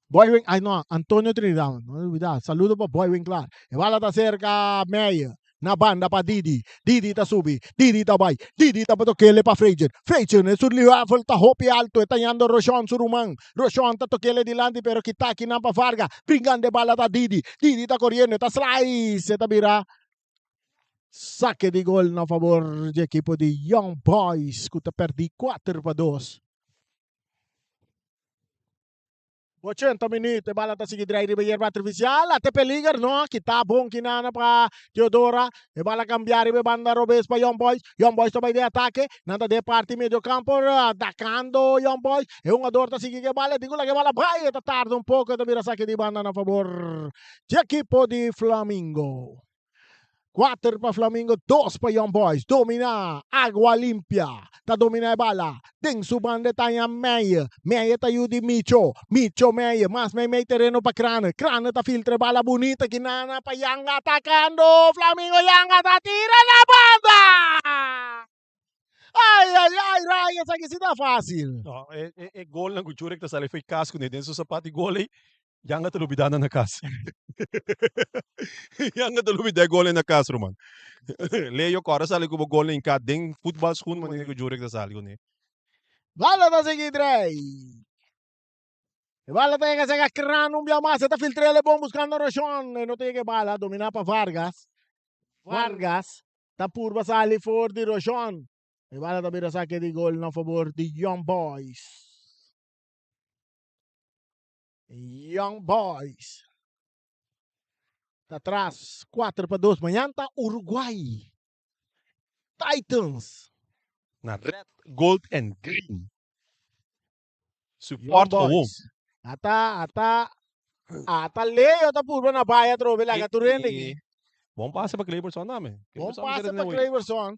Boy Win, ay no, Antonio Trinidad, no olvida. Saludo pa Boy Winklar. E bala ta cerca Meyer. Na banda pa Didi. Didi ta subi. Didi ta bai. Didi ta tokele pa Fraser. Fraser e su level ta hopi alto. E ta yando Roshon su ruman. Roshon ta tokele dilanti pero kita kinan pa Varga. Bringando e bala ta Didi. Didi ta coriendo. E ta slice. E ta bira saque di gol na favor di ekipo di Young Boys ku ta perdi 4-2. 80 minuut, e bala ta sigui drai riba yerba artificial. Ate peliger, no, kita bon kinana pa Teodora. E bala cambia riba e banda robes pa Young Boys. Young Boys ta bay de ataque. Nan ta de parti medio campo, atacando Young Boys. E hungador ta sigui ke bala, tin ku laga e bala bay. E ta tarda un poco, e ta bira saki di banda na favor di ekipo di Flamingo. Kuater pa Flamingo, dos pa Young Boys. Dominá Agua Limpia. Ta dominá e bala. Den su banda e ta haña Meyer. Meyer ta yu di Micho. Micho Meyer. Mas meimei tereno pa Kraner. Kraner ta filtra e bala bunita kinana pa Yanga atakando Flamingo. Yanga ta tira na banda! Ai, ai, ai, Ryan, esaki si ta fácil. No, e, e, e golnan ku Jurek ta sali fo'i kas kuné den su sapat di gol ei, Yanga ta lubidá nan na kas. Yanga ta lubidá e golnan na kas, ruman. Leo kòrda sali ku bo golnan hinká den futbalschoen manera ku Jurek ta sali kuné. Bala ta sigui drei. E bala ta yega sega Kran un bia mas. E ta filtra el e bon buskando Roshon. E no ta yega e bala. Dominá pa Vargas. Vargas ta purba sali for di Roshon. E bala ta bira sake di gol na fabor di Young Boys. Young Boys ta tras 4-2. Mañan ta Uruguay Titans. Na red, gold and green. Support gewoon. Ata, ata, ata Leo ta purba na bai atrobe laga tur hende aki. Bon pase pa Clayberson dame. Bon pase pa Clayberson.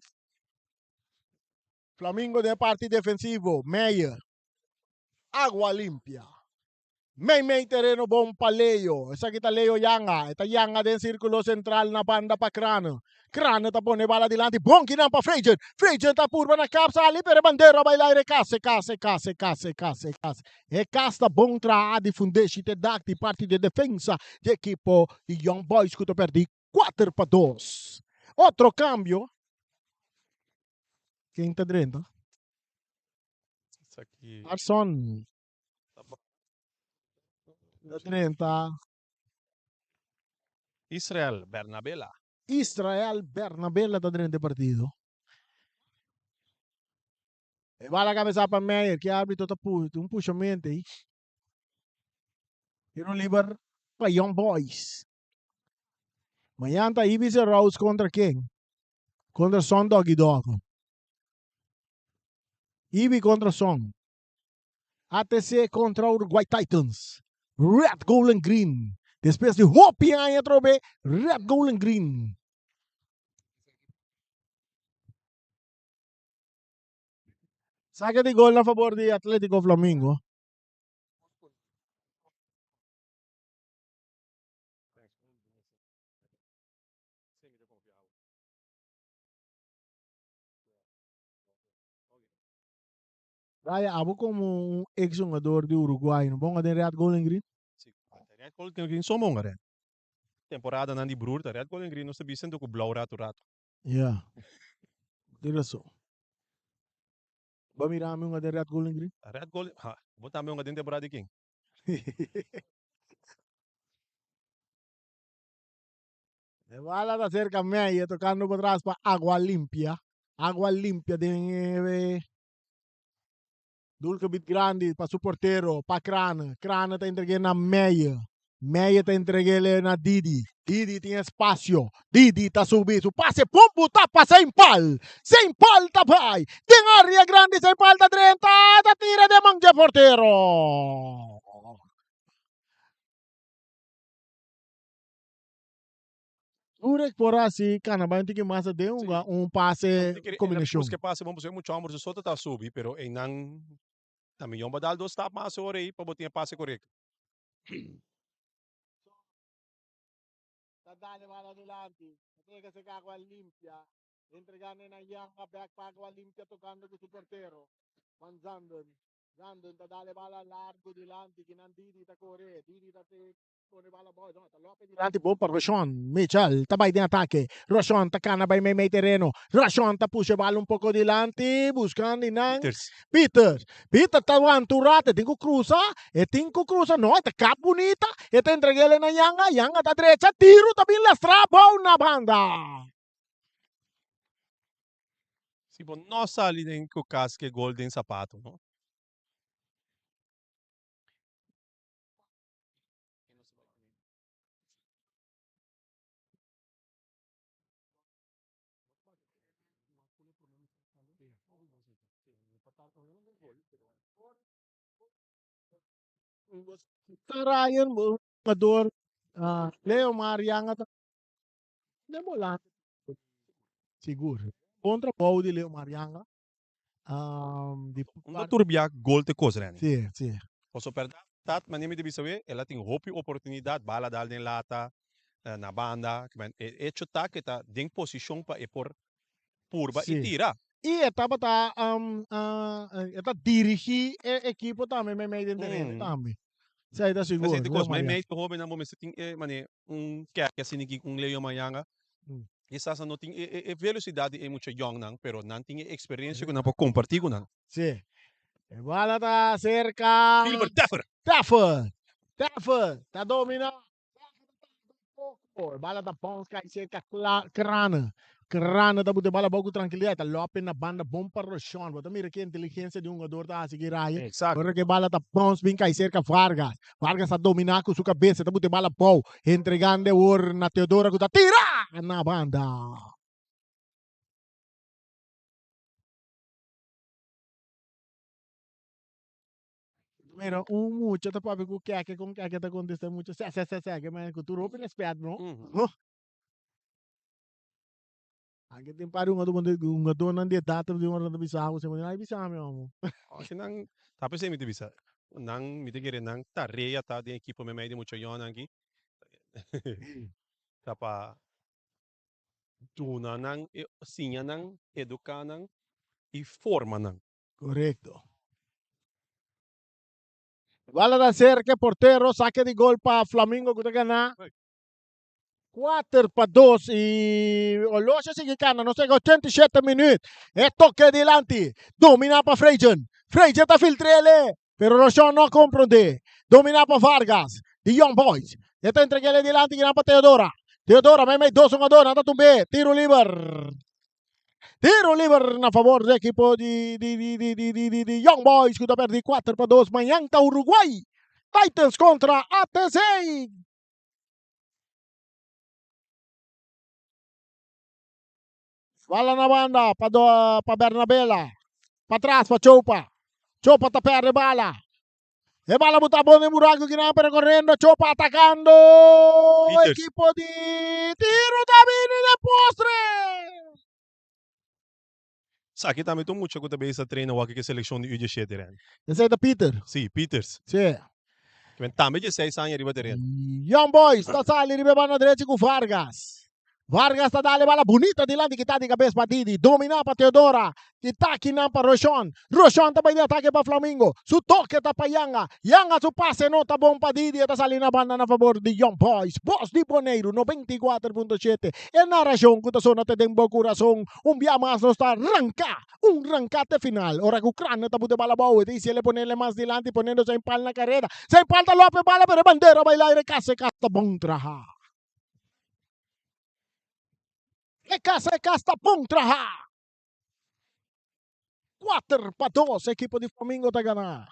Flamingo den parti defensivo. Meyer. Agua Limpia. Mei mei tereno bon pa Leo. Esaki ta Leo Yanga. E ta yanga den sirkulo sentral na banda pa Krane. Krane ta pone bala dilanti. Bon kinan pa Frejen. Frejen ta purba na kap sali pero e bandera a bai laire. E kas, e kas, e kas, e kas, e kas, e kas. E kas ta bon traha di fundeshi te dak di parti di defensa di ekipo di Young Boys ku ta perdi 4-2. Otro kambio. Ken ta drenta? Esaki. Arson. Ta drenta. Israel Bernabela. Israel Bernabela ta drenta e partido. E bala kabesa pa Meyer, ki arbitro ta pu un pushamente ei. Tiro liber pa Young Boys. Mañan ta Ibis Rouse kontra ken? Kontra Son Doggy Dog. Ibi kontra Son. ATC kontra Uruguay Titans. Red, Gold and Green. Despues di hopi aña atrobe, Red, Gold and Green. Saque di gol na favor di Atletico Flamingo. Raya, abo como un ex jugador di Uruguay, no bonga den Red Gold and Green? Si, Red Gold and Green so monga red. Temporada nan di broer ta Red Gold and Green nos ta bisa ku blauw rato rato. Ja, tin rason. Bo a mira mi hunga den Red Gold and Green? Red Gold, ha, bo tambe hunga den temporada di ken? E bala ta cerca Meyer tocando por atrás pa Agua Limpia. Agua Limpia den e doelgebied grandi pa su portero, pa Krane. Krane ta entregué na Meyer. Meyer ta entregué na Didi. Didi tin espacio. Didi ta subi su pase pum ta pa Saint Paul. Saint Paul ta bai den area grandi. Saint Paul ta drenta, ta tira den man dje portero. Turek por hasi kana bai un tiki mas aden hunga un pase kombinashon. Busca pase bon pasobra mucho homber su so ta ta subi pero einan ta miyon ba dal dos stap mas ora ei pa bo tin e pase korekto. Ta dale bala dilanti, ta tene ke agua limpia, entregando na Yanga bek pa agua limpia tokando ku su portero Van Zanden. Zanden ta dale bala largo dilanti kinan Didi ta kore, Didi ta te Pone bala abou, no, ta lope dilanti bon pa Roshon. Mitchell ta bai den atake. Roshon ta kana bai meimei tereno. Roshon ta pusha e bala un poko dilanti, buskando i nan. Peters. Peters. Peters ta wanta un rato, e tin ku krusa, e tin ku krusa, no, e ta kap bunita, e ta entreg'el na Yanga, Yanga ta drecha, tiru ta bin lastra abou na banda. Si bo no sali den ku kaske gol den sapato, no. Ryan jugador Leo Marianga ta den volante sigur bon trabou di Leo Marianga di Un ta tur bia gol te kos Renny. Sí, sí. Paso perdat manera mi ta bisa awe el a tin hopi oportunidat bala dal den lata na banda e hecho ta ke ta den posishon pa e por purba i tira. I e tabata e ta dirigí e ekipo tambe meimei den tereno tambe. Esei ta sigur. Esei ta kos meimei di hobennan bo mester tin e manera un kèkè asina aki un Leo Mayanga. Kisas nan no tin e velosidat di e mucha yòngnan pero nan tin e eksperensia ku nan por kompartí ku nan. Sí. E bala ta serka. Gilbert Teffer. Teffer. Teffer ta dominá. E bala ta bounce kai serka Krane. Krane ta buta e bala abou ku trankilidat. Ta lope na banda bon pa Roshon. Bo ta mira ki inteligensia di un hugador ta hasi ki raya. Exacto. Ora ku e bala ta bounce bin kai serka Vargas. Vargas ta dominá ku su kabesa. Ta buta e bala abou. Entregando awor na Teodora ku ta tira na banda. Mira, un mucha ta papia ku keke, kon keke ta kontestá e mucha, sè, sè, sè, sè, ke men ku tur hopi rèspèt, no? Anke tin par di hungadónan di edat ta bin ora nan ta bisa bo, bo no bisa mi amo. Oke nan ta p'esei mi ta bisa, nan mi ta kere nan tarea ta den ekipo meimei di mucha yònnan aki ta pa duna nan, siña nan, eduká nan i forma nan. Korekto. Bala ta serka e portero, sake di gol pa Flamingo ku ta gana 4-2 i Oloshi a sigui kana, nos chega 87 minuut. E toke dilanti, domina pa Frejen, Frejen ta filtrele, pero Roshon no a komprondé. Domina pa Vargas, di Young Boys, e ta entregele dilanti kinan pa Teodora. Teodora meimei dos hungador, nan ta tumbe. Tiro liber. Tiro liber na favor di ekipo di di di di di di di di Young Boys ku ta perdi 4 pa 2. Mañan ta Uruguay Titans kontra ATC. Bala na banda pa do pa Bernabela. Patras pa Chopa. Chopa ta perde bala. E bala buta bon den buraco kinan pero corriendo Chopa atacando. Peters. Equipo di tiro ta bini de postre. Esaki tambe ta un mucha ku ta bezig ta traina wak ku e selekshon di U17 Randy. Esei ta Peter. Sí, Peters. Sí. Kimen tambe dieseis aña riba tereno. Young Boys ta sali riba e banda drechi ku Vargas. Vargas ta dal e bala bunita dilanti kita di kabes pa Didi. Dominá pa Teodora. Kita kinan pa Roshon. Roshon ta bai di atake pa Flamingo. Su toke ta pa Yanga. Yanga su pase no ta bon pa Didi. E ta sali na banda na fabor di Young Boys. Bos di Boneiru 94.7. E narashon ku ta sona te den bo kurason. Un bia mas nos ta ranka. Un ranka te final. Ora ku Krane ta buta e bala abou. E ta hisiel e ponele mas dilanti ponendo Saint Paul na kareda. Saint Paul ta lope e bala pero e bandera bai laire kase kas ta bon traha. E kase kas ta bon traha. 4-2 ekipo di Flamingo ta gana.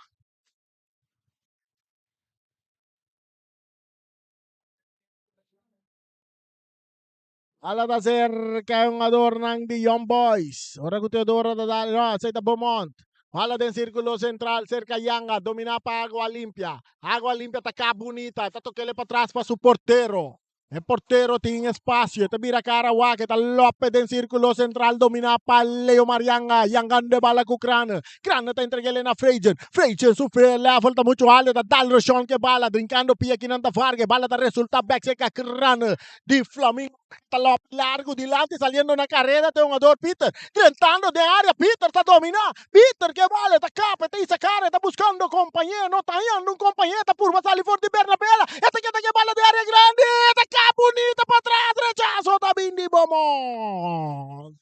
Bala ta cerca e hungadornan di Young Boys. Ora cu Teodoro ta dal, no, esey ta Beaumont. Bala den circulo central cerca Yanga, domina pa Agua Limpia. Agua Limpia ta ca bunita, ta tokele patras pa su portero. E portero tin espacio, e ta bira cara wak, e ta lope den circulo central domina pa Leo Marianga. Yangando e bala cu Crane. Crane ta entregele na Freidjen. Freidjen su level ta mucho alto, e ta dal Roshon cu e bala, drinkando pia kinan ta varga. E bala ta resulta bek cerca Crane di Flamingo. Ta lope largo dilanti saliendo na carrera ta e hungador Peter. Drentando den area Peter ta domina. Peter ke bala e ta kap e ta hisa kara e ta buskando kompañé no ta hañando un kompañé ta purba sali for di Bernabela e ta keda ke bala den area grandi e ta kap bunita patras rechaso ta bin di Beaumont.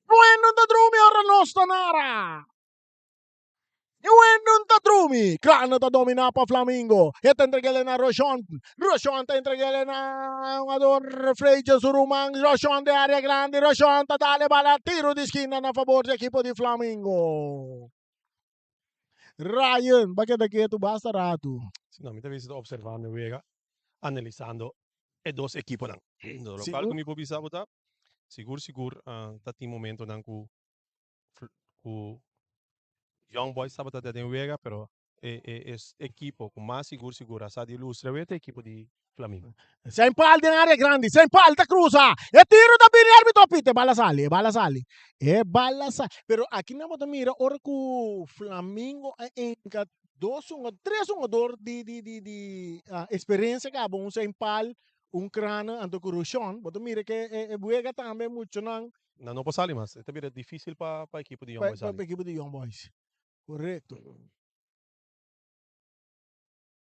Nuendo ta drumi ora nos ta nara. Niun ta drumi. Krano ta dominá pa Flamingo. E ta entreg'é na Roshon. Roshon ta entreg'é na hungador Freidje su ruman. Roshon den área grandi. Roshon ta dal e bala. Tiro di skina na fabor di ekipo di Flamingo. Ryan, bo a keda ketu basta ratu. Si no, mi ta bisa ta observando e wega, analisando e dos ekiponan. Lokual ku mi por bisa bo ta, sigur sigur ta tin momentonan ku ku Young Boys tabata ta den wega pero e e ekipo ku mas sigur sigur a sa di lustra wega ta ekipo di Flamingo. Saint Paul den area grandi, Saint Paul ta cruza, e tiro ta bini arbitro pita, e bala sali, e bala sali, e bala sali. Pero aki nan bo ta mira ora ku Flamingo a enka dos hunga, tres hungador di di di di experiencia kaba, un Saint Paul, un Crane anto ku Rushon, bo ta mira ke e wega tambe muchonan Nan no por sali mas. E ta bira dificil pa pa ekipo di Young Boys sali. Pa ekipo di Young Boys. Correcto.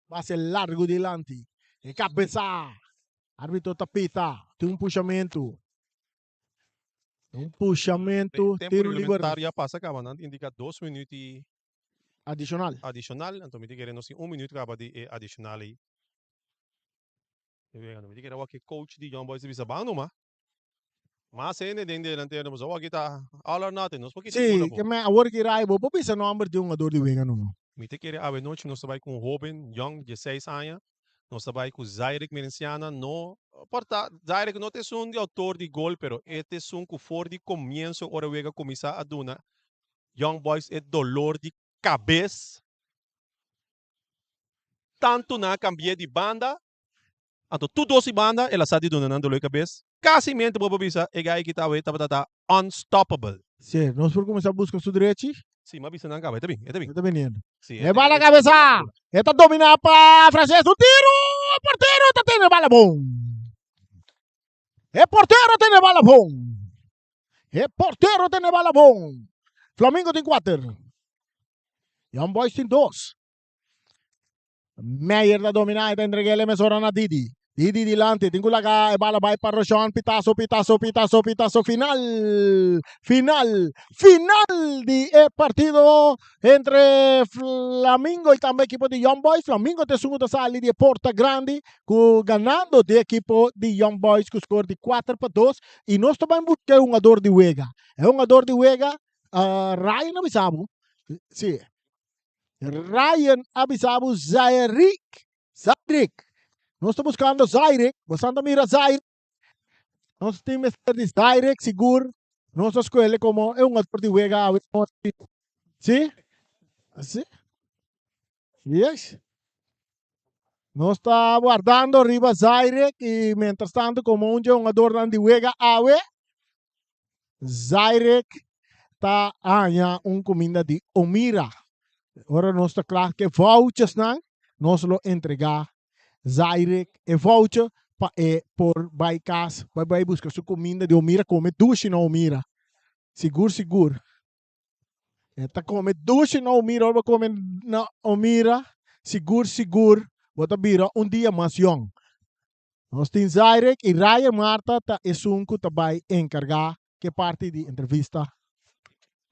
Pase largo dilanti. E cabeza. Arbitro ta pita. Tin un pushamento. Un pushamento. Tempo Tiro liber. reglamentario a pasa caba. Nan ta indica dos minuut di Adicional. adicional. Anto mi ta kere nos tin un minuut caba di e adicional ey. Mi ta kere awor ke coach di Young Boys ta bisa ban numa. Mas hende den delantero pasobra awor aki ta all or nothing. Nos por kita Sí, kura bo. ke men awor ki rai bo por bisa nomber di un hungador di wega no. Mi ta kere awe nochi nos ta bai ku un hoben yong dieseis aña. Nos ta bai ku Zairik Merenciana. No por ta Zairik no ta esun di outor di gol pero e ta esun ku for di komienso ora wega kuminsá a duna Young Boys e dolor di kabes. Tantu nan a kambi'é di banda Anto tur dos i banda el a sa di duna nan dolor di kabes. Kasi mente bo por bisa e guy ki ta awe tabata ta unstoppable. Sí, nos por kuminsá buska su drechi. Sí, m'a bisa nan kaba, e ta bin, e ta bin. E ta biniendo. Sí, E bala kabesa! E ta dominá pa Francés. Un tiro! E portero ta tene bala bon. E portero tene bala bon. E portero tene bala bon. Flamingo tin kuater. Young Boys tin dos. Meyer ta dominá e ta entreg'é e mesora na Didi. Didi dilanti, tin ku laga e bala bai pa Roshon, pitazo, pitazo, pitazo, pitazo, final, final, final di e partido entre Flamingo y tambe ekipo di Young Boys. Flamingo ta esun ku ta sali di e porta grandi ku ganando di ekipo di Young Boys ku score di 4-2 y nos ta bai buska e hungador di wega. E hungador di wega, Ryan a bisa bo, si, Ryan a bisa bo Zairick Zairick. Nos ta buscando Zairick. Bosan ta mira Zairick. Nos tin mester di Zairick sigur. Nos ta scoge como e hungador di wega awe nochi. Si? Si? Yes. Nos ta wardando riba Zairick y mientras tanto como un dje hungadornan di wega awe, Zairick ta haña un kuminda di Omira. Ora nos ta kla ku e vouchersnan, nos lo entregá Zairick e voucher pa e por bai kas, bai bai buska su kuminda di Omira, kome dushi na Omira. Sigur sigur. E ta kome dushi na Omira, ora bo kome na Omira, sigur sigur bo ta bira un dia mas yòn. Nos tin Zairek y Ryan Marta ta esun cu ta bay encarga ke parti di entrevista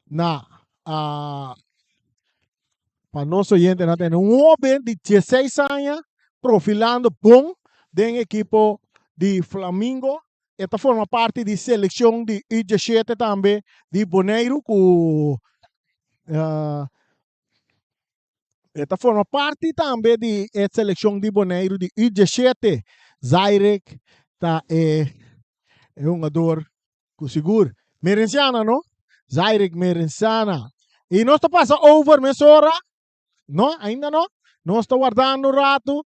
na pa nos oyentenan tene un hoben di dieseis aña profilando bon den ekipo di Flamingo. E ta forma parti di seleccion di U diesshete tambe di Boneiru cu E ta forma parti tambe di e selekshon di Boneiru di U diesshete. Zairek ta e e hungador ku sigur Merenciana no? Zairek Merenciana. I nos ta pasa over mesora. No, ainda no. Nos ta wardando un ratu.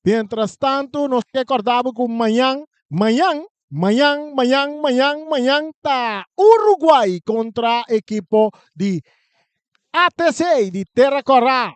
Mientras tanto nos ke kòrda bo ku mañan, mañan, mañan, mañan, mañan, mañan ta Uruguay kontra ekipo di ATC di Terra Kòrá.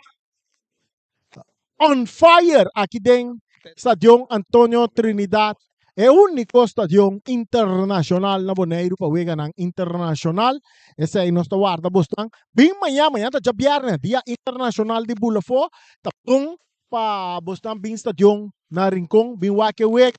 On fire aki den Stadion Antonio Trinidad, e úniko stadion internashonal na Boneiru pa weganan internashonal. Esei nos ta warda bosnan. Bin mañan, mañan ta djabièrnè, dia internashonal di Bulafó. Ta bon pa bosnan bin stadion na Rincon, bin wak e wega.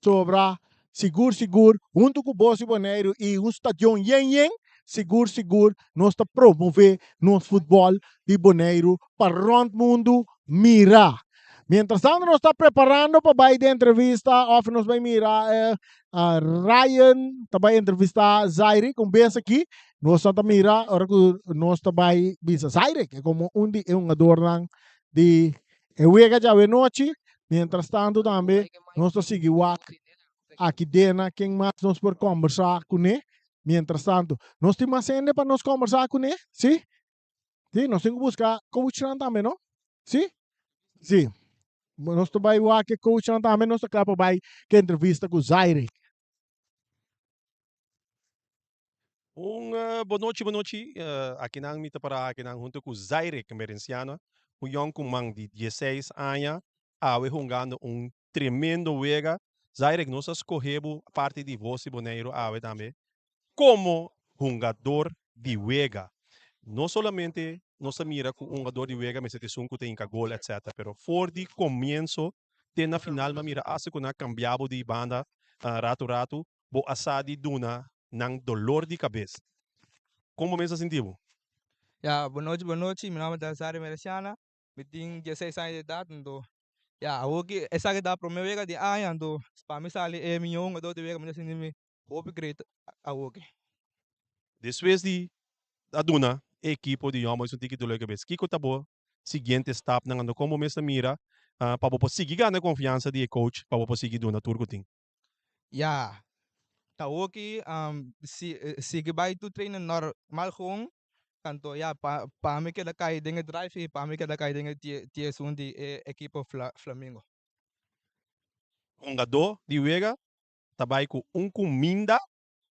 Sobra sigur sigur huntu ku Bos di Boneiru i un stadion yen yen, sigur sigur nos ta promove nos futbòl di Boneiru pa rònt mundu mira. Mientras tanto nos ta preparando pa bai den entrevista òf nos bai mira Ryan ta bai entrevista Zairik un bes aki. Nos ta mira ora ku nos ta bai bisa Zairik komo un di e hungadornan di e wega djawe nochi. Mientras tanto tambe nos ta sigui wak aki dena ken mas nos por kombersá kuné. Mientras tanto nos tin mas hende pa nos kombersá kuné, si? Si, nos tin ku buska coachnan tambe, no? Si? Si. Nos ta bai wak e coachnan tambe, nos ta kla pa bai ke entrevista ku Zaire. Un bonochi bonochi, akinan mi ta para akinan hunto ku Zairek Merenciana, un yònkuman di dieseis aña, awe hungando un tremendo wega. Zairek, nos a skohe bo parti di Voz di Boneiru awe tambe komo hungador di wega. No solamente nos a mira ku un hungador di wega mester ta esun ku ta hinka gol etcetera, pero for di komienso te na final mi a mira asta ku nan a kambia bo di banda ratu ratu, bo a sa di duna nan dolor di kabes. Kon bo mes a sinti bo? Ya, bonochi bonochi, mi nomber ta Sari Mereciana, mi tin dieseis aña di edat, anto ya awor ki esaki ta prome wega di aña, anto pa mi sali e miho hungador di wega mi ta sinti mi hopi great awor ki. Despues di a duna e ekipo di Young Boys un tiki dolor di kabes, kiko ta bo siguiente stapnan? Anto kon bo mes ta mira pa bo por sigui gana e konfiansa di e coach pa bo por sigui duna tur ku tin? Ya, ta hoki si sigui bai tu trainen normal gewoon, tanto ya pa pa mi keda kai den e drive y pa mi keda kai den e 11 di e ekipo Flamingo. Hungadó di wega ta bai ku un kuminda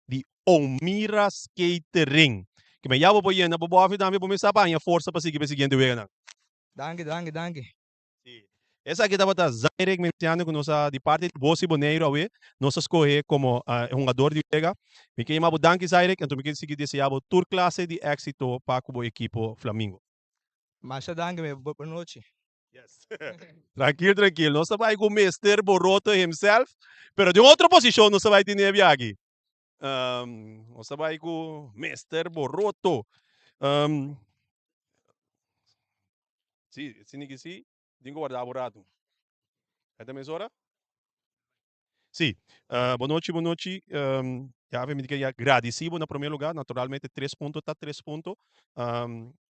di Omira's Catering. Kimen ya bo por yena bo bòfi tambe bo mester a baña forsa pa sigui pa e siguiente weganan. Danki, danki, danki. Sí. Esaki tabata Zairek Menciano ku nos a di parti di Bosi Boneiru awe nos a skohe komo e hungador di wega. Mi ke yama bo danki Zairek anto mi ke sigui desea bo tur klase di éksito pa ku bo ekipo Flamingo. Masha danki mi. Bo nochi. Yes. Trankil, trankil. Nos ta bai ku Mister Boroto himself, pero den otro posishon nos ta bai tene e biaha. Nos ta bai ku Mister Boroto. Si, si ki si, tin ku warda bo ratu. E ta mesora? Si, bo nochi, bo nochi. Ya mi ke ya gradisi bo na prome lugar. Naturalmente tres punto ta tres punto.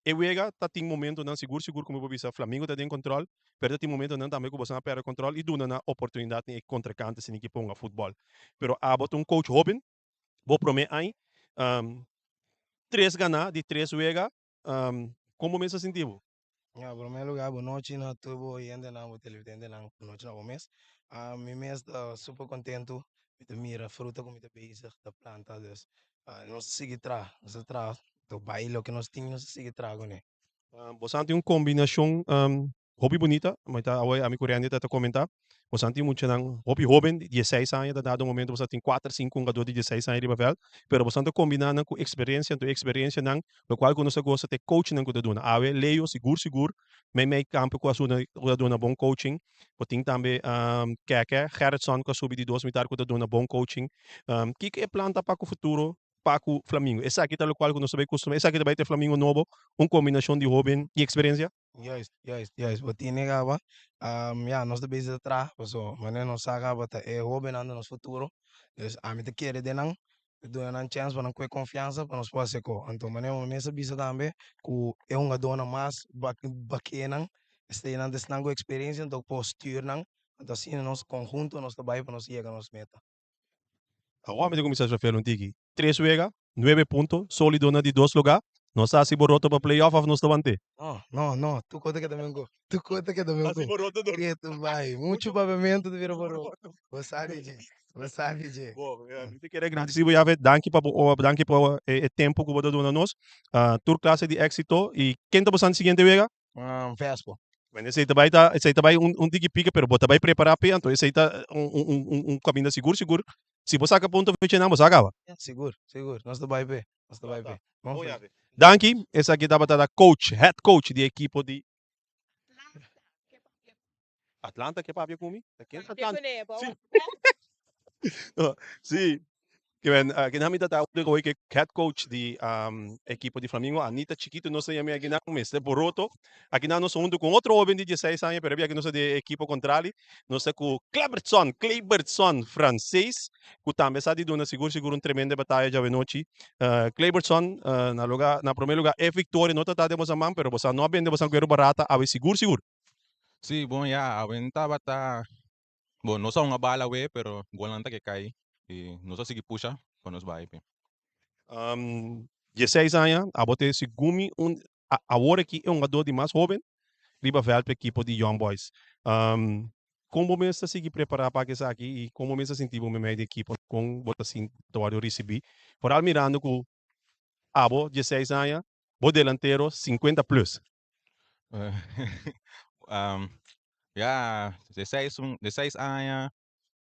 E wega ta tin momentonan sigur sigur como bo bisa Flamingo ta den control, pero ta tin momentonan tambe cu boso a perde control y duna nan oportunidad na e contrincante sin ekipo hunga futbol. Pero abo ta un coach hoben, bo prome aña, tres gana di tres wega, como bo mes a sinti bo? Na prome lugar bo nochi na tur bo oyentenan, bo televidentenan, bo nochi na bo mes. Mi mes ta super contento, mi ta mira fruta cu mi ta bezig ta planta, dus nos ta sigui traha, nos ta traha ta bai loke nos tin nos ta sigui traha kuné. Boso tin un kombinashon hopi bunita, mi ta awe ami ku Randy ta komentá, boso tin muchanan hopi hóben di dieseis aña, ta dado momento boso tin kuater sinku hungadó di dieseis aña riba vèlt, pero boso ta kombiná nan ku eksperensia, anto e eksperensianan lokual ku nos a gosa ta e coachnan ku ta duna. Awe Leo sigur sigur meimei kampo ku a ku ta duna bon coaching, bo tin tambe Keke Gerritson ku a subi di dos mitar ku ta duna bon coaching. Kiko e plan ta pa ku futuro pa ku Flamingo? Esaki ta lokual ku nos ta bai kustumá? Esaki ta bai ta e Flamingo nobo, un kombinashon di hoben i eksperensia? Juist, juist, juist. Bo tene kaba. Ya, nos ta bezig ta traha, paso manera nos sa kaba ta e hobennan ta nos futuro. Dus ami ta kere den nan, ta duna nan chèns pa nan kue konfiansa pa nos por hasi ko. Anto manera bo mes a bisa tambe ku e hungadónan mas bakenan, eseinan ta esnan ku eksperensia, anto por stür nan. Anto asina nos konhunto nos ta bai pa nos yega nos meta. Awor mi ta kuminsá sofia un tiki. Tres wega, nuebe punto, sólido na di dos lugá. Nos ta hasi boroto pa playoff òf nos ta want'é? No, no, no. Tur kos ta keda men ku. Tur kos ta keda men Hasi ku. boroto dor. Ketu bai. Muchu papiamentu ta bira boroto. Bo sabi dje. Bo sabi dje. Bo, mi ta kere gradisí bo Yave. Danki pa bo danki pa e tempu ku bo ta duna nos. Tur klase di éksito. I ken ta bo san siguiente wega? Vespo. Bueno, esei ta bai ta, esei ta bai un, un tiki pika, pero bo ta bai prepará p'e, anto esei ta un, un, un, un, un kaminda sigur sigur. Si bo saka punto fecha nan, bo sa kaba. Ja, sigur, sigur. Nos ta bai p'e, nos ta bai p'e. Bon Bon fe. yabe. Danki, esaki tabata ta coach, head coach di ekipo di Atlanta ke papia ku mi? Ta ken Papia Atlanta? kuné, bo Si. awor. Si. Ke men, ke nan mi ta ta unda koe ke head coach di ekipo di Flamingo, Anita Chiquito, nos ta yam'é akinan, mester boroto. Akinan nos ta huntu ku un otro hoben di dieseis aña, pero e biaha nos ta di e ekipo kontrali. Nos ta ku Clebertson, Clebertson Francees, ku tambe sa di duna sigur sigur un tremendo bataya djawe nochi. Clebertson, na luga, na prome luga e viktoria no ta ta den boso man, pero boso no a bende boso guero barata awe sigur sigur. Sí, bon ya, awe tabata Bon, nos a hunga bala awe, pero golnan ta ke kai i nos a sigui pusha pa nos bai pe. Dieseis aña, abo ta segun mi un awor aki e hungador di mas hoben riba vèlt pa ekipo di Young Boys. Kon bo mes ta sigui prepará pa esaki i kon bo mes ta sinti bo meimei di ekipo? Kon bo ta sinti bo ta wòrdu risibí? Foral mirando ku abo dieseis aña, bo delantero sinkuenta plus. Ya, de seis un, de seis aña,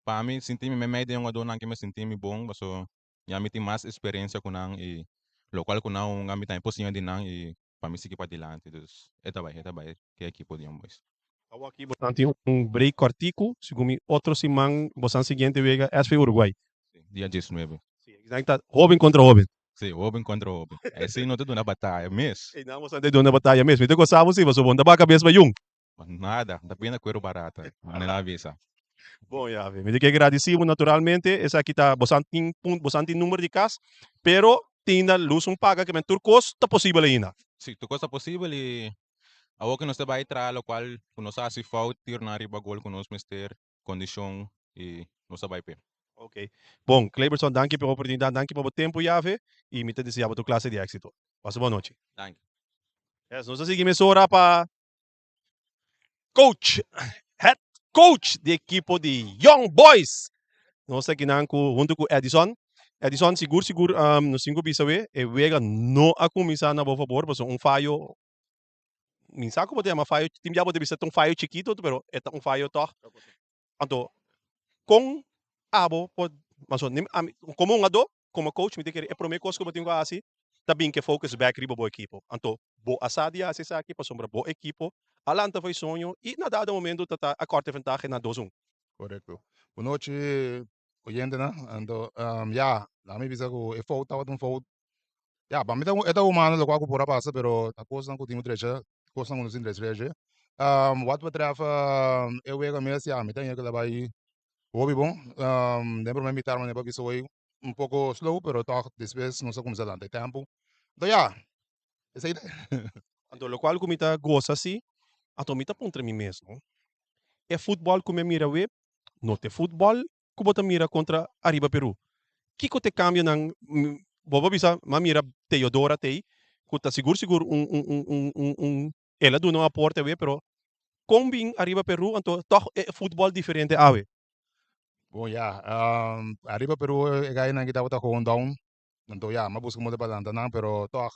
pa mi sinti mi meimei den hungadónan ke mi sinti mi bon, paso ya mi tin mas eksperensia ku nan i lokual ku nan hunga mi tambe por siña di nan i pa mi sigui padilanti. Dus e ta bai, e ta bai ku e ekipo di Young Boys. Awor aki bosan tin un break kòrtiku, segun mi otro siman bosan siguiente wega SV Uruguay. Si, dia diesnuebe. Si, esaki ta hoben kontra hoben. Si, hoben kontra hoben. Esei no ta duna bataya mes. Einan boso ta duna bataya mes. Mi ta gosa bo si, pasobra bo no ta baha kabes pa yun. Nada, ta bini na kuero barata, manera a bisa. Bon, Yave, mi ta ke gradisi bo naturalmente. Esaki ta, bosan tin punt, bosan tin number di kas, pero tin na lus un paga ke men tur kos ta posibel ainda. Si, tur kos ta posibel i awor ku nos ta bai traha lokual ku nos a hasi fout, tiro nan riba gol ku nos mester kondishon i nos a bai p'e. Ok. Bon, Clayberson, danki pa e oportunidat, danki pa bo tempu, Yave, i mi ta desea bo tur klase di éksito. Pasa bon nochi. Danki. Yes, nos ta sigui mesora pa coach, head coach di ekipo di Young Boys. Nos ta kinan ku huntu ku Edison. Edison, sigur sigur nos tin ku bisa we, e wega no a kuminsá na bo fabor, pasobra un fayo Mi sa ku bo ta yama fayo, tin bia bo ta bisa ta un fayo chikito, pero e ta un fayo tòg. Anto, kon abo por, pasobra ami komo hungadó, komo coach mi ta kere e promé kos ku bo tin ku hasi ta. Ta bin ke focus bek riba bo ekipo. Anto bo a sa di hasi esaki pasobra bo ekipo a lanta for e soño i na dado momento ta ta a korta e ventahe na 2-1. Korekto. Bonochi oyentenan. Anto ya, laga mi bisa ku e fout tabata un fout, ya pa mi ta e ta humano lokual ku por a pasa pero ta kosnan ku tin ku drecha, kosnan ku no tin drecha dje. Wat betreft e wega mes ya mi ta haya ku ta bai hopi bon. Den prome mitar manera pa bisa hoy un poko slow pero tòg despues nos a kuminsá lanta e tempu. Anto ya, esei ta. Anto lokual ku mi ta gosa si, anto mi ta puntra mi mes no, e futbòl ku mi a mira awe no ta e futbòl ku bo ta mira kontra ariba Peru. Kiko ta e kambionan? Bo por bisa mi a mira Teodora t'ei ku ta sigur sigur un un un un un un el a duna un aporte awe pero kon bin ariba Peru anto tòg e futbòl diferente awe? Bon ya, ariba Peru e gainan ki tabata gewoon down, anto ya, mi a buska moda pa lanta nan, pero tòg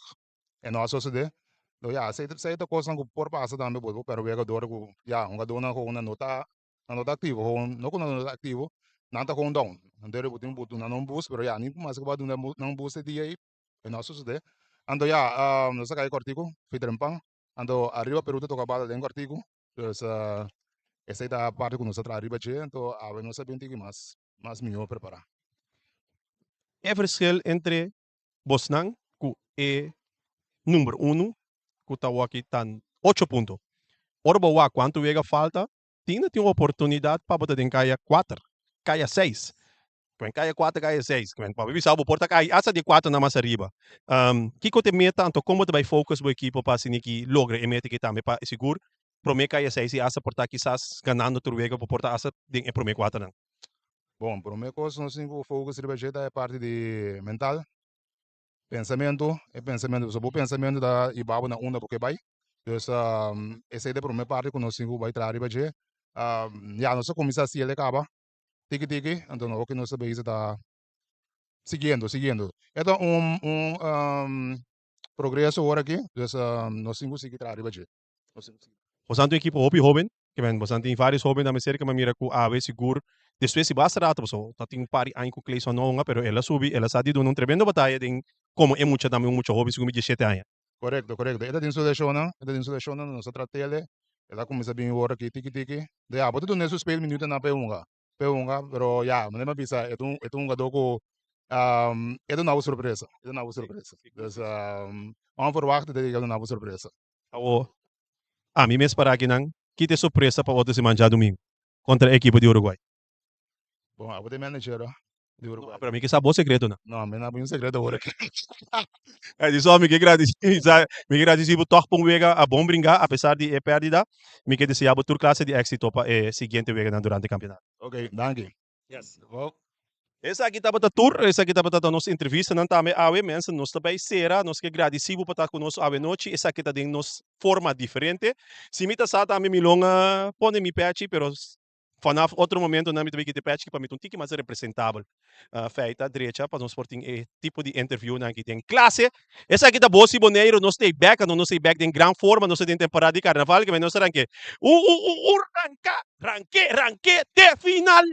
e no a sosodé. Anto ya, esei esei ta kosnan ku por pasa tambe, bo por pèrdè wegador ku ya, hungadónan gewoon nan no ta nan no ta aktivo, gewoon no ku nan no ta aktivo, nan ta gewoon down. Anto bo tin ku duna nan un boost, pero ya, ni mas ku bo a duna nan un boost e dia ei, e no a sosodé. Anto ya, nos a kai kòrtiku, Fitrenpan, anto ariba Peru ta toka bala den kòrtiku, Dus esei ta parti ku nos a traha riba dje, anto awe nos a bin tiki mas mas mihó prepará. E verschil entre bosnan ku e number unu ku ta wòki ta ocho punto. Ora bo wak kuantu wega falta, tin na tin un oportunidat pa bo ta den kaya kuater, kaya seis. Kwen kaya kuater, kaya seis. Kwen pa bo bisa bo por ta kai asta di kuaternan mas ariba. Kiko ta e meta anto kon bo ta bai focus bo ekipo pa asina ki logra e meta aki tambe pa sigur prome kaya seis i asta por ta kisas ganando tur wega bo por ta asta den e prome kuaternan? Bon, prome kos nos tin ku focus riba dje ta e parti di mental. Pensamentu, e pensamentu, pasobra bo pensamentu ta hiba bo na unda bo ke bai. Dus esei ta e prome parti ku nos tin ku bai traha riba dje. Ya nos a kuminsá hasiel e kaba. Tiki tiki, anto no hopi nos ta bezig ta siguiendo, siguiendo. E ta un un progreso ora aki, dus nos tin ku sigui traha riba dje. Nos tin ku sigui. Bosan ta un ekipo hopi hoben, ke men bosan tin varios hoben tambe serka, mi a mira ku awe sigur despues di basta rato pasobra ta tin un par di aña ku Clayson no hunga, pero el a subi, el a sa di duna un tremendo bataya den komo e mucha tambe un mucha hoben segun mi diesshete aña. Korekto, korekto. E ta tin su leshonnan, e ta tin su leshonnan, nos a trat'el, el a kuminsá bin wor aki tiki tiki. De ya, bo ta dun'é su speel minutonan pa e hunga, pa e hunga, pero ya, manera mi a bisa, e ta un, e ta un hungadó ku e ta duna bo sorpresa, e ta duna bo sorpresa. Dus onverwacht e ta yega duna bo sorpresa. Awor, ami mes para akinan, kita e sorpresa pa otro siman djadumingu kontra e ekipo di Uruguay? Bon, abo ta e manager di Uruguay. No, pero mi ke sa bo secretonan. No, mi no abo un secreto awor aki. Ay, di so mi ke gradisi, mi ke gradisi bo tog pa un wega a bon bringa apesar di e perdida. Mi ke desea bo tur clase di exito pa e siguiente weganan durante campeonato. Ok, danki. Yes. Esaki tabata tur, esaki tabata ta nos entrevistanan tambe awe. Mensen, nos ta bay cera, nos ke gradisi bo pa ta cu nos awe nochi. Esaki ta den nos forma diferente. Si mi ta sa tambe mi lo pone mi pechi, pero Vanaf otro momentonan mi ta bay kita e pèchi pa mi ta un tiki mas representabel. Feita drecha pa nos por tin e tipo di interviewnan aki den klase. Esaki ta Bosi Boneiru, nos ta e bèk, anto nos ta e bèk den gran forma, nos ta den temporada di karnaval, ke nos ta ranke u u u u ranka, ranke, ranke te final.